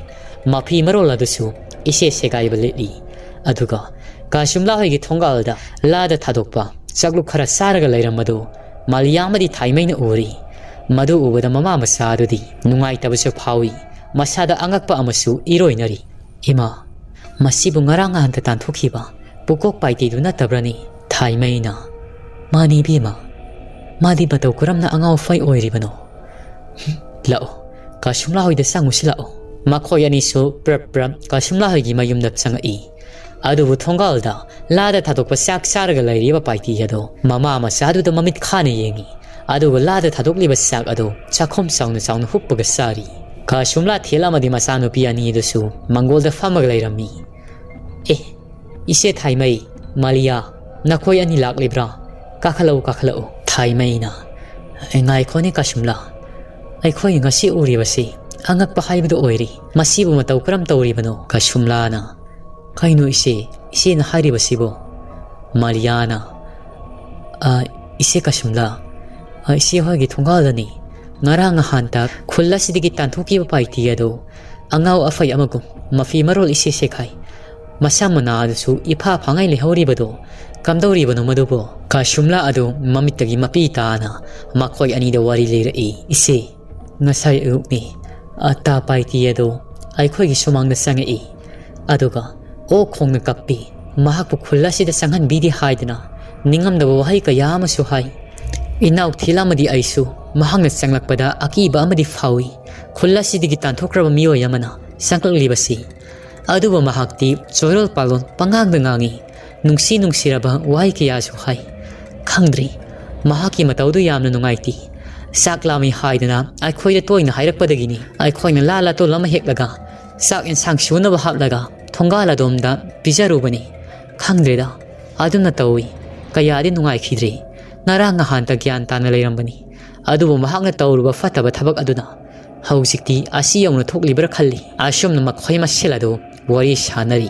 ꯃꯐꯤ ꯃꯔꯣꯜ ꯑꯗꯨꯁꯨ ꯏꯁꯦ ꯁꯦꯒꯥꯏꯕ ꯂꯤꯠꯂꯤ꯫ ꯑꯗꯨꯒ ꯀꯥꯁꯨꯝꯂꯥ ꯍꯣꯏꯒꯤ ꯊꯣꯡꯒꯥꯜꯗ ꯂꯥꯗ ꯊꯥꯗꯣꯛꯄ ꯆꯥꯛꯂꯨꯛ ꯈꯔ ꯆꯥꯔꯒ ꯂꯩꯔꯝꯕꯗꯨ ꯃꯥꯂꯤꯌꯥ ꯑꯃꯗꯤ ꯊꯥꯏꯃꯩꯅ ꯎꯔꯤ꯫ ꯃꯗꯨ ꯎꯕꯗ ꯃꯃꯥ ꯃꯆꯥ ꯑꯗꯨꯗꯤ ꯅꯨꯡꯉꯥꯏꯇꯕꯁꯨ ꯐꯥꯎꯏ꯫ ꯃꯁꯥꯗ ꯑꯉꯛꯄ ꯑꯃꯁꯨ ꯏꯔꯣꯏꯅꯔꯤ꯫ "ꯏꯃꯥ, ꯃꯁꯤꯕꯨ ꯉꯔꯥꯡ ꯅꯍꯥꯟꯇ ꯇꯥꯟꯊꯣꯛꯈꯤꯕ ꯄꯨꯀꯣꯛ ꯄꯥꯏꯇꯤꯗꯨ ꯅꯠꯇꯕ꯭ꯔꯅꯤ?" ꯊꯥꯏꯃꯩꯅ, "ꯃꯥꯅꯤ ꯏꯕꯦꯝꯃ, ꯃꯥꯗꯤ ꯃꯇꯧ ꯀꯔꯝꯅ ꯑꯉꯥꯎ ꯑꯐꯩ ꯑꯣꯏꯔꯤꯕꯅꯣ? ꯂꯥꯛꯑꯣ, ꯀꯥꯁꯨꯝꯂꯥ ꯍꯣꯏꯗ ꯆꯪꯉꯨꯁꯤ ꯂꯥꯛꯑꯣ꯫" ꯃꯈꯣꯏ ꯑꯅꯤꯁꯨ ꯄ꯭ꯔꯞ ꯄ꯭ꯔꯞ ꯀꯥꯁꯨꯝꯂꯥ ꯍꯣꯏꯒꯤ ꯃꯌꯨꯝꯗ ꯆꯪꯉꯛꯏ꯫ ꯑꯗꯨꯕꯨ ꯊꯣꯡꯒꯥꯜꯗ ꯂꯥꯗ ꯊꯥꯗꯣꯛꯄ ꯆꯥꯛ ꯆꯥꯔꯒ ꯂꯩꯔꯤꯕ ꯄꯥꯏꯇꯤ ꯑꯗꯣ ꯃꯃꯥ ꯃꯆꯥꯗꯨꯗ ꯃꯃꯤꯠ ꯈꯥꯅ ꯌꯦꯡꯉꯤ꯫ ꯑꯗꯨꯒ ꯂꯥꯗ ꯊꯥꯗꯣꯛꯂꯤꯕ ꯆꯥꯛ ꯑꯗꯣ ꯆꯥꯛꯈꯨꯝ ꯆꯥꯎꯅ ꯆꯥꯎꯅ ꯍꯨꯞꯄꯒ ꯆꯥꯔꯤ꯫ ꯀꯥꯁꯨꯝꯂꯥ ꯊꯦꯜ ꯑꯃꯗꯤ ꯃꯆꯥꯅꯨꯄꯤ ꯑꯅꯤꯗꯨꯁꯨ ꯃꯪꯒꯣꯜꯗ ꯐꯝꯃꯒ ꯂꯩꯔꯝꯃꯤ꯫ "ꯑꯦ, ꯏꯆꯦ ꯊꯥꯏꯃꯩ, ꯃꯥꯂꯤꯌꯥ, ꯅꯈꯣꯏ ꯑꯅꯤ ꯂꯥꯛꯂꯤꯕ꯭ꯔꯥ? ꯀꯥꯈꯠꯂꯛꯎ, ꯀꯥꯈꯠꯂꯛꯎ꯫" ꯊꯥꯏꯃꯩꯅ, "ꯑꯦ, ꯉꯥꯏꯈꯣꯅꯦ ꯀꯥꯁꯨꯝꯂꯥ, ꯑꯩꯈꯣꯏ ꯉꯁꯤ ꯎꯔꯤꯕꯁꯤ ꯑꯉꯛꯄ ꯍꯥꯏꯕꯗꯨ ꯑꯣꯏꯔꯤ꯫ ꯃꯁꯤꯕꯨ ꯃꯇꯧ ꯀꯔꯝ ꯇꯧꯔꯤꯕꯅꯣ?" ꯀꯥꯁꯨꯝꯂꯥꯅ, "ꯀꯩꯅꯣ ꯏꯆꯦ, ꯏꯆꯦꯅ ꯍꯥꯏꯔꯤꯕꯁꯤꯕꯣ?" ꯃꯥꯂꯤꯌꯥꯅ, "ꯑ, ꯏꯆꯦ ꯀꯥꯁꯨꯝꯂꯥ, ꯑ, ꯏꯆꯦ ꯍꯣꯏꯒꯤ ꯊꯣꯡꯒꯥꯜꯗꯅꯤ꯫ ꯉꯔꯥꯡ ꯅꯍꯥꯟꯇ ꯈꯨꯜ ꯑꯁꯤꯗꯒꯤ ꯇꯥꯟꯊꯣꯛꯈꯤꯕ ꯄꯥꯏꯇꯤ ꯑꯗꯣ ꯑꯉꯥꯎ ꯑꯐꯩ ꯑꯃꯒꯨꯝ ꯃꯐꯤ ꯃꯔꯣꯜ ꯏꯁꯦ ꯁꯦꯈꯥꯏ꯫ ꯃꯁꯥ ꯃꯅꯥ ꯑꯗꯨꯁꯨ ꯏꯐꯥ ꯐꯥꯉꯩ ꯂꯩꯍꯧꯔꯤꯕꯗꯣ ꯀꯝꯗꯧꯔꯤꯕꯅꯣ ꯃꯗꯨꯕꯣ?" ꯀꯥꯁꯨꯝꯂꯥ ꯑꯗꯨ ꯃꯃꯤꯠꯇꯒꯤ ꯃꯄꯤ ꯇꯥꯅ ꯃꯈꯣꯏ ꯑꯅꯤꯗ ꯋꯥꯔꯤ ꯂꯤꯔꯛꯏ꯫ "ꯏꯆꯦ, ꯉꯁꯥꯏ ꯑꯌꯨꯛꯅꯤ꯫ ꯑꯇꯥ ꯄꯥꯏꯇꯤ ꯑꯗꯨ ꯑꯩꯈꯣꯏꯒꯤ ꯁꯨꯃꯥꯡꯗ ꯆꯪꯉꯛꯏ꯫ ꯑꯗꯨꯒ ꯑꯣꯛ ꯈꯣꯡꯅ ꯀꯞꯄꯤ꯫ ꯃꯍꯥꯛꯄꯨ ꯈꯨꯜ ꯑꯁꯤꯗ ꯆꯪꯍꯟꯕꯤꯗꯦ ꯍꯥꯏꯗꯨꯅ ꯅꯤꯡꯉꯝꯗꯕ ꯋꯥꯍꯩ ꯀꯌꯥ ꯑꯃꯁꯨ ꯍꯥꯏ꯫ ꯏꯅꯥꯎ ꯊꯤꯜ ꯑꯃꯗꯤ ꯑꯩꯁꯨ ꯃꯍꯥꯛꯅ ꯆꯪꯂꯛꯄꯗ ꯑꯀꯤꯕ ꯑꯃꯗꯤ ꯐꯥꯎꯏ꯫ ꯈꯨꯜ ꯑꯁꯤꯗꯒꯤ ꯇꯥꯟꯊꯣꯛꯈ꯭ꯔꯕ ꯃꯤꯑꯣꯏ ꯑꯃꯅ ꯆꯪꯂꯛꯂꯤꯕꯁꯤ꯫ ꯑꯗꯨꯕꯨ ꯃꯍꯥꯛꯇꯤ ꯆꯣꯏꯔꯣꯜ ꯄꯥꯂꯣꯜ ꯄꯉꯥꯡꯗ ꯉꯥꯡꯏ꯫ ꯅꯨꯡꯁꯤ ꯅꯨꯡꯁꯤꯔꯕ ꯋꯥꯍꯩ ꯀꯌꯥꯁꯨ ꯍꯥꯏ꯫ ꯈꯪꯗ꯭ꯔꯤ, ꯃꯍꯥꯛꯀꯤ ꯃꯇꯧꯗꯨ ꯌꯥꯝꯅ ꯅꯨꯡꯉꯥꯏꯇꯦ꯫ ꯆꯥꯛ ꯂꯥꯝꯃꯤ ꯍꯥꯏꯗꯅ ꯑꯩꯈꯣꯏꯗ ꯇꯣꯏꯅ ꯍꯥꯏꯔꯛꯄꯗꯒꯤꯅꯤ꯫ ꯑꯩꯈꯣꯏꯅ ꯂꯥ ꯂꯥꯇꯣꯜ ꯑꯃ ꯍꯦꯛꯂꯒ ꯆꯥꯛ ꯌꯦꯟꯁꯥꯡ ꯁꯨꯅꯕ ꯍꯥꯞꯂꯒ ꯊꯣꯡꯒꯥꯜ ꯑꯗꯣꯝꯗ ꯄꯤꯖꯔꯨꯕꯅꯤ꯫ "ꯈꯪꯗ꯭ꯔꯦꯗ, ꯑꯗꯨꯝꯅ ꯇꯧꯏ꯫ ꯀꯌꯥꯗꯤ ꯅꯨꯡꯉꯥꯏꯈꯤꯗ꯭ꯔꯦ꯫ ꯉꯔꯥꯡ ꯅꯍꯥꯟꯇ ꯒ꯭ꯌꯥꯟ ꯇꯥꯅ ꯂꯩꯔꯝꯕꯅꯤ꯫ ꯑꯗꯨꯕꯨ ꯃꯍꯥꯛꯅ ꯇꯧꯔꯨꯕ ꯐꯠꯇꯕ ꯊꯕꯛ ꯑꯗꯨꯅ ꯍꯧꯖꯤꯛꯇꯤ ꯑꯁꯤ ꯌꯧꯅ ꯊꯣꯛꯂꯤꯕ꯭ꯔꯥ ꯈꯜꯂꯤ꯫" ꯑꯁꯨꯝꯅ ꯃꯈꯣꯏ ꯃꯁꯦꯜ ꯑꯗꯨ ꯋꯥꯔꯤ ꯁꯥꯅꯔꯤ꯫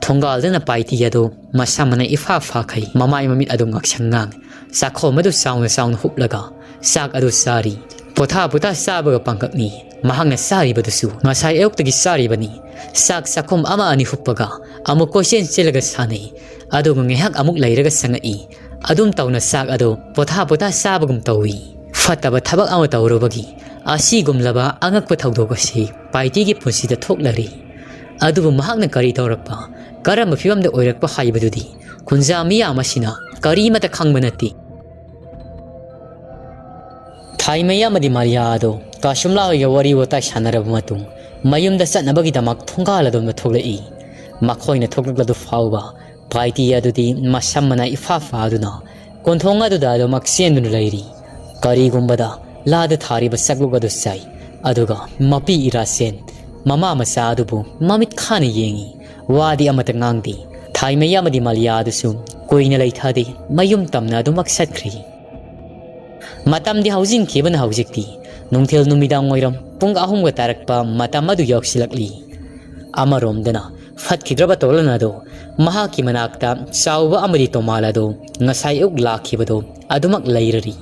ꯊꯣꯡꯒꯥꯜꯗꯅ ꯄꯥꯏꯇꯤ ꯑꯗꯨ ꯃꯁꯝ ꯃꯅꯥ ꯏꯐꯥ ꯐꯥꯈꯩ, ꯃꯃꯥꯏ ꯃꯃꯤꯠ ꯑꯗꯨ ꯉꯥꯛꯁꯪ ꯉꯥꯡ, ꯆꯥꯛꯈꯣꯝ ꯑꯗꯨ ꯆꯥꯎꯅ ꯆꯥꯎꯅ ꯍꯨꯞꯂꯒ ꯆꯥꯛ ꯑꯗꯨ ꯆꯥꯔꯤ꯫ ꯄꯣꯊꯥ ꯄꯣꯊꯥ ꯆꯥꯕꯒ ꯄꯥꯡꯀꯛꯅꯤ꯫ ꯃꯍꯥꯛꯅ ꯆꯥꯔꯤꯕꯗꯨꯁꯨ ꯉꯁꯥꯏ ꯑꯌꯨꯛꯇꯒꯤ ꯆꯥꯔꯤꯕꯅꯤ꯫ ꯆꯥꯛ ꯆꯥꯛꯈꯨꯝ ꯑꯃ ꯑꯅꯤ ꯍꯨꯞꯄꯒ ꯑꯃꯨꯛ ꯀꯣꯏꯆꯦꯟ ꯆꯦꯜꯂꯒ ꯁꯥꯟꯅꯩ꯫ ꯑꯗꯨꯒ ꯉꯥꯏꯍꯥꯛ ꯑꯃꯨꯛ ꯂꯩꯔꯒ ꯆꯪꯉꯛꯏ꯫ ꯑꯗꯨꯝ ꯇꯧꯅ ꯆꯥꯛ ꯑꯗꯨ ꯄꯣꯊꯥ ꯄꯣꯊꯥ ꯆꯥꯕꯒꯨꯝ ꯇꯧꯏ꯫ ꯐꯠꯇꯕ ꯊꯕꯛ ꯑꯃ ꯇꯧꯔꯨꯕꯒꯤ ꯑꯁꯤꯒꯨꯝꯂꯕ ꯑꯉꯛꯄ ꯊꯧꯗꯣꯛ ꯑꯁꯤ ꯄꯥꯏꯇꯤꯒꯤ ꯄꯨꯟꯁꯤꯗ ꯊꯣꯛꯂꯔꯤ꯫ ꯑꯗꯨꯕꯨ ꯃꯍꯥꯛꯅ ꯀꯔꯤ ꯇꯧꯔꯛꯄ, ꯀꯔꯝꯕ ꯐꯤꯕꯝꯗ ꯑꯣꯏꯔꯛꯄ ꯍꯥꯏꯕꯗꯨꯗꯤ ꯈꯨꯟꯖꯥ ꯃꯤꯌꯥꯝ ꯑꯁꯤꯅ ꯀꯔꯤꯃꯠꯇ ꯈꯪꯕ ꯅꯠꯇꯦ꯫ ꯊꯥꯏꯃꯩ ꯑꯃꯗꯤ ꯃꯥꯔꯤꯌꯥ ꯑꯗꯣ ꯀꯥꯁꯨꯝꯂꯥ ꯍꯣꯏꯒ ꯋꯥꯔꯤ ꯋꯥꯇꯥꯏ ꯁꯥꯟꯅꯔꯕ ꯃꯇꯨꯡ, ꯃꯌꯨꯝꯗ ꯆꯠꯅꯕꯒꯤꯗꯃꯛ ꯊꯣꯡꯒꯥꯜ ꯑꯗꯣꯝꯗ ꯊꯣꯛꯂꯛꯏ꯫ ꯃꯈꯣꯏꯅ ꯊꯣꯛꯂꯛꯂꯗꯨ ꯐꯥꯎꯕ ꯄꯥꯏꯇꯤ ꯑꯗꯨꯗꯤ ꯃꯁꯝ ꯃꯅꯥ ꯏꯐꯥ ꯐꯥꯗꯨꯅ ꯀꯣꯟꯊꯣꯡ ꯑꯗꯨꯗ ꯑꯗꯨꯃꯛ ꯆꯦꯟꯗꯨꯅ ꯂꯩꯔꯤ꯫ ꯀꯔꯤꯒꯨꯝꯕꯗ ꯂꯥꯗ ꯊꯥꯔꯤꯕ ꯆꯥꯛꯂꯨꯛ ꯑꯗꯨ ꯆꯥꯏ, ꯑꯗꯨꯒ ꯃꯄꯤ ꯏꯔꯥꯁꯦꯟ ꯃꯃꯥ ꯃꯆꯥ ꯑꯗꯨꯕꯨ ꯃꯃꯤꯠ ꯈꯥꯅ ꯌꯦꯡꯏ꯫ ꯋꯥꯗꯤ ꯑꯃꯠꯇ ꯉꯥꯡꯗꯦ꯫ ꯊꯥꯏꯃꯩ ꯑꯃꯗꯤ ꯃꯥꯂꯤꯌꯥ ꯑꯗꯨꯁꯨ ꯀꯨꯏꯅ ꯂꯩꯊꯗꯦ, ꯃꯌꯨꯝ ꯇꯝꯅ ꯑꯗꯨꯃꯛ ꯆꯠꯈ꯭ꯔꯤ꯫ ꯃꯇꯝꯗꯤ ꯍꯧꯖꯤꯟꯈꯤꯕꯅ ꯍꯧꯖꯤꯛꯇꯤ ꯅꯨꯡꯊꯤꯜ ꯅꯨꯃꯤꯗꯥꯡ ꯋꯥꯏꯔꯝ ꯄꯨꯡ ꯑꯍꯨꯝꯒ ꯇꯥꯔꯛꯄ ꯃꯇꯝ ꯑꯗꯨ ꯌꯧꯁꯤꯜꯂꯛꯂꯤ꯫ ꯑꯃꯔꯣꯝꯗꯅ ꯐꯠꯈꯤꯗ꯭ꯔꯕ ꯇꯣꯂꯟ ꯑꯗꯨ ꯃꯍꯥꯛꯀꯤ ꯃꯅꯥꯛꯇ ꯆꯥꯎꯕ ꯑꯃꯗꯤ ꯇꯣꯃꯥꯜ ꯑꯗꯨ ꯉꯁꯥꯏ ꯑꯌꯨꯛ ꯂꯥꯛꯈꯤꯕꯗꯨ ꯑꯗꯨꯃꯛ ꯂꯩꯔꯔꯤ꯫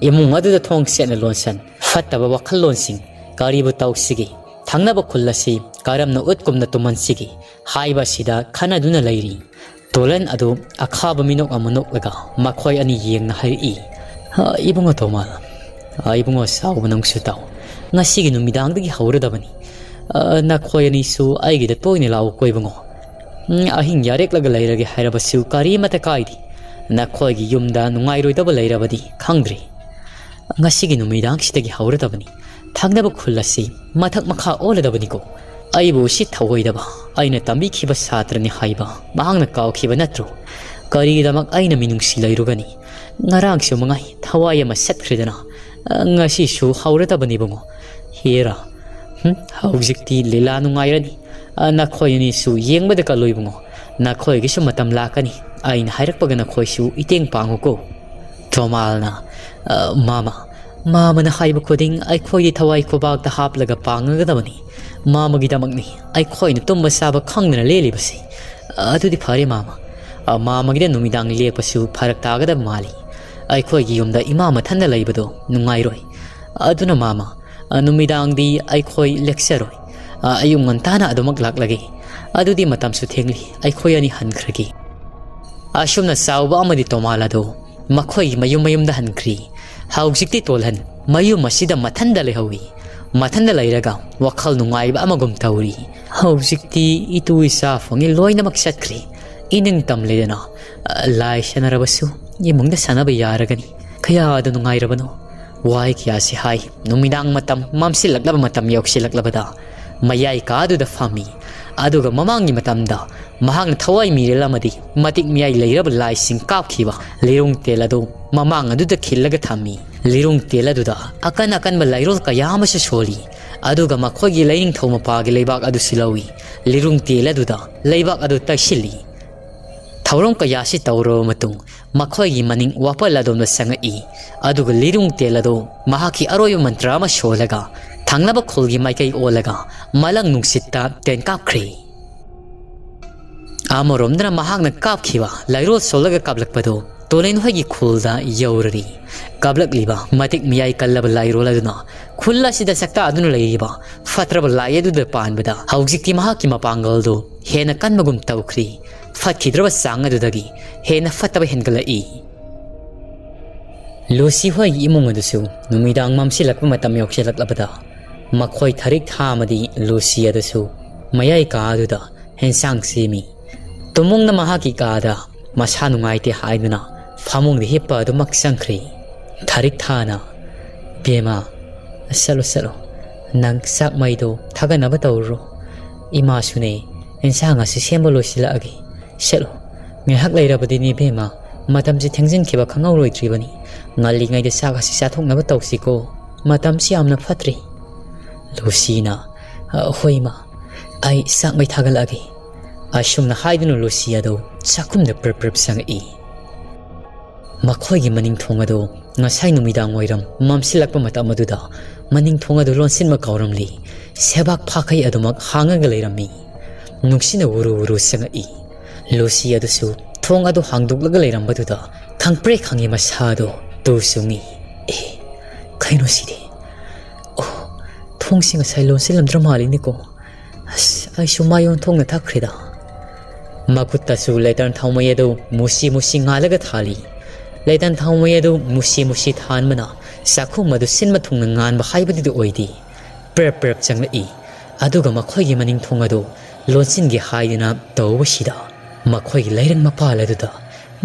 ꯏꯃꯨꯡ ꯑꯗꯨꯗ ꯊꯣꯡ ꯁꯦꯠꯅ ꯂꯣꯟꯁꯟ, ꯐꯠꯇꯕ ꯋꯥꯈꯜꯂꯣꯟꯁꯤꯡ, ꯀꯔꯤꯕꯨ ꯇꯧꯁꯤꯒꯦ? ꯊꯪꯅꯕ ꯈꯨꯜ ꯑꯁꯤ ꯀꯔꯝꯅ ꯎꯠꯀꯨꯝꯅ ꯇꯨꯝꯍꯟꯁꯤꯒꯦ ꯍꯥꯏꯕ ꯑꯁꯤꯗ ꯈꯟꯅꯗꯨꯅ ꯂꯩꯔꯤ꯫ ꯇꯣꯂꯟ ꯑꯗꯨ ꯑꯈꯥꯕ ꯃꯤꯅꯣꯛ ꯑꯃ ꯅꯣꯛꯂꯒ ꯃꯈꯣꯏ ꯑꯅꯤ ꯌꯦꯡꯅ ꯍꯥꯏꯔꯛꯏ, "ꯑ, ꯏꯕꯨꯡꯉꯣ ꯇꯣꯃꯥꯜ, ꯑ, ꯏꯕꯨꯡꯉꯣ ꯆꯥꯎꯕ, ꯅꯪꯁꯨ ꯇꯥꯎ꯫ ꯉꯁꯤꯒꯤ ꯅꯨꯃꯤꯗꯥꯡꯗꯒꯤ ꯍꯧꯔꯗꯕꯅꯤ꯫ ꯑ, ꯅꯈꯣꯏ ꯑꯅꯤꯁꯨ ꯑꯩꯒꯤꯗ ꯇꯣꯏꯅ ꯂꯥꯛꯎꯀꯣ ꯏꯕꯨꯡꯉꯣ꯫ ꯎꯝ, ꯑꯍꯤꯡ ꯌꯥꯔꯦꯛꯂꯒ ꯂꯩꯔꯒꯦ ꯍꯥꯏꯔꯕꯁꯨ ꯀꯔꯤꯃꯠꯇ ꯀꯥꯏꯗꯦ꯫ ꯅꯈꯣꯏꯒꯤ ꯌꯨꯝꯗ ꯅꯨꯡꯉꯥꯏꯔꯣꯏꯗꯕ ꯂꯩꯔꯕꯗꯤ ꯈꯪꯗ꯭ꯔꯦ꯫ ꯉꯁꯤꯒꯤ ꯅꯨꯃꯤꯗꯥꯡꯁꯤꯗꯒꯤ ꯍꯧꯔꯗꯕꯅꯤ꯫ ꯊꯪꯅꯕ ꯈꯨꯜ ꯑꯁꯤ ꯃꯊꯛ ꯃꯈꯥ ꯑꯣꯜꯂꯗꯕꯅꯤꯀꯣ꯫ ꯑꯩꯕꯨ ꯎꯁꯤꯠ ꯊꯑꯣꯏꯗꯕ ꯑꯩꯅ ꯇꯝꯕꯤꯈꯤꯕ ꯁꯥꯇ꯭ꯔꯅꯤ ꯍꯥꯏꯕ ꯃꯍꯥꯛꯅ ꯀꯥꯎꯈꯤꯕ ꯅꯠꯇ꯭ꯔꯣ? ꯀꯔꯤꯒꯤꯗꯃꯛ ꯑꯩꯅ ꯃꯤꯅꯨꯡꯁꯤ ꯂꯩꯔꯨꯒꯅꯤ? ꯉꯔꯥꯡꯁꯨ ꯃꯉꯥꯏ ꯊꯋꯥꯏ ꯑꯃ ꯆꯠꯈ꯭ꯔꯦꯗꯅ, ꯉꯁꯤꯁꯨ ꯍꯧꯔꯗꯕꯅꯤ ꯏꯕꯨꯡꯉꯣ꯫ ꯍꯦꯔꯥ, ꯍꯨꯝ, ꯍꯧꯖꯤꯛꯇꯤ ꯂꯤꯂꯥ ꯅꯨꯡꯉꯥꯏꯔꯅꯤ꯫ ꯅꯈꯣꯏ ꯑꯅꯤꯁꯨ ꯌꯦꯡꯕꯗ ꯀꯜꯂꯨ ꯏꯕꯨꯡꯉꯣ꯫ "ꯅꯈꯣꯏꯒꯤꯁꯨ ꯃꯇꯝ ꯂꯥꯛꯀꯅꯤ, ꯑꯩꯅ ꯍꯥꯏꯔꯛꯄꯒ ꯅꯈꯣꯏꯁꯨ ꯏꯇꯦꯡ ꯄꯥꯡꯉꯨꯀꯣ꯫" ꯇꯣꯃꯥꯜꯅ, "ꯑ, ꯃꯥꯃ, ꯃꯥꯃꯅ ꯍꯥꯏꯕ ꯈꯨꯗꯤꯡ ꯑꯩꯈꯣꯏꯗꯤ ꯊꯋꯥꯏ ꯈꯨꯕꯥꯛꯇ ꯍꯥꯞꯂꯒ ꯄꯥꯡꯉꯒꯗꯕꯅꯤ꯫ ꯃꯥꯃꯒꯤꯗꯃꯛꯅꯤ ꯑꯩꯈꯣꯏꯅ ꯇꯨꯝꯕ ꯆꯥꯕ ꯈꯪꯗꯅ ꯂꯦꯜꯂꯤꯕꯁꯤ꯫ ꯑꯗꯨꯗꯤ ꯐꯔꯦ ꯃꯥꯃ, ꯑ, ꯃꯥꯃꯒꯤꯗ ꯅꯨꯃꯤꯗꯥꯡ ꯂꯦꯛꯄꯁꯨ ꯐꯔꯛ ꯇꯥꯒꯗꯕ ꯃꯥꯜꯂꯤ꯫ ꯑꯩꯈꯣꯏꯒꯤ ꯌꯨꯝꯗ ꯏꯃꯥ ꯃꯊꯟꯇ ꯂꯩꯕꯗꯣ ꯅꯨꯡꯉꯥꯏꯔꯣꯏ꯫ ꯑꯗꯨꯅ ꯃꯥꯃ, ꯑ, ꯅꯨꯃꯤꯗꯥꯡꯗꯤ ꯑꯩꯈꯣꯏ ꯂꯦꯛꯆꯔꯣꯏ꯫ ꯑ, ꯑꯌꯨꯛ ꯉꯟꯇꯥꯅ ꯑꯗꯨꯃꯛ ꯂꯥꯛꯂꯒꯦ꯫ ꯑꯗꯨꯗꯤ ꯃꯇꯝꯁꯨ ꯊꯦꯡꯂꯤ, ꯑꯩꯈꯣꯏ ꯑꯅꯤ ꯍꯟꯈ꯭ꯔꯒꯦ꯫" ꯑꯁꯨꯝꯅ ꯆꯥꯎꯕ ꯑꯃꯗꯤ ꯇꯣꯃꯥꯜ ꯑꯗꯨ ꯃꯈꯣꯏꯒꯤ ꯃꯌꯨꯝ ꯃꯌꯨꯝꯗ ꯍꯟꯈ꯭ꯔꯤ꯫ ꯍꯧꯖꯤꯛꯇꯤ ꯇꯣꯜꯍꯟ ꯃꯌꯨꯝ ꯑꯁꯤꯗ ꯃꯊꯟꯗ ꯂꯩꯍꯧꯏ꯫ ꯃꯊꯟꯗ ꯂꯩꯔꯒ ꯋꯥꯈꯜ ꯅꯨꯡꯉꯥꯏꯕ ꯑꯃꯒꯨꯝ ꯇꯧꯔꯤ꯫ ꯍꯧꯖꯤꯛꯇꯤ ꯏꯇꯨ ꯏꯆꯥ ꯐꯪꯉꯤ ꯂꯣꯏꯅꯃꯛ ꯆꯠꯈ꯭ꯔꯦ꯫ ꯏꯅꯤꯡꯇꯝ ꯂꯩꯗꯅ, ꯑ, ꯂꯥꯏ ꯁꯥꯟꯅꯔꯕꯁꯨ ꯏꯃꯨꯡꯗ ꯁꯥꯟꯅꯕ ꯌꯥꯔꯒꯅꯤ꯫ ꯀꯌꯥꯗ ꯅꯨꯡꯉꯥꯏꯔꯕꯅꯣ꯫ ꯋꯥꯍꯩ ꯀꯌꯥꯁꯤ ꯍꯥꯏ꯫ ꯅꯨꯃꯤꯗꯥꯡ ꯃꯇꯝ ꯃꯝꯁꯤꯜꯂꯛꯂꯕ ꯃꯇꯝ ꯌꯧꯁꯤꯜꯂꯛꯂꯕꯗ ꯃꯌꯥꯏ ꯀꯥꯗꯨꯗ ꯐꯝꯃꯤ꯫ ꯑꯗꯨꯒ ꯃꯃꯥꯡꯒꯤ ꯃꯇꯝꯗ ꯃꯍꯥꯛꯅ ꯊꯋꯥꯏ ꯃꯤꯔꯦꯜ ꯑꯃꯗꯤ ꯃꯇꯤꯛ ꯃꯌꯥꯏ ꯂꯩꯔꯕ ꯂꯥꯏꯁꯤꯡ ꯀꯥꯞꯈꯤꯕ ꯂꯤꯔꯨꯡ ꯇꯦꯜ ꯑꯗꯨ ꯃꯃꯥꯡ ꯑꯗꯨꯗ ꯈꯤꯜꯂꯒ ꯊꯝꯃꯤ꯫ ꯂꯤꯔꯨꯡ ꯇꯦꯜ ꯑꯗꯨꯗ ꯑꯀꯟ ꯑꯀꯟꯕ ꯂꯥꯏꯔꯣꯜ ꯀꯌꯥ ꯑꯃꯁꯨ ꯁꯣꯜꯂꯤ꯫ ꯑꯗꯨꯒ ꯃꯈꯣꯏꯒꯤ ꯂꯥꯏꯅꯤꯡꯊꯧ ꯃꯄꯥꯒꯤ ꯂꯩꯕꯥꯛ ꯑꯗꯨꯁꯨ ꯂꯧꯏ꯫ ꯂꯤꯔꯨꯡ ꯇꯦꯜ ꯑꯗꯨꯗ ꯂꯩꯕꯥꯛ ꯑꯗꯨ ꯇꯩꯁꯤꯜꯂꯤ꯫ ꯊꯧꯔꯝ ꯀꯌꯥꯁꯤ ꯇꯧꯔꯕ ꯃꯇꯨꯡ ꯃꯈꯣꯏꯒꯤ ꯃꯅꯤꯡ ꯋꯥꯄꯜ ꯑꯗꯣꯝꯗ ꯆꯪꯉꯛꯏ꯫ ꯑꯗꯨꯒ ꯂꯤꯔꯨꯡ ꯇꯦꯜ ꯑꯗꯨ ꯃꯍꯥꯛꯀꯤ ꯑꯔꯣꯏꯕ ꯃꯟꯇ꯭ꯔ ꯑꯃ ꯁꯣꯜꯂꯒ ꯊꯪꯅꯕ ꯈꯨꯜꯒꯤ ꯃꯥꯏꯀꯩ ꯑꯣꯜꯂꯒ ꯃꯂꯪ ꯅꯨꯡꯁꯤꯠꯇ ꯇꯦꯟ ꯀꯥꯞꯈ꯭ꯔꯦ꯫ ꯑꯃꯔꯣꯝꯗꯅ ꯃꯍꯥꯛꯅ ꯀꯥꯞꯈꯤꯕ ꯂꯥꯏꯔꯣꯜ ꯁꯣꯜꯂꯒ ꯀꯥꯞꯂꯛꯄꯗꯨ ꯇꯣꯂꯦꯟ ꯍꯣꯏꯒꯤ ꯈꯨꯜꯗ ꯌꯧꯔꯔꯤ꯫ ꯀꯥꯞꯂꯛꯂꯤꯕ ꯃꯇꯤꯛ ꯃꯤꯌꯥꯏ ꯀꯜꯂꯕ ꯂꯥꯏꯔꯣꯜ ꯑꯗꯨꯅ ꯈꯨꯜ ꯑꯁꯤꯗ ꯁꯛꯇꯥꯗꯨꯅ ꯂꯩꯔꯤꯕ ꯐꯠꯇ꯭ꯔꯕ ꯂꯥꯏ ꯑꯗꯨꯗ ꯄꯥꯟꯕꯗ ꯍꯧꯖꯤꯛꯇꯤ ꯃꯍꯥꯛꯀꯤ ꯃꯄꯥꯡꯒꯜꯗꯨ ꯍꯦꯟꯅ ꯀꯟꯕꯒꯨꯝ ꯇꯧꯈ꯭ꯔꯤ꯫ ꯐꯠꯈꯤꯗ꯭ꯔꯕ ꯆꯥꯡ ꯑꯗꯨꯗꯒꯤ ꯍꯦꯟꯅ ꯐꯠꯇꯕ ꯍꯦꯟꯒꯠꯂꯛꯏ꯫ ꯂꯨꯁꯤ ꯍꯣꯏꯒꯤ ꯏꯃꯨꯡ ꯑꯗꯨꯁꯨ ꯅꯨꯃꯤꯗꯥꯡ ꯃꯝꯁꯤꯜꯂꯛꯄ ꯃꯇꯝ ꯌꯧꯁꯤꯜꯂꯛꯂꯕꯗ ꯃꯈꯣꯏ ꯊꯔꯤꯛ ꯊꯥ ꯑꯃꯗꯤ ꯂꯨꯁꯤ ꯑꯗꯨꯁꯨ ꯃꯌꯥꯏ ꯀꯥ ꯑꯗꯨꯗ ꯍꯦꯟꯁꯥꯡ ꯁꯦꯝꯃꯤ꯫ ꯇꯨꯃꯨꯡꯅ ꯃꯍꯥꯛꯀꯤ ꯀꯥꯗ ꯃꯁꯥ ꯅꯨꯡꯉꯥꯏꯇꯦ ꯍꯥꯏꯗꯨꯅ ꯐꯃꯨꯡꯗ ꯍꯤꯞꯄ ꯑꯗꯨꯃꯛ ꯆꯪꯈ꯭ꯔꯦ꯫ ꯊꯔꯤꯛ ꯊꯥꯅ, "ꯏꯕꯦꯝꯃ, ꯆꯠꯂꯣ, ꯆꯠꯂꯣ꯫ ꯅꯪ ꯆꯥꯛ ꯃꯩꯗꯣ ꯊꯥꯒꯠꯅꯕ ꯇꯧꯔꯨꯔꯣ꯫ ꯏꯃꯥꯁꯨꯅꯦ, ꯏꯟꯁꯥꯡ ꯑꯁꯤ ꯁꯦꯝꯕ ꯂꯣꯏꯁꯤꯜꯂꯛꯑꯒꯦ꯫ ꯆꯠꯂꯣ꯫ ꯉꯥꯏꯍꯥꯛ ꯂꯩꯔꯕꯗꯤꯅꯦ ꯏꯕꯦꯝꯃ, ꯃꯇꯝꯁꯤ ꯊꯦꯡꯖꯤꯟꯈꯤꯕ ꯈꯪꯍꯧꯔꯣꯏꯗ꯭ꯔꯤꯕꯅꯤ꯫ ꯉꯜꯂꯤꯉꯩꯗ ꯆꯥꯛ ꯑꯁꯤ ꯆꯥꯊꯣꯛꯅꯕ ꯇꯧꯁꯤꯀꯣ꯫ ꯃꯇꯝꯁꯤ ꯌꯥꯝꯅ ꯐꯠꯇ꯭ꯔꯤ꯫" ꯂꯨꯁꯤꯅ, "ꯑ, ꯍꯣꯏ ꯏꯃꯥ, ꯑꯩ ꯆꯥꯛ ꯃꯩ ꯊꯥꯒꯠꯂꯛꯑꯒꯦ꯫" ꯑꯁꯨꯝꯅ ꯍꯥꯏꯗꯨꯅ ꯂꯨꯁꯤ ꯑꯗꯨ ꯆꯥꯛꯈꯨꯝꯗ ꯄ꯭ꯔꯞ ꯄ꯭ꯔꯞ ꯆꯪꯉꯛꯏ꯫ ꯃꯈꯣꯏꯒꯤ ꯃꯅꯤꯡ ꯊꯣꯡ ꯑꯗꯨ ꯉꯁꯥꯏ ꯅꯨꯃꯤꯗꯥꯡ ꯋꯥꯏꯔꯝ ꯃꯝꯁꯤꯜꯂꯛꯄ ꯃꯇꯝ ꯑꯗꯨꯗ ꯃꯅꯤꯡ ꯊꯣꯡ ꯑꯗꯨ ꯂꯣꯟꯁꯤꯟꯕ ꯀꯥꯎꯔꯝꯂꯤ꯫ ꯁꯦꯕꯥꯛ ꯐꯥꯈꯩ ꯑꯗꯨꯃꯛ ꯍꯥꯡꯉꯒ ꯂꯩꯔꯝꯃꯤ꯫ ꯅꯨꯡꯁꯤꯠꯅ ꯎꯔꯨ ꯎꯔꯨ ꯆꯪꯉꯛꯏ꯫ ꯂꯨꯁꯤ ꯑꯗꯨꯁꯨ ꯊꯣꯡ ꯑꯗꯨ ꯍꯥꯡꯗꯣꯛꯂꯒ ꯂꯩꯔꯝꯕꯗꯨꯗ ꯈꯪꯄ꯭ꯔꯦꯛ ꯈꯪꯉꯤ ꯃꯁꯥꯗꯣ ꯇꯨ ꯆꯨꯡꯉꯤ꯫ ꯑꯦ, ꯀꯩꯅꯣ ꯁꯤꯗꯤ? ꯑꯣ, ꯊꯣꯡꯁꯤ ꯉꯁꯥꯏ ꯂꯣꯟꯁꯤꯜꯂꯝꯗ꯭ꯔ ꯃꯥꯜꯂꯤꯅꯦꯀꯣ꯫ ꯑꯁ, ꯑꯩꯁꯨ ꯃꯥꯏ ꯑꯣꯟꯊꯣꯛꯅ ꯊꯛꯈ꯭ꯔꯦꯗ꯫ ꯃꯈꯨꯠꯇꯁꯨ ꯂꯦꯇꯔꯟ ꯊꯥꯎꯃꯩ ꯑꯗꯨ ꯃꯨꯁꯤ ꯃꯨꯁꯤ ꯉꯥꯜꯂꯒ ꯊꯥꯜꯂꯤ꯫ ꯂꯦꯇꯔꯟ ꯊꯥꯎꯃꯩ ꯑꯗꯨ ꯃꯨꯁꯤ ꯃꯨꯁꯤ ꯊꯥꯟꯕꯅ ꯆꯥꯛꯈꯨꯝ ꯑꯗꯨ ꯁꯤꯟꯕ ꯊꯨꯡꯅ ꯉꯥꯟꯕ ꯍꯥꯏꯕꯗꯨꯗꯤ ꯑꯣꯏꯗꯦ꯫ ꯄ꯭ꯔꯦꯞ ꯄ꯭ꯔꯦꯞ ꯆꯪꯂꯛꯏ꯫ ꯑꯗꯨꯒ ꯃꯈꯣꯏꯒꯤ ꯃꯅꯤꯡ ꯊꯣꯡ ꯑꯗꯨ ꯂꯣꯟꯁꯤꯟꯒꯦ ꯍꯥꯏꯗꯨꯅ ꯇꯧꯕꯁꯤꯗ ꯃꯈꯣꯏꯒꯤ ꯂꯩꯔꯪ ꯃꯄꯥꯜ ꯑꯗꯨꯗ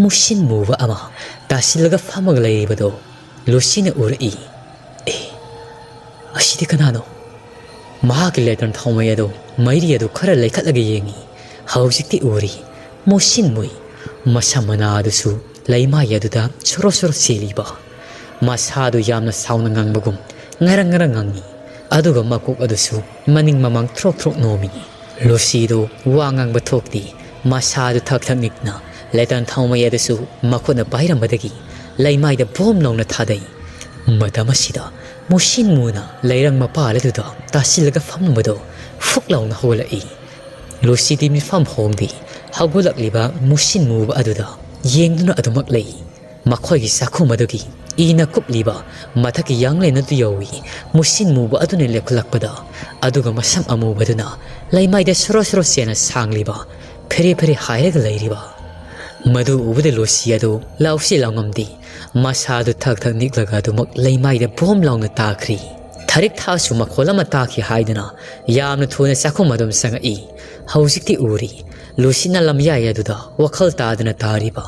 ꯃꯨꯁꯤꯟ ꯃꯨꯕ ꯑꯃ ꯇꯥꯁꯤꯜꯂꯒ ꯐꯝꯃꯒ ꯂꯩꯔꯤꯕꯗꯣ ꯂꯨꯁꯤꯅ ꯎꯔꯛꯏ꯫ ꯑꯦ, ꯑꯁꯤꯗꯤ ꯀꯅꯥꯅꯣ? ꯃꯍꯥꯛꯀꯤ ꯂꯦꯇꯔꯟ ꯊꯥꯎꯃꯩ ꯑꯗꯨ, ꯃꯩꯔꯤ ꯑꯗꯨ ꯈꯔ ꯂꯩꯈꯠꯂꯒ ꯌꯦꯡꯉꯤ꯫ ꯍꯧꯖꯤꯛꯇꯤ ꯎꯔꯤ꯫ ꯃꯨꯁꯤꯟ ꯃꯨꯏ꯫ ꯃꯁꯝ ꯃꯅꯥ ꯑꯗꯨꯁꯨ ꯂꯩꯃꯥꯏ ꯑꯗꯨꯗ ꯁꯣꯔꯣ ꯁꯣꯔꯣ ꯆꯦꯜꯂꯤꯕ꯫ ꯃꯁꯥꯗꯨ ꯌꯥꯝꯅ ꯁꯥꯎꯅ ꯉꯥꯡꯕꯒꯨꯝ ꯉꯔꯪ ꯉꯔꯪ ꯉꯪꯉꯤ꯫ ꯑꯗꯨꯒ ꯃꯀꯣꯛ ꯑꯗꯨꯁꯨ ꯃꯅꯤꯡ ꯃꯃꯥꯡ ꯊ꯭ꯔꯣꯛ ꯊ꯭ꯔꯣꯛ ꯅꯣꯝꯃꯤ꯫ ꯂꯨꯁꯤꯗꯨ ꯋꯥ ꯉꯥꯡꯕ ꯊꯣꯛꯇꯦ꯫ ꯃꯁꯥꯗꯨ ꯊꯛ ꯊꯛ ꯅꯤꯛꯅ ꯂꯦꯇꯔꯟ ꯊꯥꯎꯃꯩ ꯑꯗꯨꯁꯨ ꯃꯈꯨꯠꯅ ꯄꯥꯏꯔꯝꯕꯗꯒꯤ ꯂꯩꯃꯥꯏꯗ ꯕꯣꯝ ꯂꯥꯎꯅ ꯊꯥꯗꯩ꯫ ꯃꯇꯝ ꯑꯁꯤꯗ ꯃꯨꯁꯤꯟ ꯃꯨꯅ ꯂꯩꯔꯪ ꯃꯄꯥꯜ ꯑꯗꯨꯗ ꯇꯥꯁꯤꯜꯂꯒ ꯐꯝꯂꯝꯕꯗꯣ ꯐꯨꯛ ꯂꯥꯎꯅ ꯍꯧꯒꯠꯂꯛꯏ꯫ ꯂꯨꯁꯤꯗꯤ ꯃꯤꯠꯐꯝ ꯍꯣꯡꯗꯦ꯫ ꯍꯧꯒꯠꯂꯛꯂꯤꯕ ꯃꯨꯁꯤꯟ ꯃꯨꯕ ꯑꯗꯨꯗ ꯌꯦꯡꯗꯨꯅ ꯑꯗꯨꯃꯛ ꯂꯩ꯫ ꯃꯈꯣꯏꯒꯤ ꯆꯥꯛꯈꯨꯝ ꯑꯗꯨꯒꯤ ꯏꯅ ꯀꯨꯞꯂꯤꯕ ꯃꯊꯛꯀꯤ ꯌꯥꯡꯂꯦꯟ ꯑꯗꯨ ꯌꯧꯏ꯫ ꯃꯨꯁꯤꯟ ꯃꯨꯕ ꯑꯗꯨꯅ ꯂꯦꯞꯈꯠꯂꯛꯄꯗ, ꯑꯗꯨꯒ ꯃꯁꯝ ꯑꯃꯨꯕꯗꯨꯅ ꯂꯩꯃꯥꯏꯗ ꯁꯣꯔꯣ ꯁꯣꯔꯣ ꯆꯦꯟꯅ ꯁꯥꯡꯂꯤꯕ, ꯐꯦꯔꯦ ꯐꯦꯔꯦ ꯍꯥꯏꯔꯒ ꯂꯩꯔꯤꯕ꯫ ꯃꯗꯨ ꯎꯕꯗ ꯂꯨꯁꯤ ꯑꯗꯨ ꯂꯥꯎꯁꯤ ꯂꯥꯎꯉꯝꯗꯦ꯫ ꯃꯁꯥꯗꯨ ꯊꯛ ꯊꯛ ꯅꯤꯛꯂꯒ ꯑꯗꯨꯃꯛ ꯂꯩꯃꯥꯏꯗ ꯕꯣꯝ ꯂꯥꯎꯅ ꯇꯥꯈ꯭ꯔꯤ꯫ ꯊꯔꯤꯛ ꯊꯥꯁꯨ ꯃꯈꯣꯜ ꯑꯃ ꯇꯥꯈꯤ ꯍꯥꯏꯗꯨꯅ ꯌꯥꯝꯅ ꯊꯨꯅ ꯆꯥꯛꯈꯨꯝ ꯑꯗꯨꯝ ꯆꯪꯉꯛꯏ꯫ ꯍꯧꯖꯤꯛꯇꯤ ꯎꯔꯤ꯫ ꯂꯨꯁꯤꯅ ꯂꯝꯌꯥꯏ ꯑꯗꯨꯗ ꯋꯥꯈꯜ ꯇꯥꯗꯅ ꯇꯥꯔꯤꯕ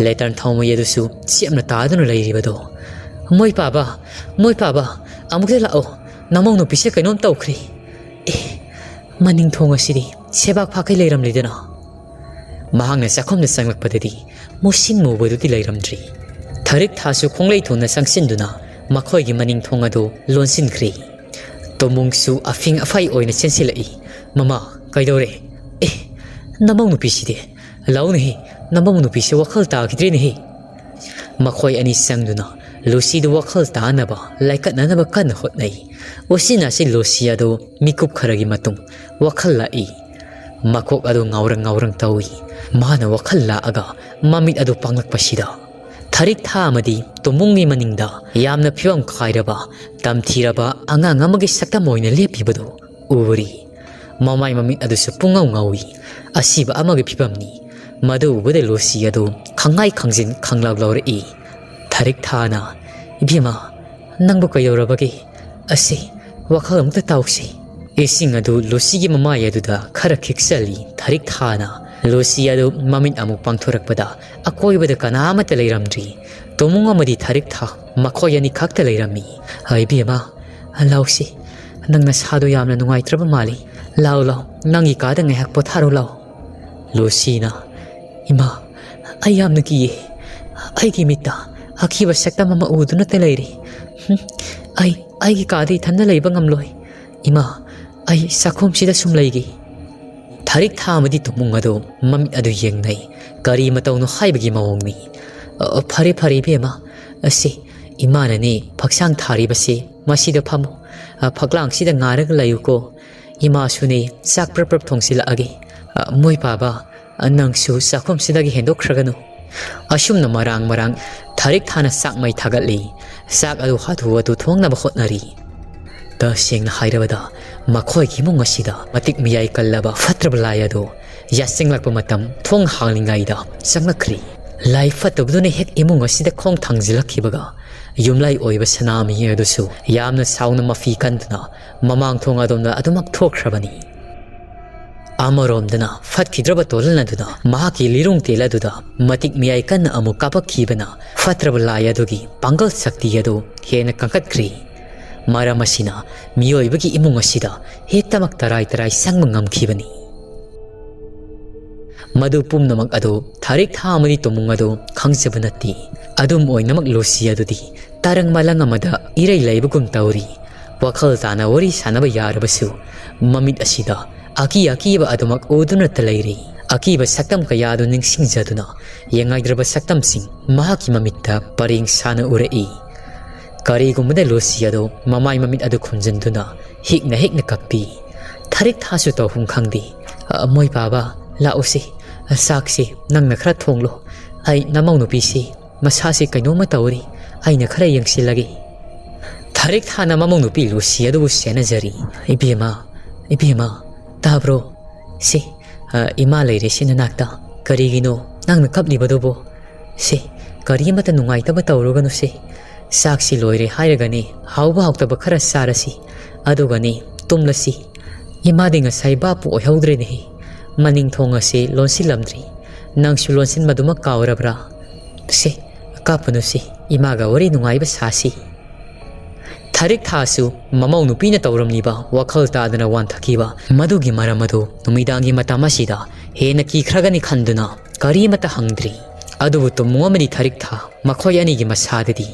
ꯂꯦꯇꯔꯟ ꯊꯥꯎꯃꯩ ꯑꯗꯨꯁꯨ ꯆꯦꯞꯅ ꯇꯥꯗꯨꯅ ꯂꯩꯔꯤꯕꯗꯣ꯫ "ꯃꯣꯏ ꯄꯥꯕ, ꯃꯣꯏ ꯄꯥꯕ, ꯑꯃꯨꯛꯇ ꯂꯥꯛꯑꯣ, ꯅꯃꯧ ꯅꯨꯄꯤꯁꯦ ꯀꯩꯅꯣꯝ ꯇꯧꯈ꯭ꯔꯦ꯫ ꯑꯦ, ꯃꯅꯤꯡ ꯊꯣꯡ ꯑꯁꯤꯗꯤ ꯁꯦꯕꯥꯛ ꯐꯥꯈꯩ ꯂꯩꯔꯝꯂꯤꯗꯅ?" ꯃꯍꯥꯛꯅ ꯆꯥꯛꯈꯨꯝꯗ ꯆꯪꯂꯛꯄꯗꯗꯤ ꯃꯨꯁꯤꯟ ꯃꯨꯕꯗꯨꯗꯤ ꯂꯩꯔꯝꯗ꯭ꯔꯤ꯫ ꯊꯔꯤꯛ ꯊꯥꯁꯨ ꯈꯣꯡꯂꯩ ꯊꯨꯅ ꯆꯪꯁꯤꯟꯗꯨꯅ ꯃꯈꯣꯏꯒꯤ ꯃꯅꯤꯡ ꯊꯣꯡ ꯑꯗꯨ ꯂꯣꯟꯁꯤꯟꯈ꯭ꯔꯤ꯫ ꯇꯣꯃꯨꯡꯁꯨ ꯑꯐꯤꯡ ꯑꯐꯥꯏ ꯑꯣꯏꯅ ꯆꯦꯟꯁꯤꯜꯂꯛꯏ꯫ "ꯃꯃꯥ, ꯀꯩꯗꯧꯔꯦ?" "ꯑꯦ, "ꯅꯃꯧ ꯅꯨꯄꯤꯁꯤꯗꯤ, ꯂꯧꯅꯦꯍꯦ, ꯅꯃꯧ ꯅꯨꯄꯤꯁꯤ ꯋꯥꯈꯜ ꯇꯥꯈꯤꯗ꯭ꯔꯦꯅꯦꯍꯦ!" ꯃꯈꯣꯏ ꯑꯅꯤ ꯆꯪꯗꯨꯅ ꯂꯨꯁꯤꯗꯨ ꯋꯥꯈꯜ ꯇꯥꯅꯕ, ꯂꯥꯏꯀꯠꯅꯅꯕ ꯀꯟꯅ ꯍꯣꯠꯅꯩ꯫ ꯎꯆꯤꯟ ꯅꯥꯆꯤꯟ ꯂꯨꯁꯤ ꯑꯗꯨ ꯃꯤꯀꯨꯞ ꯈꯔꯒꯤ ꯃꯇꯨꯡ ꯋꯥꯈꯜ ꯂꯥꯛꯏ꯫ ꯃꯀꯣꯛ ꯑꯗꯨ ꯉꯥꯎꯔꯪ ꯉꯥꯎꯔꯪ ꯇꯧꯏ꯫ ꯃꯥꯅ ꯋꯥꯈꯜ ꯂꯥꯛꯑꯒ ꯃꯃꯤꯠ ꯑꯗꯨ ꯄꯥꯡꯂꯛꯄꯁꯤꯗ ꯊꯔꯤꯛ ꯊꯥ ꯑꯃꯗꯤ ꯇꯣꯝꯕꯨꯡꯒꯤ ꯃꯅꯤꯡꯗ ꯌꯥꯝꯅ ꯐꯤꯕꯝ ꯀꯥꯏꯔꯕ, ꯇꯝꯊꯤꯔꯕ ꯑꯉꯥꯡ ꯑꯃꯒꯤ ꯁꯛꯇꯝ ꯑꯣꯏꯅ ꯂꯦꯞꯄꯤꯕꯗꯨ ꯎꯔꯤ꯫ ꯃꯃꯥꯏ ꯃꯃꯤꯠ ꯑꯗꯨꯁꯨ ꯄꯨꯡꯉꯧ ꯉꯧꯏ꯫ ꯑꯁꯤꯕ ꯑꯃꯒꯤ ꯐꯤꯕꯝꯅꯤ꯫ ꯃꯗꯨ ꯎꯕꯗ ꯂꯨꯁꯤ ꯑꯗꯨ ꯈꯪꯉꯥꯏ ꯈꯪꯖꯤꯟ ꯈꯪꯂꯥꯎ ꯂꯥꯎꯔꯛꯏ꯫ ꯊꯔꯤꯛ ꯊꯥꯅ, "ꯏꯕꯦꯝꯃ, ꯅꯪꯕꯨ ꯀꯩꯗꯧꯔꯕꯒꯦ? ꯑꯁꯤ ꯋꯥꯈꯜ ꯑꯃꯨꯛꯇ ꯇꯥꯎꯁꯤ꯫" ꯏꯁꯤꯡ ꯑꯗꯨ ꯂꯨꯁꯤꯒꯤ ꯃꯃꯥꯏ ꯑꯗꯨꯗ ꯈꯔ ꯈꯤꯛꯆꯜꯂꯤ꯫ ꯊꯔꯤꯛ ꯊꯥꯅ ꯂꯨꯁꯤ ꯑꯗꯨ ꯃꯃꯤꯠ ꯑꯃꯨꯛ ꯄꯥꯡꯊꯣꯔꯛꯄꯗ ꯑꯀꯣꯏꯕꯗ ꯀꯅꯥ ꯑꯃꯠꯇ ꯂꯩꯔꯝꯗ꯭ꯔꯤ꯫ ꯇꯣꯃꯨꯡ ꯑꯃꯗꯤ ꯊꯔꯤꯛ ꯊꯥ ꯃꯈꯣꯏ ꯑꯅꯤ ꯈꯛꯇ ꯂꯩꯔꯝꯃꯤ꯫ "ꯏꯕꯦꯝꯃ, ꯂꯥꯎꯁꯤ, ꯅꯪ ꯅꯁꯥꯗꯣ ꯌꯥꯝꯅ ꯅꯨꯡꯉꯥꯏꯇ꯭ꯔꯕ ꯃꯥꯜꯂꯤ꯫ ꯂꯥꯎ, ꯂꯥꯎ, ꯅꯪꯒꯤ ꯀꯥꯗ ꯉꯥꯏꯍꯥꯛ ꯄꯣꯊꯥꯔꯣ ꯂꯥꯎ꯫" ꯂꯨꯁꯤꯅ, "ꯏꯃꯥ, ꯑꯩ ꯌꯥꯝꯅ ꯀꯤꯌꯦ꯫ ꯑꯩꯒꯤ ꯃꯤꯠꯇ ꯑꯀꯤꯕ ꯁꯛꯇꯝ ꯑꯃ ꯎꯗꯨꯅꯇ ꯂꯩꯔꯤ꯫ ꯍꯨꯝ, ꯑꯩ ꯑꯩꯒꯤ ꯀꯥꯗ ꯏꯊꯟꯗ ꯂꯩꯕ ꯉꯝꯂꯣꯏ꯫ ꯏꯃꯥ, ꯑꯩ ꯆꯥꯛꯈꯨꯝꯁꯤꯗ ꯁꯨꯝ ꯂꯩꯒꯦ꯫" ꯊꯔꯤꯛ ꯊꯥ ꯑꯃꯗꯤ ꯇꯣꯃꯨꯡ ꯑꯗꯨ ꯃꯃꯤꯠ ꯑꯗꯨ ꯌꯦꯡꯅꯩ꯫ ꯀꯔꯤ ꯃꯇꯧꯅꯣ ꯍꯥꯏꯕꯒꯤ ꯃꯑꯣꯡꯅꯤ꯫ "ꯑ, ꯐꯔꯦ, ꯐꯔꯦ, ꯏꯕꯦꯝꯃ꯫ ꯑꯁꯤ, ꯏꯃꯥꯅꯅꯦ ꯐꯛꯁꯥꯡ ꯊꯥꯔꯤꯕꯁꯦ, ꯃꯁꯤꯗ ꯐꯝꯃꯨ꯫ ꯑ, ꯐꯛꯂꯥꯡꯁꯤꯗ ꯉꯥꯔꯒ ꯂꯩꯌꯨꯀꯣ꯫ ꯏꯃꯥꯁꯨꯅꯦ ꯆꯥꯛ ꯄ꯭ꯔꯞ ꯄ꯭ꯔꯞ ꯊꯣꯡꯁꯤꯜꯂꯛꯑꯒꯦ꯫ ꯑ, ꯃꯣꯏ ꯄꯥꯕ, ꯑ, ꯅꯪꯁꯨ ꯆꯥꯛꯈꯨꯝꯁꯤꯗꯒꯤ ꯍꯦꯟꯗꯣꯛꯈ꯭ꯔꯒꯅꯨ꯫" ꯑꯁꯨꯝꯅ ꯃꯔꯥꯡ ꯃꯔꯥꯡ ꯊꯔꯤꯛ ꯊꯥꯅ ꯆꯥꯛ ꯃꯩ ꯊꯥꯒꯠꯂꯤ꯫ ꯆꯥꯛ ꯑꯗꯨ ꯍꯥꯊꯨ ꯍꯥꯊꯨ ꯊꯣꯡꯅꯕ ꯍꯣꯠꯅꯔꯤ꯫ ꯇꯁꯦꯡꯅ ꯍꯥꯏꯔꯕꯗ, ꯃꯈꯣꯏꯒꯤ ꯏꯃꯨꯡ ꯑꯁꯤꯗ ꯃꯇꯤꯛ ꯃꯌꯥꯏ ꯀꯜꯂꯕ ꯐꯠꯇ꯭ꯔꯕ ꯂꯥꯏ ꯑꯗꯨ ꯌꯥꯆꯪꯂꯛꯄ ꯃꯇꯝ ꯊꯣꯡ ꯍꯥꯡꯂꯤꯉꯩꯗ ꯆꯪꯂꯛꯈ꯭ꯔꯤ꯫ ꯂꯥꯏ ꯐꯠꯇꯕꯗꯨꯅ ꯍꯦꯛ ꯏꯃꯨꯡ ꯑꯁꯤꯗ ꯈꯣꯡ ꯊꯥꯡꯖꯤꯜꯂꯛꯈꯤꯕꯒ, ꯌꯨꯝꯂꯥꯏ ꯑꯣꯏꯕ ꯁꯅꯥꯃꯍꯤ ꯑꯗꯨꯁꯨ ꯌꯥꯝꯅ ꯁꯥꯎꯅ ꯃꯐꯤ ꯀꯟꯗꯨꯅ ꯃꯃꯥꯡ ꯊꯣꯡ ꯑꯗꯣꯝꯗ ꯑꯗꯨꯃꯛ ꯊꯣꯛꯈ꯭ꯔꯕꯅꯤ꯫ ꯑꯃꯔꯣꯝꯗꯅ ꯐꯠꯈꯤꯗ꯭ꯔꯕ ꯇꯣꯂꯟ ꯑꯗꯨꯅ ꯃꯍꯥꯛꯀꯤ ꯂꯤꯔꯨꯡ ꯇꯦꯜ ꯑꯗꯨꯗ ꯃꯇꯤꯛ ꯃꯌꯥꯏ ꯀꯟꯅ ꯑꯃꯨꯛ ꯀꯥꯞꯄꯛꯈꯤꯕꯅ ꯐꯠꯇ꯭ꯔꯕ ꯂꯥꯏ ꯑꯗꯨꯒꯤ ꯄꯥꯡꯒꯜ ꯁꯛꯇꯤ ꯑꯗꯨ ꯍꯦꯟꯅ ꯀꯟꯈꯠꯈ꯭ꯔꯤ꯫ ꯃꯔꯝ ꯑꯁꯤꯅ ꯃꯤꯑꯣꯏꯕꯒꯤ ꯏꯃꯨꯡ ꯑꯁꯤꯗ ꯍꯦꯛꯇꯃꯛ ꯇꯔꯥꯏ ꯇꯔꯥꯏ ꯆꯪꯕ ꯉꯝꯈꯤꯕꯅꯤ꯫ ꯃꯗꯨ ꯄꯨꯝꯅꯃꯛ ꯑꯗꯨ ꯊꯥꯔꯤꯛ ꯊꯥ ꯑꯃꯗꯤ ꯇꯣꯃꯨꯡ ꯑꯗꯨ ꯈꯪꯖꯕ ꯅꯠꯇꯦ꯫ ꯑꯗꯨꯝ ꯑꯣꯏꯅꯃꯛ ꯂꯨꯁꯤ ꯑꯗꯨꯗꯤ ꯇꯔꯪ ꯃꯂꯪ ꯑꯃꯗ ꯏꯔꯩ ꯂꯩꯕꯒꯨꯝ ꯇꯧꯔꯤ꯫ ꯋꯥꯈꯜ ꯇꯥꯅ ꯋꯥꯔꯤ ꯁꯥꯟꯅꯕ ꯌꯥꯔꯕꯁꯨ ꯃꯃꯤꯠ ꯑꯁꯤꯗ ꯑꯀꯤ ꯑꯀꯤꯕ ꯑꯗꯨꯃꯛ ꯎꯗꯨꯅꯇ ꯂꯩꯔꯤ꯫ ꯑꯀꯤꯕ ꯁꯛꯇꯝ ꯀꯌꯥ ꯑꯗꯨ ꯅꯤꯡꯁꯤꯡꯖꯗꯨꯅ ꯌꯦꯡꯉꯥꯏꯗ꯭ꯔꯕ ꯁꯛꯇꯝꯁꯤꯡ ꯃꯍꯥꯛꯀꯤ ꯃꯃꯤꯠꯇ ꯄꯔꯦꯡ ꯁꯥꯅ ꯎꯔꯛꯏ꯫ ꯀꯔꯤꯒꯨꯝꯕꯗ ꯂꯨꯁꯤ ꯑꯗꯣ ꯃꯃꯥꯏ ꯃꯃꯤꯠ ꯑꯗꯨ ꯈꯨꯝꯖꯤꯟꯗꯨꯅ ꯍꯤꯛꯅ ꯍꯤꯛꯅ ꯀꯞꯄꯤ꯫ ꯊꯔꯤꯛ ꯊꯥꯁꯨ ꯇꯧꯐꯝ ꯈꯪꯗꯦ꯫ "ꯑ, ꯃꯣꯏ ꯕꯥꯕꯥ, ꯂꯥꯛꯎꯁꯤ꯫ ꯆꯥꯛꯁꯤ ꯅꯪꯅ ꯈꯔ ꯊꯣꯡꯂꯣ꯫ ꯑꯩ ꯅꯃꯧ ꯅꯨꯄꯤꯁꯤ ꯃꯁꯥꯁꯤ ꯀꯩꯅꯣꯝꯃ ꯇꯧꯔꯤ꯫ ꯑꯩꯅ ꯈꯔ ꯌꯦꯡꯁꯤꯜꯂꯒꯦ꯫" ꯊꯔꯤꯛ ꯊꯥꯅ ꯃꯃꯧ ꯅꯨꯄꯤ ꯂꯨꯁꯤ ꯑꯗꯨꯕꯨ ꯁꯦꯟꯅꯖꯔꯤ꯫ "ꯏꯕꯦꯝꯃ, ꯏꯕꯦꯝꯃ, ꯇꯥꯕ꯭ꯔꯣ? ꯁꯤ, ꯑ, ꯏꯃꯥ ꯂꯩꯔꯦ ꯁꯤ ꯅꯅꯥꯛꯇ꯫ ꯀꯔꯤꯒꯤꯅꯣ ꯅꯪꯅ ꯀꯞꯂꯤꯕꯗꯨꯕꯣ? ꯁꯤ, ꯀꯔꯤ ꯑꯃꯠꯇ ꯅꯨꯡꯉꯥꯏꯇꯕ ꯇꯧꯔꯨꯒꯅꯨ ꯁꯤ꯫ ꯆꯥꯛꯁꯤ ꯂꯣꯏꯔꯦ ꯍꯥꯏꯔꯒꯅꯤ ꯍꯥꯎꯕ ꯍꯥꯎꯇꯕ ꯈꯔ ꯆꯥꯔꯁꯤ꯫ ꯑꯗꯨꯒꯅꯤ ꯇꯨꯝꯂꯁꯤ꯫ ꯏꯃꯥꯗꯤ ꯉꯁꯥꯏ ꯚꯥꯞꯄꯨ ꯑꯣꯏꯍꯧꯗ꯭ꯔꯦꯅꯦꯍꯦ꯫ ꯃꯅꯤꯡ ꯊꯣꯡ ꯑꯁꯤ ꯂꯣꯟꯁꯤꯜꯂꯝꯗ꯭ꯔꯤ꯫ ꯅꯪꯁꯨ ꯂꯣꯟꯁꯤꯟꯕꯗꯨꯃꯛ ꯀꯥꯎꯔꯕ꯭ꯔꯥ? ꯁꯦ, ꯀꯥꯞꯄꯅꯨꯁꯤ, ꯏꯃꯥꯒ ꯋꯥꯔꯤ ꯅꯨꯡꯉꯥꯏꯕ ꯁꯥꯁꯤ꯫" ꯊꯔꯤꯛ ꯊꯥꯁꯨ ꯃꯃꯧ ꯅꯨꯄꯤꯅ ꯇꯧꯔꯝꯂꯤꯕ ꯋꯥꯈꯜ ꯇꯥꯗꯅ ꯋꯥꯟꯊꯈꯤꯕ ꯃꯗꯨꯒꯤ ꯃꯔꯝ ꯑꯗꯨ ꯅꯨꯃꯤꯗꯥꯡꯒꯤ ꯃꯇꯝ ꯑꯁꯤꯗ ꯍꯦꯟꯅ ꯀꯤꯈ꯭ꯔꯒꯅꯤ ꯈꯟꯗꯨꯅ ꯀꯔꯤꯃꯠꯇ ꯍꯪꯗ꯭ꯔꯤ꯫ ꯑꯗꯨꯕꯨ ꯇꯨꯝꯃꯨ ꯑꯃꯗꯤ ꯊꯔꯤꯛ ꯊꯥ ꯃꯈꯣꯏ ꯑꯅꯤꯒꯤ ꯃꯁꯥꯗꯗꯤ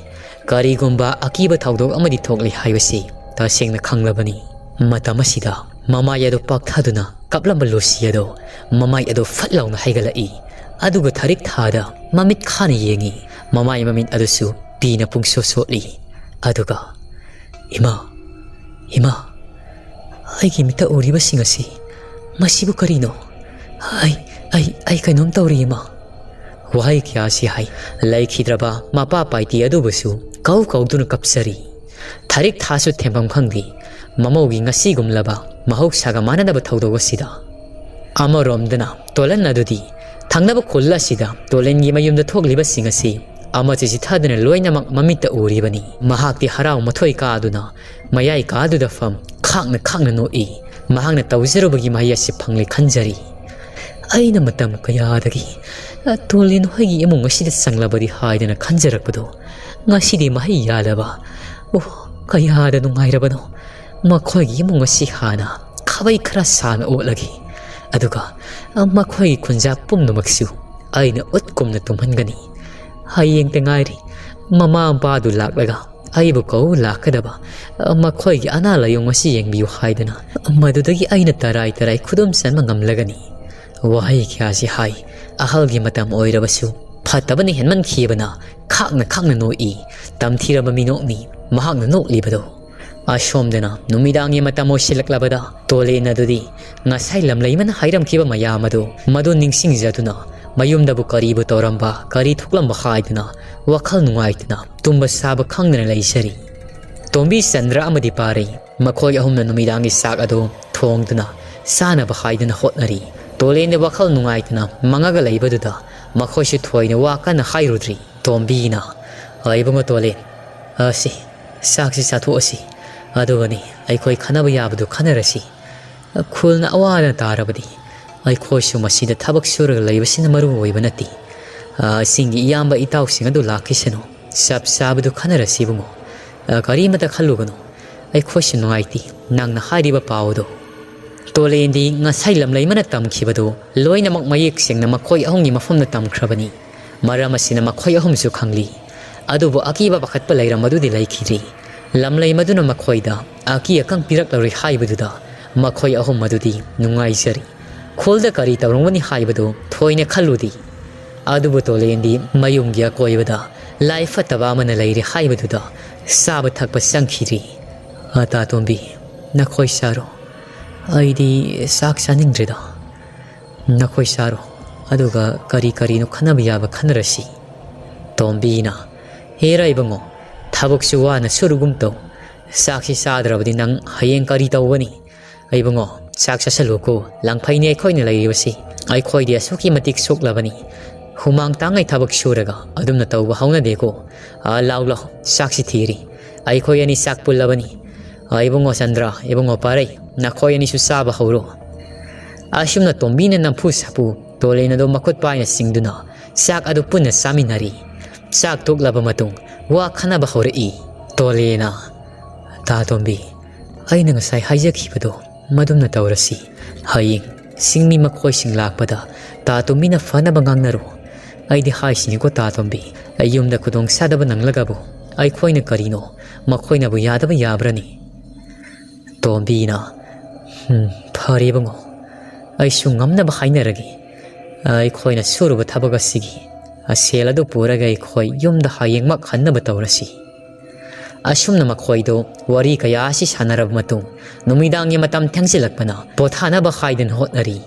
ꯀꯔꯤꯒꯨꯝꯕ ꯑꯀꯤꯕ ꯊꯧꯗꯣꯛ ꯑꯃꯗꯤ ꯊꯣꯛꯂꯤ ꯍꯥꯏꯕꯁꯤ ꯇꯁꯦꯡꯅ ꯈꯪꯂꯕꯅꯤ꯫ ꯃꯇꯝ ꯑꯁꯤꯗ ꯃꯃꯥꯏ ꯑꯗꯨ ꯄꯥꯛꯊꯗꯨꯅ ꯀꯞꯂꯝꯕ ꯂꯨꯁꯤ ꯑꯗꯣ ꯃꯃꯥꯏ ꯑꯗꯨ ꯐꯠ ꯂꯥꯎꯅ ꯍꯩꯒꯠꯂꯛꯏ꯫ ꯑꯗꯨꯒ ꯊꯔꯤꯛ ꯊꯥꯗ ꯃꯃꯤꯠ ꯈꯥꯅ ꯌꯦꯡꯉꯤ꯫ ꯃꯃꯥꯏ ꯃꯃꯤꯠ ꯑꯗꯨꯁꯨ ꯄꯤꯅ ꯄꯨꯡꯁꯣꯠ ꯁꯣꯠꯂꯤ꯫ ꯑꯗꯨꯒ, "ꯏꯃꯥ, ꯏꯃꯥ, ꯑꯩꯒꯤ ꯃꯤꯠꯇ ꯎꯔꯤꯕꯁꯤꯡ ꯑꯁꯤ, ꯃꯁꯤꯕꯨ ꯀꯔꯤꯅꯣ? ꯑꯩ, ꯑꯩ, ꯑꯩ ꯀꯩꯅꯣꯝ ꯇꯧꯔꯤ, ꯏꯃꯥ꯫" ꯋꯥꯍꯩ ꯀꯌꯥꯁꯤ ꯍꯥꯏ꯫ ꯂꯩꯈꯤꯗ꯭ꯔꯕ ꯃꯄꯥ ꯄꯥꯏꯇꯤ ꯑꯗꯨꯕꯨꯁꯨ ꯀꯧ ꯀꯧꯗꯨꯅ ꯀꯞꯆꯔꯤ꯫ ꯊꯔꯤꯛ ꯊꯥꯁꯨ ꯊꯦꯝꯐꯝ ꯈꯪꯗꯦ꯫ ꯃꯃꯧꯒꯤ ꯉꯁꯤꯒꯨꯝꯂꯕ ꯃꯍꯧꯁꯥꯒ ꯃꯥꯟꯅꯗꯕ ꯊꯧꯗꯣꯛ ꯑꯁꯤꯗ꯫ ꯑꯃꯔꯣꯝꯗꯅ ꯇꯣꯂꯟ ꯑꯗꯨꯗꯤ ꯊꯪꯅꯕ ꯈꯨꯜ ꯑꯁꯤꯗ ꯇꯣꯂꯟꯒꯤ ꯃꯌꯨꯝꯗ ꯊꯣꯛꯂꯤꯕꯁꯤꯡ ꯑꯁꯤ ꯑꯃꯠꯇ ꯆꯤꯊꯗꯅ ꯂꯣꯏꯅꯃꯛ ꯃꯃꯤꯠꯇ ꯎꯔꯤꯕꯅꯤ꯫ ꯃꯍꯥꯛꯇꯤ ꯍꯔꯥꯎ ꯃꯊꯣꯏ ꯀꯥꯗꯨꯅ ꯃꯌꯥꯏ ꯀꯥꯗꯨꯗ ꯐꯝ ꯈꯥꯡꯅ ꯈꯥꯡꯅ ꯅꯣꯛꯏ꯫ ꯃꯍꯥꯛꯅ ꯇꯧꯖꯔꯨꯕꯒꯤ ꯃꯍꯩ ꯑꯁꯤ ꯐꯪꯂꯦ ꯈꯟꯖꯔꯤ꯫ ꯑꯩꯅ ꯃꯇꯝ ꯀꯌꯥꯗꯒꯤ ꯇꯣꯂꯤꯟ ꯍꯣꯏꯒꯤ ꯏꯃꯨꯡ ꯑꯁꯤꯗ ꯆꯪꯂꯕꯗꯤ ꯍꯥꯏꯗꯅ ꯈꯟꯖꯔꯛꯄꯗꯣ ꯉꯁꯤꯗꯤ ꯃꯍꯩ ꯌꯥꯜꯂꯕ꯫ ꯑꯣ, ꯀꯌꯥꯗ ꯅꯨꯡꯉꯥꯏꯔꯕꯅꯣ꯫ ꯃꯈꯣꯏꯒꯤ ꯏꯃꯨꯡ ꯑꯁꯤ ꯍꯥꯟꯅ ꯈꯥꯕꯩ ꯈꯔ ꯁꯥꯅ ꯑꯣꯠꯂꯒꯦ꯫ ꯑꯗꯨꯒ ꯃꯈꯣꯏꯒꯤ ꯈꯨꯟꯖꯥ ꯄꯨꯝꯅꯃꯛꯁꯨ ꯑꯩꯅ ꯎꯠꯀꯨꯝꯅ ꯇꯨꯝꯍꯟꯒꯅꯤ꯫ ꯍꯌꯦꯡꯇ ꯉꯥꯏꯔꯤ ꯃꯃꯥ ꯃꯄꯥꯗꯨ ꯂꯥꯛꯂꯒ ꯑꯩꯕꯨ ꯀꯧ ꯂꯥꯛꯀꯗꯕ, ꯃꯈꯣꯏꯒꯤ ꯑꯅꯥ ꯂꯥꯏꯌꯣꯡ ꯑꯁꯤ ꯌꯦꯡꯕꯤꯌꯨ ꯍꯥꯏꯗꯨꯅ ꯃꯗꯨꯗꯒꯤ ꯑꯩꯅ ꯇꯔꯥꯏ ꯇꯔꯥꯏ ꯈꯨꯗꯨꯝ ꯆꯟꯕ ꯉꯝꯂꯒꯅꯤ꯫ ꯋꯥꯍꯩ ꯀꯌꯥꯁꯤ ꯍꯥꯏ꯫ ꯑꯍꯜꯒꯤ ꯃꯇꯝ ꯑꯣꯏꯔꯕꯁꯨ ꯐꯠꯇꯕꯅ ꯍꯦꯟꯃꯟꯈꯤꯕꯅ ꯈꯥꯛꯅ ꯈꯥꯛꯅ ꯅꯣꯛꯏ꯫ ꯇꯝꯊꯤꯔꯕ ꯃꯤꯅꯣꯛꯅꯤ ꯃꯍꯥꯛꯅ ꯅꯣꯛꯂꯤꯕꯗꯣ꯫ ꯑꯁꯣꯝꯗꯅ ꯅꯨꯃꯤꯗꯥꯡꯒꯤ ꯃꯇꯝ ꯑꯣꯏꯁꯤꯜꯂꯛꯂꯕꯗ ꯇꯣꯂꯦꯟ ꯑꯗꯨꯗꯤ ꯉꯁꯥꯏ ꯂꯝꯂꯩꯃꯅ ꯍꯥꯏꯔꯝꯈꯤꯕ ꯃꯌꯥꯝ ꯑꯗꯨ ꯃꯗꯨ ꯅꯤꯡꯁꯤꯡꯖꯗꯨꯅ ꯃꯌꯨꯝꯗꯕꯨ ꯀꯔꯤꯕꯨ ꯇꯧꯔꯝꯕ, ꯀꯔꯤ ꯊꯣꯛꯂꯝꯕ ꯍꯥꯏꯗꯨꯅ ꯋꯥꯈꯜ ꯅꯨꯡꯉꯥꯏꯇꯅ ꯇꯨꯝꯕ ꯆꯥꯕ ꯈꯪꯗꯅ ꯂꯩꯖꯔꯤ꯫ ꯇꯣꯝꯕꯤ, ꯆꯟꯗ꯭ꯔ ꯑꯃꯗꯤ ꯄꯥꯔꯩ ꯃꯈꯣꯏ ꯑꯍꯨꯝꯅ ꯅꯨꯃꯤꯗꯥꯡꯒꯤ ꯆꯥꯛ ꯑꯗꯨ ꯊꯣꯡꯗꯨꯅ ꯆꯥꯅꯕ ꯍꯥꯏꯗꯨꯅ ꯍꯣꯠꯅꯔꯤ꯫ ꯇꯣꯂꯦꯟꯗ ꯋꯥꯈꯜ ꯅꯨꯡꯉꯥꯏꯇꯅ ꯃꯪꯉꯒ ꯂꯩꯕꯗꯨꯗ ꯃꯈꯣꯏꯁꯨ ꯊꯣꯏꯅ ꯋꯥ ꯀꯟꯅ ꯍꯥꯏꯔꯨꯗ꯭ꯔꯤ꯫ ꯇꯣꯝꯕꯤꯅ, "ꯑ, ꯏꯕꯨꯡꯉꯣ ꯇꯣꯂꯦꯟ, ꯑꯁꯤ, ꯆꯥꯛꯁꯤ ꯆꯥꯊꯣꯛꯑꯁꯤ, ꯑꯗꯨꯒꯅꯤ ꯑꯩꯈꯣꯏ ꯈꯟꯅꯕ ꯌꯥꯕꯗꯨ ꯈꯟꯅꯔꯁꯤ꯫ ꯈꯨꯜꯅ ꯑꯋꯥ ꯑꯅꯥ ꯇꯥꯔꯕꯗꯤ ꯑꯩꯈꯣꯏꯁꯨ ꯃꯁꯤꯗ ꯊꯕꯛ ꯁꯨꯔꯒ ꯂꯩꯕꯁꯤꯅ ꯃꯔꯨ ꯑꯣꯏꯕ ꯅꯠꯇꯦ꯫ ꯑ, ꯆꯤꯡꯒꯤ ꯏꯌꯥꯝꯕ ꯏꯇꯥꯎꯁꯤꯡ ꯑꯗꯨ ꯂꯥꯛꯈꯤꯁꯅꯨ꯫ ꯆꯞ ꯆꯥꯕꯗꯨ ꯈꯟꯅꯔꯁꯤ ꯏꯕꯨꯡꯉꯣ꯫ ꯑ, ꯀꯔꯤꯃꯇ ꯈꯜꯂꯨꯒꯅꯨ꯫ ꯑꯩꯈꯣꯏꯁꯨ ꯅꯨꯡꯉꯥꯏꯇꯦ ꯅꯪꯅ ꯍꯥꯏꯔꯤꯕ ꯄꯥꯎ ꯑꯗꯨ꯫" ꯇꯣꯂꯦꯟꯗꯤ ꯉꯁꯥꯏ ꯂꯝꯂꯩꯃꯅ ꯇꯝꯈꯤꯕꯗꯨ ꯂꯣꯏꯅꯃꯛ ꯃꯌꯦꯛ ꯁꯦꯡꯅ ꯃꯈꯣꯏ ꯑꯍꯨꯝꯒꯤ ꯃꯐꯝꯗ ꯇꯝꯈ꯭ꯔꯕꯅꯤ꯫ ꯃꯔꯝ ꯑꯁꯤꯅ ꯃꯈꯣꯏ ꯑꯍꯨꯝꯁꯨ ꯈꯪꯂꯤ꯫ ꯑꯗꯨꯕꯨ ꯑꯀꯤꯕ ꯄꯥꯈꯠꯄ ꯂꯩꯔꯝꯕꯗꯨꯗꯤ ꯂꯩꯈꯤꯗ꯭ꯔꯤ꯫ ꯂꯝꯂꯩꯃꯗꯨꯅ ꯃꯈꯣꯏꯗ ꯑꯀꯤ ꯑꯀꯪ ꯄꯤꯔꯛꯂꯔꯣꯏ ꯍꯥꯏꯕꯗꯨꯗ ꯃꯈꯣꯏ ꯑꯍꯨꯝ ꯑꯗꯨꯗꯤ ꯅꯨꯡꯉꯥꯏꯖꯔꯤ꯫ ꯈꯨꯜꯗ ꯀꯔꯤ ꯇꯧꯔꯝꯒꯅꯤ ꯍꯥꯏꯕꯗꯨ ꯊꯣꯏꯅ ꯈꯜꯂꯨꯗꯦ꯫ ꯑꯗꯨꯕꯨ ꯇꯣꯂꯦꯟꯗꯤ ꯃꯌꯨꯝꯒꯤ ꯑꯀꯣꯏꯕꯗ ꯂꯥꯏ ꯐꯠꯇꯕ ꯑꯃꯅ ꯂꯩꯔꯦ ꯍꯥꯏꯕꯗꯨꯗ ꯆꯥꯕ ꯊꯛꯄ ꯆꯪꯈꯤꯗ꯭ꯔꯤ꯫ "ꯑꯇꯥ ꯇꯣꯝꯕꯤ, ꯅꯈꯣꯏ ꯆꯥꯔꯣ꯫ ꯑꯩꯗꯤ ꯆꯥꯛ ꯆꯥꯅꯤꯡꯗ꯭ꯔꯦꯗ꯫ ꯅꯈꯣꯏ ꯆꯥꯔꯣ, ꯑꯗꯨꯒ ꯀꯔꯤ ꯀꯔꯤꯅꯣ ꯈꯟꯅꯕ ꯌꯥꯕ ꯈꯟꯅꯔꯁꯤ꯫" ꯇꯣꯝꯕꯤꯅ, "ꯍꯦꯔꯥ ꯏꯕꯨꯡꯉꯣ, ꯊꯕꯛꯁꯨ ꯋꯥꯅ ꯁꯨꯔꯨꯒꯨꯝ ꯇꯧ꯫ ꯆꯥꯛꯁꯤ ꯆꯥꯗ꯭ꯔꯕꯗꯤ ꯅꯪ ꯍꯌꯦꯡ ꯀꯔꯤ ꯇꯧꯒꯅꯤ? ꯏꯕꯨꯡꯉꯣ, ꯆꯥꯛ ꯆꯥꯁꯤꯜꯂꯨꯀꯣ, ꯂꯪꯐꯩꯅꯦ ꯑꯩꯈꯣꯏꯅ ꯂꯩꯔꯤꯕꯁꯤ꯫ ꯑꯩꯈꯣꯏꯗꯤ ꯑꯁꯨꯛꯀꯤ ꯃꯇꯤꯛ ꯁꯣꯛꯂꯕꯅꯤ꯫ ꯍꯨꯃꯥꯡ ꯇꯥꯡꯉꯩ ꯊꯕꯛ ꯁꯨꯔꯒ ꯑꯗꯨꯝꯅ ꯇꯧꯕ ꯍꯧꯅꯗꯦꯀꯣ꯫ ꯑꯥ, ꯂꯥꯎ ꯂꯥꯎ, ꯆꯥꯛꯁꯤ ꯊꯤꯔꯤ꯫ ꯑꯩꯈꯣꯏ ꯑꯅꯤ ꯆꯥꯛ ꯄꯨꯜꯂꯕꯅꯤ꯫ ꯑꯥ, ꯏꯕꯨꯡꯉꯣ ꯆꯟꯗ꯭ꯔ, ꯏꯕꯨꯡꯉꯣ ꯄꯥꯔꯩ, ꯅꯈꯣꯏ ꯑꯅꯤꯁꯨ ꯆꯥꯕ ꯍꯧꯔꯣ꯫" ꯑꯁꯨꯝꯅ ꯇꯣꯝꯕꯤꯅ ꯅꯝꯐꯨ ꯁꯥꯐꯨ ꯇꯣꯂꯦꯟ ꯑꯗꯨ ꯃꯈꯨꯠ ꯄꯥꯏꯅ ꯆꯤꯡꯗꯨꯅ ꯆꯥꯛ ꯑꯗꯨ ꯄꯨꯟꯅ ꯆꯥꯃꯤꯟꯅꯔꯤ꯫ ꯆꯥꯛ ꯇꯣꯛꯂꯕ ꯃꯇꯨꯡ ꯋꯥ ꯈꯟꯅꯕ ꯍꯧꯔꯛꯏ꯫ ꯇꯣꯂꯦꯟꯅ, "ꯇꯥ ꯇꯣꯝꯕꯤ, ꯑꯩꯅ ꯉꯁꯥꯏ ꯍꯥꯏꯖꯈꯤꯕꯗꯣ ꯃꯗꯨꯝꯅ ꯇꯧꯔꯁꯤ꯫ ꯍꯌꯦꯡ ꯆꯤꯡꯃꯤ ꯃꯈꯣꯏꯁꯤꯡ ꯂꯥꯛꯄꯗ ꯇꯥ ꯇꯣꯝꯕꯤꯅ ꯐꯅꯕ ꯉꯥꯡꯅꯔꯨ꯫ ꯑꯩꯗꯤ ꯍꯥꯏꯁꯤꯅꯤꯀꯣ ꯇꯥ ꯇꯣꯝꯕꯤ, ꯑꯩ ꯌꯨꯝꯗ ꯈꯨꯗꯣꯡ ꯆꯥꯗꯕ ꯅꯪꯂꯒꯕꯨ ꯑꯩꯈꯣꯏꯅ ꯀꯔꯤꯅꯣ? ꯃꯈꯣꯏꯅꯕꯨ ꯌꯥꯗꯕ ꯌꯥꯕ꯭ꯔꯅꯤ? ꯇꯣꯝꯕꯤꯅ, "ꯎꯝ, ꯐꯔꯦ ꯏꯕꯨꯡꯉꯣ, ꯑꯩꯁꯨ ꯉꯝꯅꯕ ꯍꯥꯏꯅꯔꯒꯦ꯫ ꯑꯩꯈꯣꯏꯅ ꯁꯨꯔꯨꯕ ꯊꯕꯛ ꯑꯁꯤꯒꯤ ꯁꯦꯜ ꯑꯗꯨ ꯄꯨꯔꯒ ꯑꯩꯈꯣꯏ ꯌꯨꯝꯗ ꯍꯌꯦꯡꯃꯛ ꯍꯟꯅꯕ ꯇꯧꯔꯁꯤ"꯫ ꯑꯁꯨꯝꯅ ꯃꯈꯣꯏꯗꯣ ꯋꯥꯔꯤ ꯀꯌꯥ ꯑꯁꯤ ꯁꯥꯟꯅꯔꯕ ꯃꯇꯨꯡ, ꯅꯨꯃꯤꯗꯥꯡꯒꯤ ꯃꯇꯝ ꯊꯦꯡꯖꯤꯜꯂꯛꯄꯅ ꯄꯣꯊꯥꯅꯕ ꯍꯥꯏꯗꯨꯅ ꯍꯣꯠꯅꯔꯤ꯫